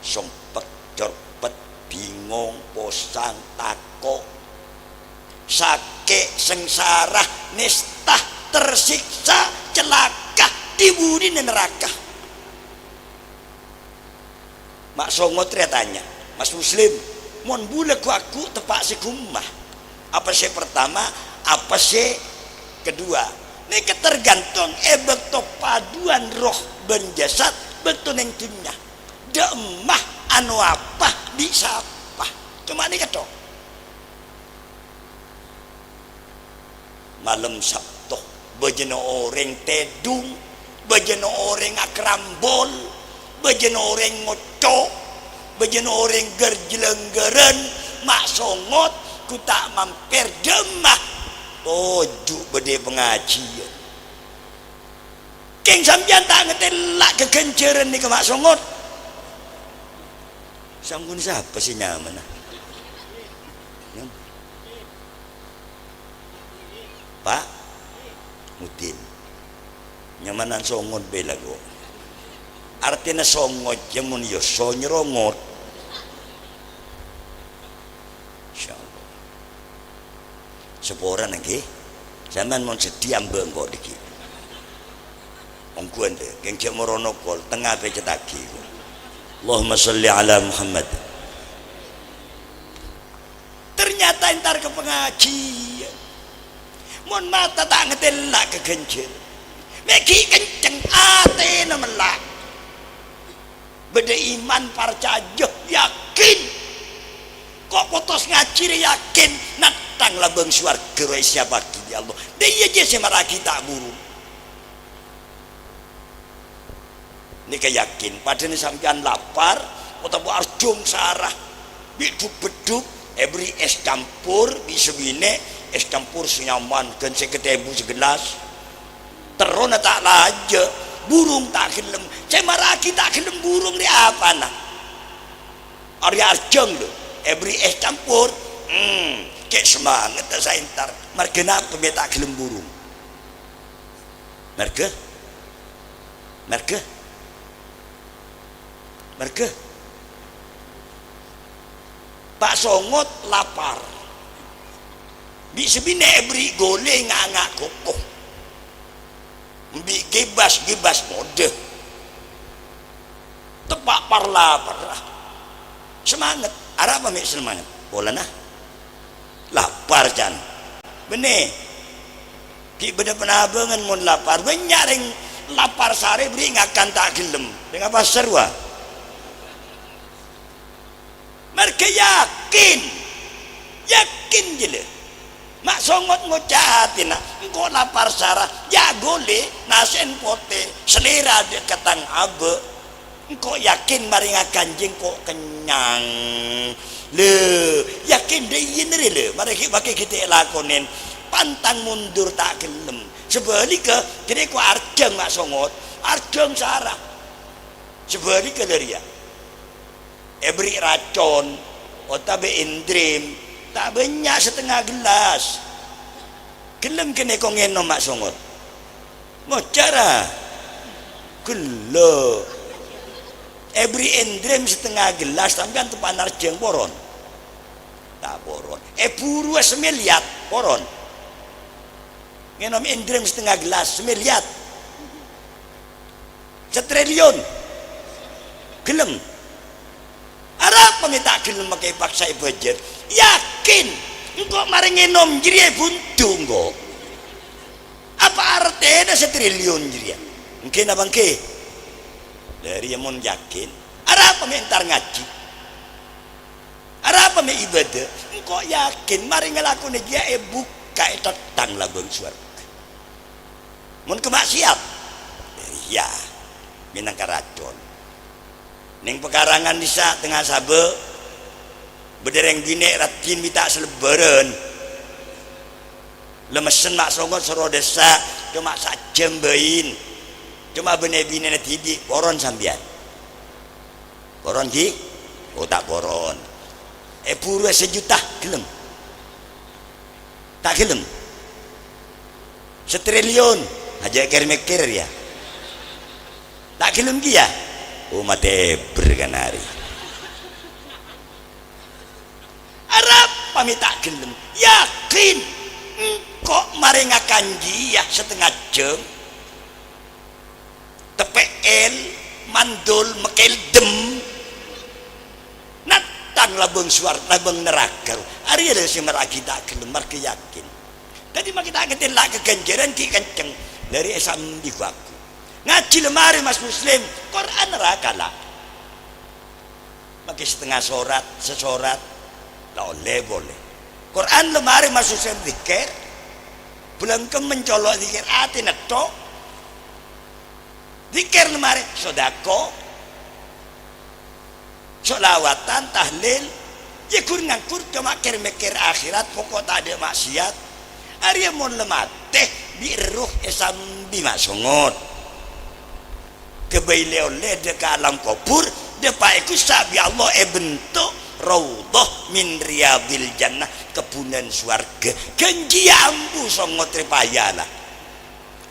sompek, corpet, bingong, posang, tako', sakè', sangsara, nèsta, tersiksa, calaka, di-budina naraka. Ma' Songot rèya tanya, "Mas Muslim, mon bulâ ghu-, aghu' teppa' sè ghumma? Apa sè partama, apa sè kedua?" Nèka tergantung è bâkto paduwân roh bân jasad, bâkto neng dhunnya. Dâ'emma, ano apa, bi' sapa? Coma nèka tok. Malem Sabto, bâjâna orèng tèdung, bâjâna orèng akrambol, bâjâna orèng ngoco', bâjâna orèng ghâr-jhâlângghârân, ma' Songot, ghu ta' mampèr dâ'emma, toju' bâdâ pangajiyân. Kèng sampèyan ta' ngatèla' ghâghânjhârân nèka ma' Songot. Sampon sapa sè nyamana? Pak Mudin. Nyamanan Songot bhâi la, kok. Artèna Songot jâ mon yâ so nyerongot. Insyaallah. Saporana, ngghi. Sampèyan mon seddhi amba engko' dhâggi'. Ongghuwân, dâ, kèng jhâ' moro nokol, tengnga pèccettaghi. Allahumma shalli ala Muhammad. Ternyata entar ka pangajiyân. Mon mata ta' ngatèla' ghâghânjhâr. Mè' ghi' kenceng, atèna mella'. Bâdâ iman, parcajâ, yakin. Ko' potos ngajhi rè yakin, natthang labâng sowarghâ rowa èsèyapaghi bi' Allah. Dâ' iyâ jiyâ sè maraghi ta' burung. Nèka yakin, padâna sampèyan lapar, otabâ arjhâng sara, bi' dhuk-beddhuk, èberri' ès campor, bi' sè binè', ès campor sè nyaman, ghân sèket èbu sagellas. Terrona ta' lajâ, burung ta' ghellem. Sè maraghi ta' ghellem burung rè apana? Arèya arjhâng, lho, èberri' ès campor. Hmm, cè' semangatta sè entar. Marghâ napa mè' ta' ghellem burung? Marghâ? Marghâ? Marghâ? Pa' Songot lapar. Bi' sè binè' èberri' ghulâ nga'-nga' koko. Bi' ghibas-ghibas modâ. Teppa' par-laparra. Semangat. Arapa mè' semangat? Polana lapar, can. Bânnè. Ghi' bâdâ panabângan mon lapar. Bânnya' rèng lapar sarè èberri' ngakan ta' ghellem. Rèng apa sèr, wa? Marghâ yakin. Yakin jiyâ, lè. Ma' Songot ngoca' atèna, "Engko' lapar sara, yâ ghulâ, nasè'en potè, salèra dâ' ka tang abâ'. Engko' yakin marè ngakan jiyâ engko' kennyang." Lè, yakin dâ' iyâ nèrè, lè, marè ghi' makè ghi' ta' èlakonè. Pantang mundur ta' ghellem. Sabhâligghâ, jârèya ko' arjhâng ma' Songot, arjhâng sara. Sabhâligghâ dâ' rèya. Èberri' racon, otabâ endrem, ta' bânnya' satengnga gellas. Ghellem ghânèka ngènom ma' Songot? Ngoca' ra? Ghellu'. Èberri' endrem satengnga gellas, sampèyan teppa'na arjhâng poron? Ta' poron. Èburuwâ samèlyat, poron? Ngènom endrem satengnga gellas, samèlyat. Satriliun. Ghellem. Arapa mè' ta' ghellem makè èpaksa èbâjâr? Yakin. Engko' marè ngènom jârèya èbhundu engko'. Apa artèna satriliun jârèya? Èngghi napa èngghi? Lah, rèya mon yakin. Arapa mè' entar ngajhi? Arapa mè' ibâdâ, engko' yakin marè ngalakonè jiyâ èbukka' è tèttang labâng sowarghâ. Mon ka ma'siyat, iyâ, mènangka racon. Neng pekarangan dissa' tengnga sabâ', bâdâ rèng binè' raddhin mè' ta' salèbbârân. Lemessen ma' songot soro dissa', coma sajjhâm bâin. Coma bânnè binèna dhibi', poron sampèyan. Poron, ghi? Oh, ta' poron. Èbhuruwâ sajuta, ghellem? Ta' ghellem? Satriliun, ajjhâ' kèr-mèkkèr, yâ. Ta' ghellem kèya? Oh, matè bher kan arè. Arapa mè' ta' ghellem? Yakin, engko' marè ngakan jiyâ satengnga jhâm. Teppe'el, mandul, mèkkèl dem. Nattang labâng suwar-, labâng naraka. Arèya la sè maraghi ta' ghellem, marghâ yakin. Dhâddhi makè ta' ngatèla' ka ghânjhârân ghi' kenceng, dhâri èsambi ghu-lagghu. Ngajhi la marè, Mas Muslim, Qur'an ra kala. Makè satengnga sorat, sasorat, la ollè polè. Qur'an la marè, Mas Muslim, dzikir. Bulâ kemma colo' dzikir, atèna tho'. Dzikir la marè, sodako. Sholawatan, tahlil, yâ ghur-ngangghur coma kèr-mèkkèr akhèrat, poko' tadâ' ma'siyat. Arèya mon la matè, bi' erruh èsambi ma' songot. Ghâbây lè-ollè dâ' ka alam kobhur, dâpa' èkassa' bi' Allah èbhentok raudhah min riyadhil jannah, kebbhunan sowarghâ. Ghânjhiyâ ambu songot rè paya la.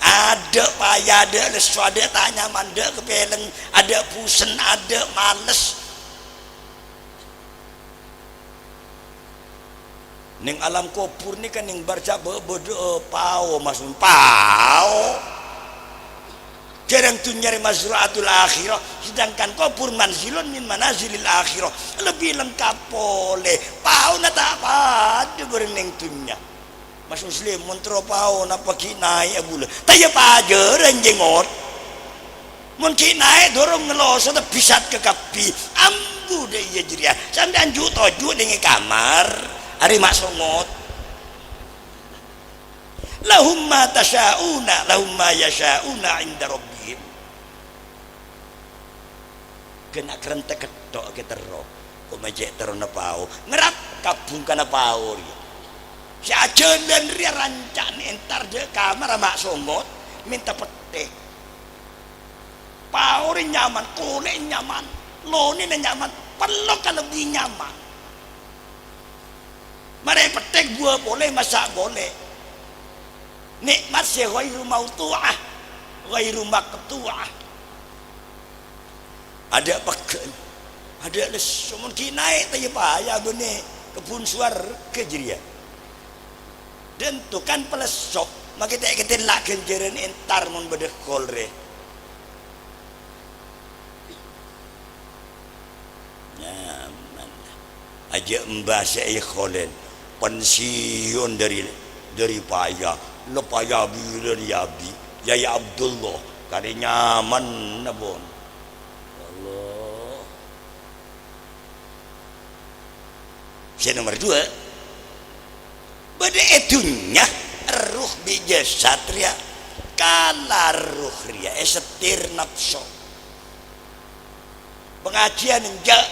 Adâ' paya, adâ' lesso, adâ' ta' nyaman, adâ' kapèlèng, adâ' busen, adâ' males. Neng alam kobhur nèka neng barzakh bâ-, bâdâ, eh, pao, Mas, pao. Jhârâng dhunnya rè mazra'atul akhirah, sedangkan kobhur manzilun min manazilil akhirah. Lebbi lengkap polè. Paona ta' padâ bâreng neng dhunnya. Mas Muslim, mon terro paona paghi' naè' abulâ, ta' iyâ pajhârân jèngot. Mon ghi' naè' dhorong ngelloso ta' bisa kakabbhi, ambu dâ' iyâ jârèya. Sampèyan ju' toju' neng è kamar, arè ma' songot. Lahum ma tasya'una, lahum ma yasya'una 'inda rabbihim. Ghân akarènta ketthok kè terro, koma cè' terrona pao, ngerrap ka bhungkana pao rèya. Sè ajhâlân rèya ranca'na entar dâ' kamarra ma' songot, mènta pettè. Pao rè nyaman, kolè' nyaman, lonèna nyaman, pellokka lebbi nyaman. Marè pettè buwâ polè, massa' polè. Nikmat sè ghairu mautu'ah, ghairu maqtu'ah. Adâ' pegghâ'ân, adâ' lesso, mon ghi' naè' ta' iyâ paya bânnè kebbhun sowarghâ jârèya. Dhânto kan palesso, makè ta' èkatèla' ghânjhârân entar mon bâdâ khol rè. Nyaman. Ajâ' emba sè èkholèn. Pensiun dâri, dâri paya. La paya bilân yâ bi'. Yâ, yâ Abdullah. Karè nyaman, pon. Allah. Sè nomer duwâ'. Bâdâ è dhunnya, erruh bi' jasad rèya. Kala erruh rèya èsettir napso. Pangajiyân enjâ'.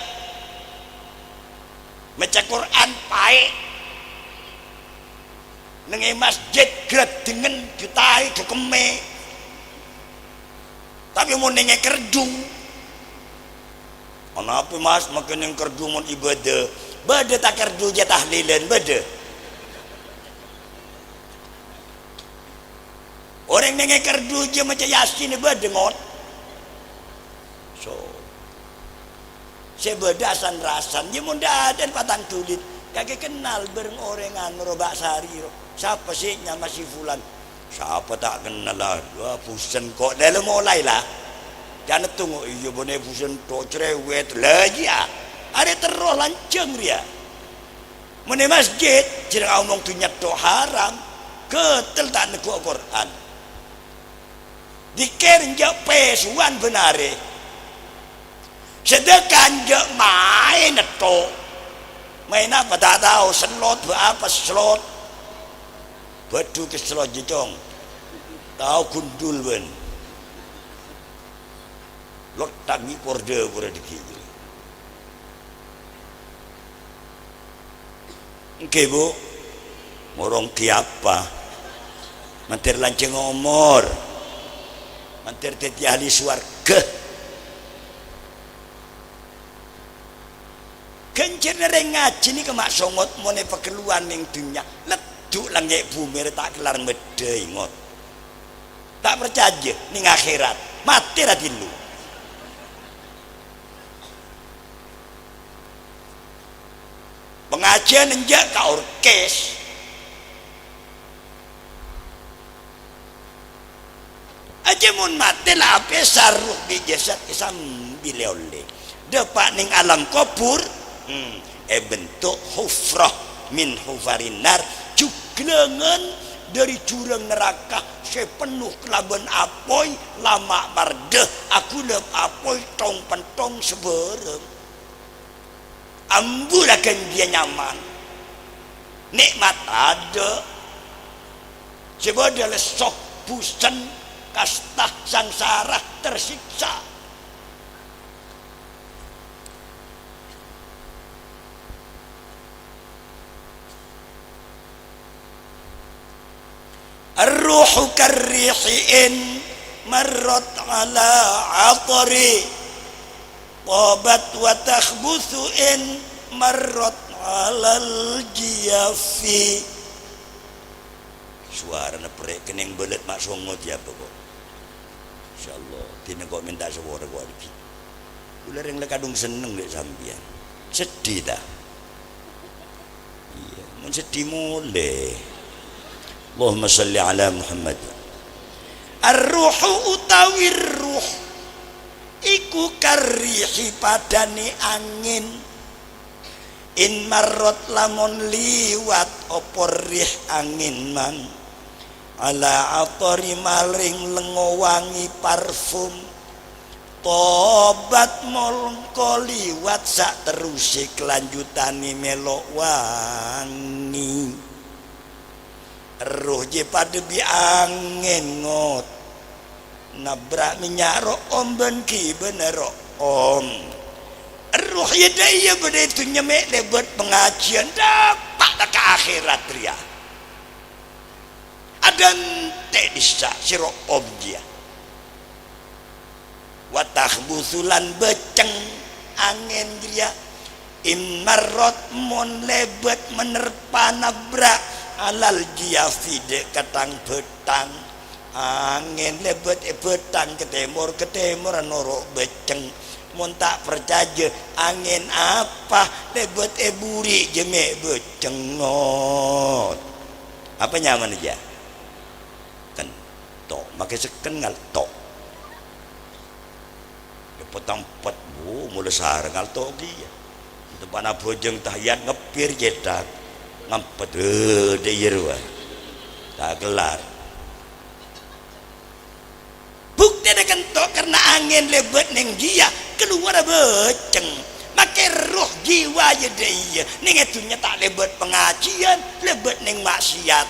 Maca Qur'an paè'. Neng è masjid ghârâddhingngân jhâ' taè ghâkemmè. Tapè mon neng è kardhu, anapa, Mas, makè neng kardhu mon ibâdâ? Bâdâ ta' kardhu jâ tahlilân? Bâdâ. Orèng neng è kardhu jâ maca Yasin bâdâ, ngon? So. Sè bâdâ san-rasan, jâ mon dâdân patang julid, kakè kennal bâreng orèng anu ro Ba'sari ro. Sapa sè nyama si Fulan? Sapa ta' kennal, la? Wah, busen ko'. Lè, la molaè, la. Jâna tong, iyâ, bânnè busen to', cerewet. La, iyâ. Arè terro lanjhâng rèya. Mon è masjid, jârèng aomong dhunnya to' haram. Ghâtel ta' neggu' Qur'an. Dzikir enjâ' pèsowan bân arè. Sedekah enjâ' maèn to'. Maèn apa ta' tao, sellot, bâ' apa sellot. Bâdhu kè sellot jècong. Tao gundul bân. Lottak bi' por dhâbur dhâggi'. Èngghi, Bu. Morong kè apa? Mandhâr lanjhâng omor. Mandhâr dhâddhi ahli sowarghâ. Ghânjhârânna rèng ngajhi nèka ma' songot mon èpaghâlluwân neng dhunnya, leddhu' langngè' bhumè rè ta' kellar mèddhâi, ngot. Ta' parcajâ neng akhèrat, matè ra dhillu. Pangajhiyân enjâ' ka orkes. Ajâ mon matè la apèsa erroh bi' jasad èsambi lè-ollè. Dâpa' neng alam kobhur, hmm, èbentuk hufrah min hufarin nar, jhuglângan dhâri jhurâng naraka sè penno kalabân apoy, lama' mardhâ, aghulâp apoy, thong-penthong sabhârâng. Ambu la ghânjiyâ nyaman. Nè'mat tadâ'. Sè bâdâ lesso, busen, kasta, sangsara, tersiksa. Ar-ruhu kar-rihi in marrat ala atari, tabat wa takhbuthu in marrat alal jiyafi. Suarana perrè' kennèng bâlât ma' songot, yâ, pokok. Insyaallah, dina engko' mènta sawora engko' dhâggi'. Kaulâ rèng la kadhung senneng bi' sampèyan. Seddi, ta? Iyâ, mon seddi molè. Allahumma shalli ala Muhammad. Ar-ruhu utawi ruh iku karrihi padâna angèn. In marrat lamon liwat apa rih angèn mang. Ala atari maring lengo wangi parfum. Tobat mongko liwat saterrusè kalanjutanè mèlo' wangi. Erroh jiyâ padâ bi' angèn, ngot. Nabrak mènnya' ro'om bân ghibâna ro'om. Erroh yâ dâ' iyâ bâdâ è dhunnya mè' lèbât pangajhiyân, dâpa' ka akhèrat rèya. Adhânte' dissa' sè ro'om jiyâ. Wa takhbuthu lan bâceng angèn jârèya. In marrat mon lèbât menerpa nabrak alal jiyafi dâ' ka tang-bhâtang. Angèn lèbât è bhâtang ka tèmor, ka tèmor noro' bâceng. Mon ta' parcajâ, angèn apa lèbât è buri' jiyâ mè' bâceng, ngot. Apa nyamana jiyâ? Kento', makè sekken ngalto'. Dâpa' tampet, bu, mula sareng ngalto' kèya. Teppa'na abhâjâng tahiyat ngeppir cèthak. Ngampet, eh, dâ' iyâ rowa. Ta' kellar. Buktèna kento' karna angèn lèbât neng jiyâ, kalowar bâceng. Makè erroh jiwa yâ dâ' iyâ. Neng è dhunnya ta' lèbât pangajhiyân, lèbât neng ma'siyat.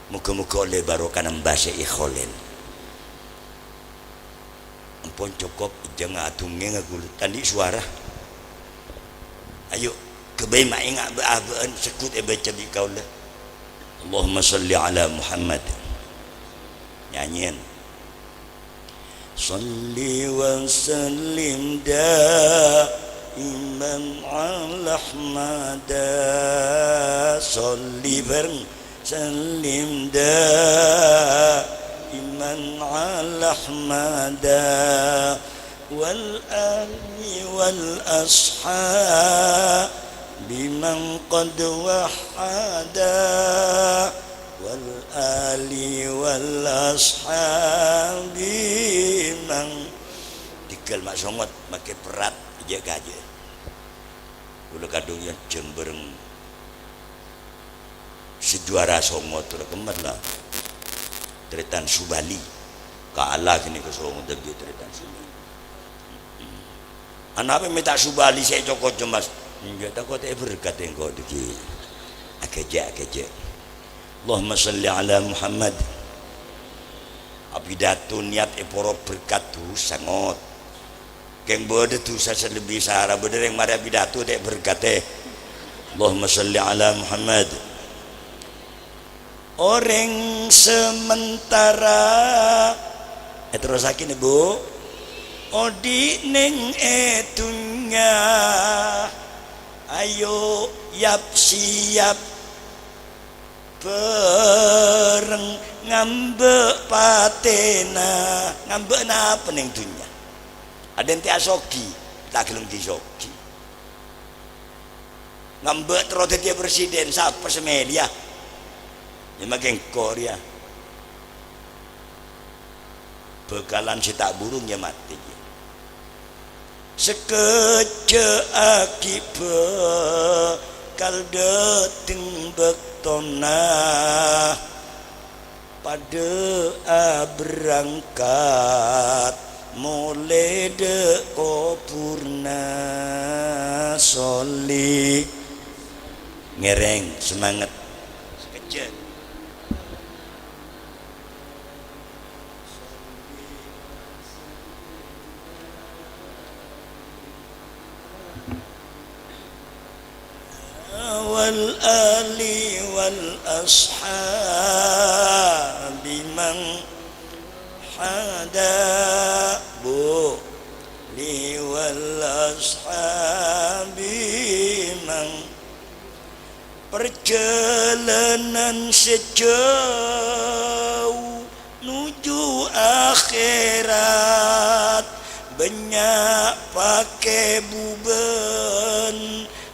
Moga-moga ollè barokana mbasè'è Kholil. Ampon cokop, jhâ' adhungngènga ghulâ, ta' andi' sowara. Ayo, ghâbây maènga' bâ'-abâ'ân segghut èbâca bi' kaulâ. Allahumma shalli ala Muhammad. Nyanyèn. Shalli wa sallim daiman ala Ahmada. Shalli bareng. Sallim daiman ala Ahmada wal ali wal ashabi man qad wahhada. Wal ali wal ashabi mang. Dhigghâl ma' songot, makè perrat, jhâ' kajâ. Kaulâ kadhung èyonjhâng bhâreng sè juwara songot, kaulâ kemmat la. Tarètan Subali. Kaala ghânèka songot dâggi' tarètan Subali. Anapa mè' ta' subali sè co-koco, Mas? Enjâ', tako' ta' èberkat engko' dhâggi'. Aghâjâ', aghâjâ'. Allahumma shalli ala Muhammad. Apidato niat èporo berkat dhusa, ngot. Kèng bâdâ dhusa sè lebbi sara, bâdâ rèng marè apidato ta' èberkatè. Allahumma shalli ala Muhammad. Orèng sementara, èterrossaghi, Bu. Odi' neng è dhunnya, ayo yap-siyap bhâreng ngambâ' patèna. Ngambâ' napa neng dhunnya? Adhânte' asogi, ta' ghellem ghi' sogi. Ngambâ' terro dhâddhiyâ presiden, sapa sè mèlèya? Yâ, makè engko' rèya. Bhâkalan sè ta' burung yâ matè, yâ. Sakejjhâ' aghi' bhâkal dhâteng bâktona. Padâ aberrangkat molè dhâ' kobhurrâ. Soli. Ngèrèng, semangat. Sakejjhâ'. Wal ali wal ashabi man hada, Bu. Li wal ashabi man Parjhâlânan sè jhâu nuju akhèrat, bânnya' pakèbubân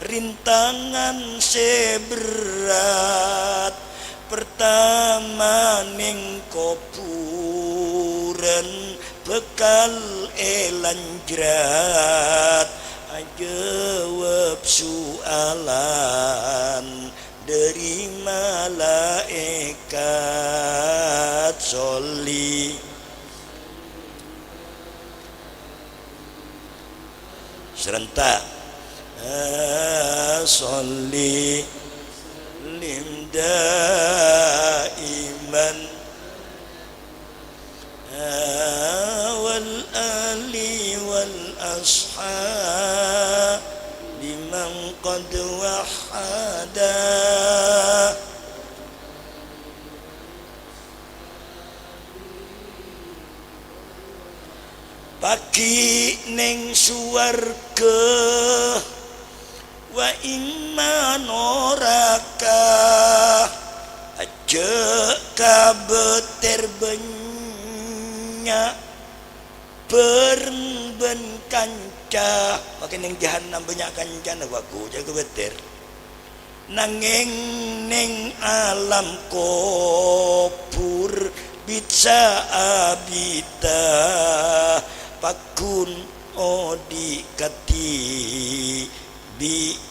rintangan sè berrâ'. Pertama neng kobhurân bhâkal èlanjrât, ajâwâb soalan dhâri malaèkat. Sholli. Serentak. Sholli. Lim daiman. Wal ali wal ashabi man qad wahhada. Paghi' neng sowarghâ, wa imma noraka, ajjhâ' kabâter bânnya' bhâreng bân kanca. Makè neng jahannam bânnya' kancana, wa ghujâ kabâter. Nangèng neng alam kobhur bisa abita, pagghun odi' kadhibi'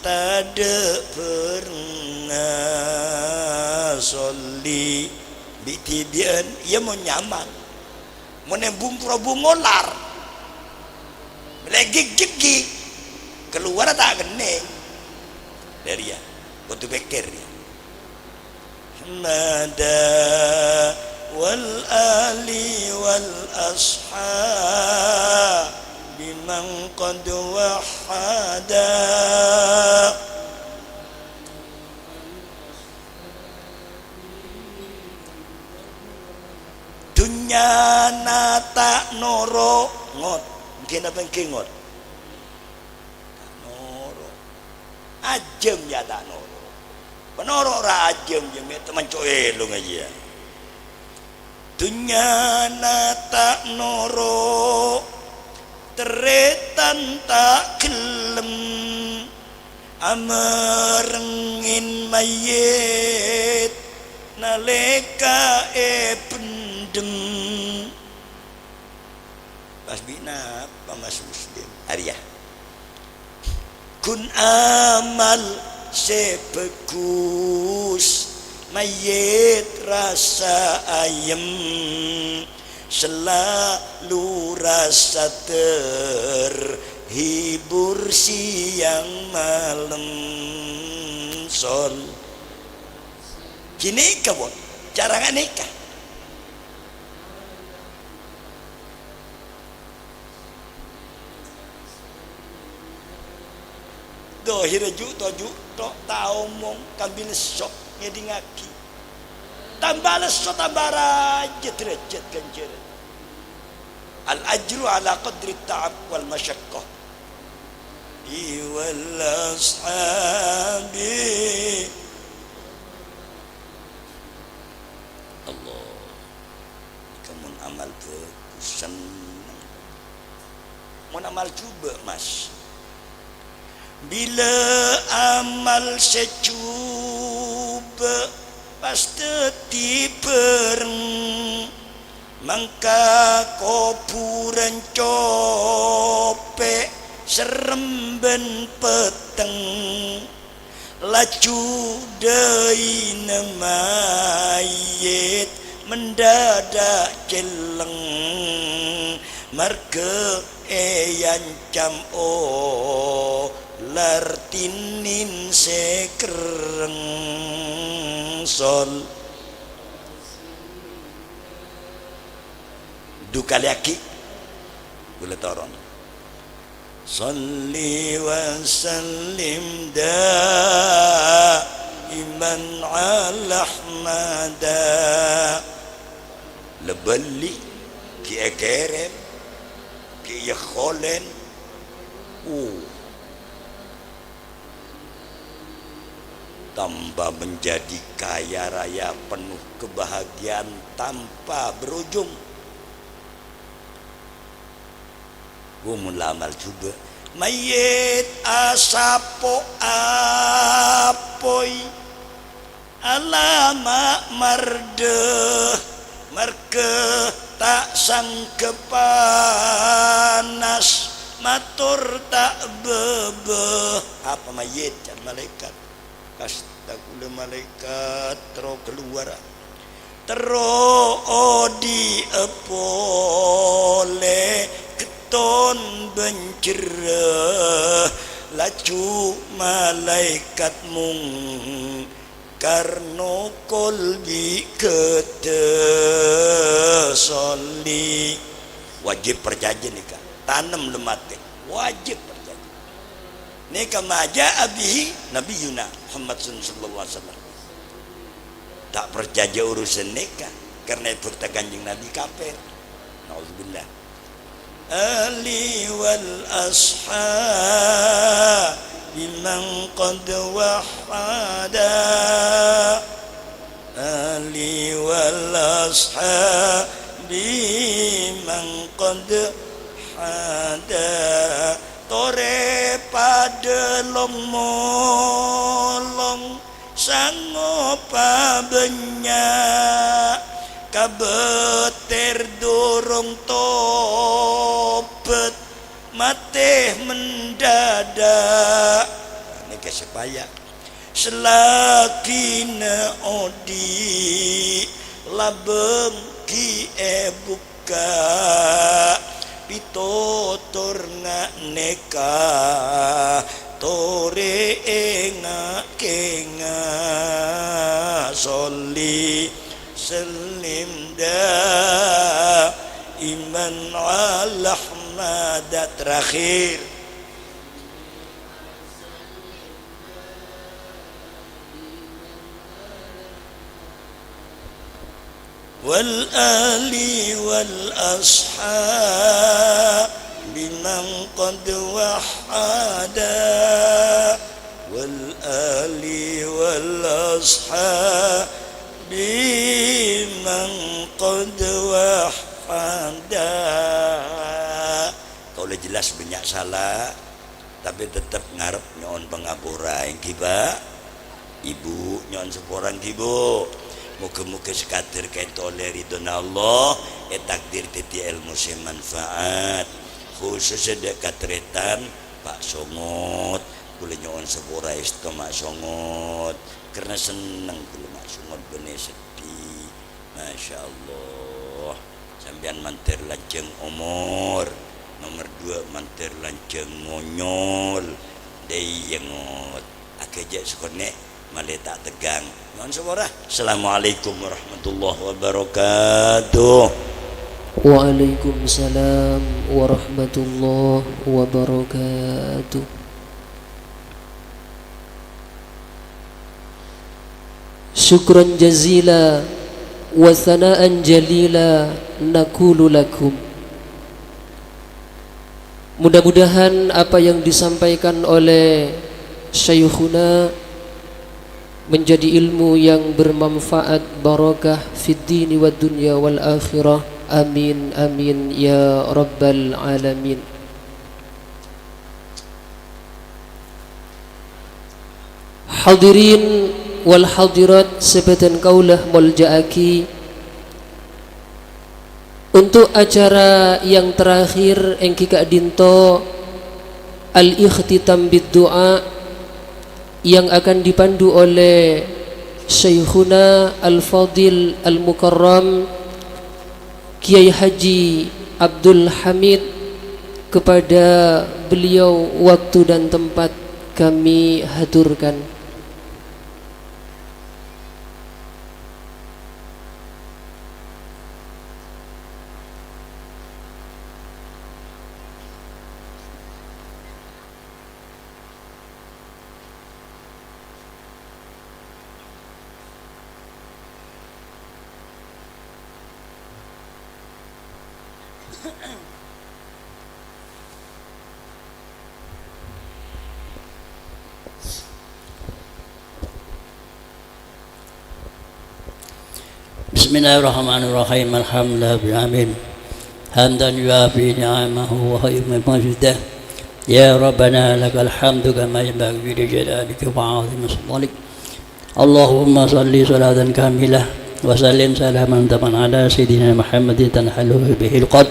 tadhâ' bhârengnga. Sholli. Bi'-dhibi'ân, iyâ, mon nyaman. Mon embung pura bungolar, lè ghi'-ghi', kalowar ta' kennèng. Dâri, yâ, kodhu pèkkèr, yâ. Mada wal ali wal ashabi man qad wahhada. Dhunnyana ta' noro', ngot. Èngghi napa èngghi, ngot? Ta' noro'. Ajâm, yâ, ta' noro'. Panoro' ra ajâm, yâ, mè' teman co' èlong, yâ. Dhunnyana ta' noro', tarètan ta' ghellem. Amèrengngè mayyit nalèka èpendem. Pas bi' napa, Mas Muslim? Arèya. Ghun amal sè bhâghus, mayyit rassa ayem. Selalu rassa ter-, Hibur siang malem, Sol. Ghânèka, pon. Cara ghânèka. Dhâhirra ju'-toju' tok, ta' omong, kambi lesso ngèdingngaghi. Tamba lesso, tamba rajâ derajat ghânjhârân. Al-ajru ala qadri ta'ab wal masyaqqah. Bi wal ashabi. Allah. Nèka mon amal bhâghus, senneng. Mon amal jhubâ', Mas. Bilâ amal sè jhubâ' pas dhâddhi bhâreng, mangka kobhurân copè', serrem bân petteng. Laju dhâina mayyit mendadak celleng, marghâ èancam olar tinin sè kerreng. Sol. Dhu kalèaghi, kaulâ toron. Shalli wa sallim daiman ala Ahmada. La bâli, ghi' èkèrèm, ghi' èyèkholèn. Uh. Tamba menjadi kaya raya penuh kebahagiaan tanpa berujung. Ghu mon la amal jhubâ'. Mayyit asapo apoy, alama mardhâ, marghâ ta' sangghep panas, mator ta' bâbâ. Apa mayyit? Can malaèkat. Kasta kaulâ malaèkat terro kalowar. Terro odi'â polè ghetton bân jherrâ, laju malaèkat Mungkar nokol bi' ghâdhâ. Soli. Wajib parcajâ nèka. Tanem lem atè. Wajib parcajâ. Nèka ma jaa bihi Nabiyuna Muhammad sallallahu alaihi wasallam. Ta' parcajâ urusan nèka, karna èbhâkta Kanjeng Nabi kafir. Naudzubillah. Ali wal ashabi man qad wahhada. Ali wal ashabi man qad hada. Torè padâ long-molong, sangopa bânnya', kabâter durung tobhât, matè mendadak. Nèka sè paya. Salagina odi', labâng ghi' èbukka', pitotor nga' nèka, torè ènga'-kenga'. Soli, sallim daiman ala Ahmada. Terakhir. Wal ali wal ashabi man qad wahhada. Wal ali wal ashabi man qad wahhada. Kaulâ jelas bânnya' sala. Tapè tettep ngarep nyo'on pangapora, èngghi, Pa'? Ibu, nyo'on sapora, èngghi, Bu? Moghâ-moghâ sakadâr ka'dinto ollè ridhona Allah, ètakdir dhâddhi èlmo sè manfaat, khusus dâ' ka tarètan Pa' Songot. Kaulâ nyo'on sapora èsto Ma' Songot, karna senneng kaulâ Ma' Songot bânnè seddhi. Masya Allah. Sampèyan mandhâr lanjhâng omor. Nomer dua, Mander lanjhâng ngonyol, dâi engot. Aghâjâ' sakonè', malè ta' tegghâng. Nyo'on sapora. Assalamualaikum warahmatullahi wabarakatuh. Waalaikumsalam warahmatullahi wabarakatuh. Syukran jazila wa thana'an jalila naqulu lakum. Mudah-mudahan apa yang disampaikan oleh Syaikhuna menjadi ilmu yang bermanfaat, barakah fid dini wad dunya wal akhirah. Amin, amin, ya rabbal alamin. Hadirin wal hadirat sè bâdhân kaulâ molja'aghi, untuk acara yang terakhir èngghi ka'dinto al-ikhtitam bid du'a yang akan dipandu oleh Syaikhuna Al-Fadil Al-Mukarram Kiai Haji Abdul Hamid, kepada beliau waktu dan tempat kami haturkan. بسم الله الرحمن الرحيم. الحمد لله رب العالمين. حمدا يوافي نعمه ويكافئ مزيده. يا ربنا لك الحمد كما ينبغي لجلالك وعظيم سلطانك. اللهم صل صلاة كاملة وسلم سلاما تاما على سيدنا محمد تنحل به العقد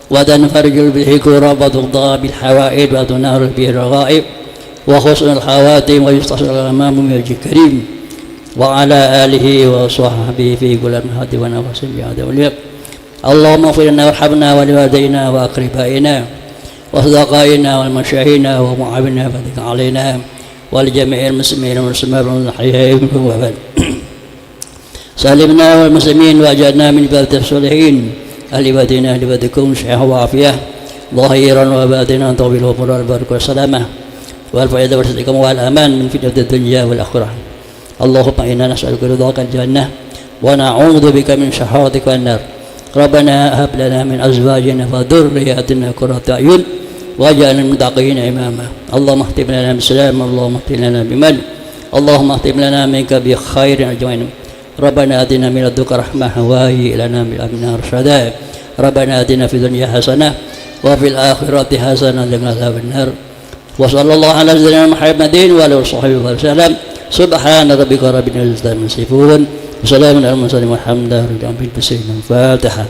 وتنفرج به الكرب وتقضى به الحوائج وتنال به الرغائب وحسن الخواتم ويستسقى الغمام بوجهك الكريم وعلى آله وصحبه في كل لمحة ونفس بعدد ما خلق. اللهم اغفر لنا وارحمنا ولوالدينا وأقربائنا وأصدقائنا ومشايخنا ومعاوننا وفضلك علينا ولجميع المسلمين والمسلمات الأحياء منهم والأموات. سلمنا والمسلمين وأجعلنا من عبادك الصالحين. أهل عبادنا أهل عبادكم صحة وعافية ظاهرا وباطنا طويل العمر والبركة والسلامة والفائدة والاستقامة والأمان من فتنة الدنيا والآخرة. اللهم إنا نسألك رضاك الجنة ونعوذ بك من سخطك والنار. ربنا هب لنا من أزواجنا وذرياتنا قرة أعين واجعلنا للمتقين إماما. اللهم اختم لنا بالإسلام، اللهم اختم لنا بالإيمان، اللهم اختم لنا منك بخير أجمعين. ربنا آتنا من لدنك رحمة وهيئ لنا من أمرنا رشدا. ربنا آتنا في الدنيا حسنة وفي الآخرة حسنة وقنا عذاب النار. وصلى الله على سيدنا محمد وعلى آله وصحبه وسلم. سبحان ربك رب العزة عما يصفون. وسلام على المرسلين والحمد لله رب العالمين. بسم الله. الفاتحة.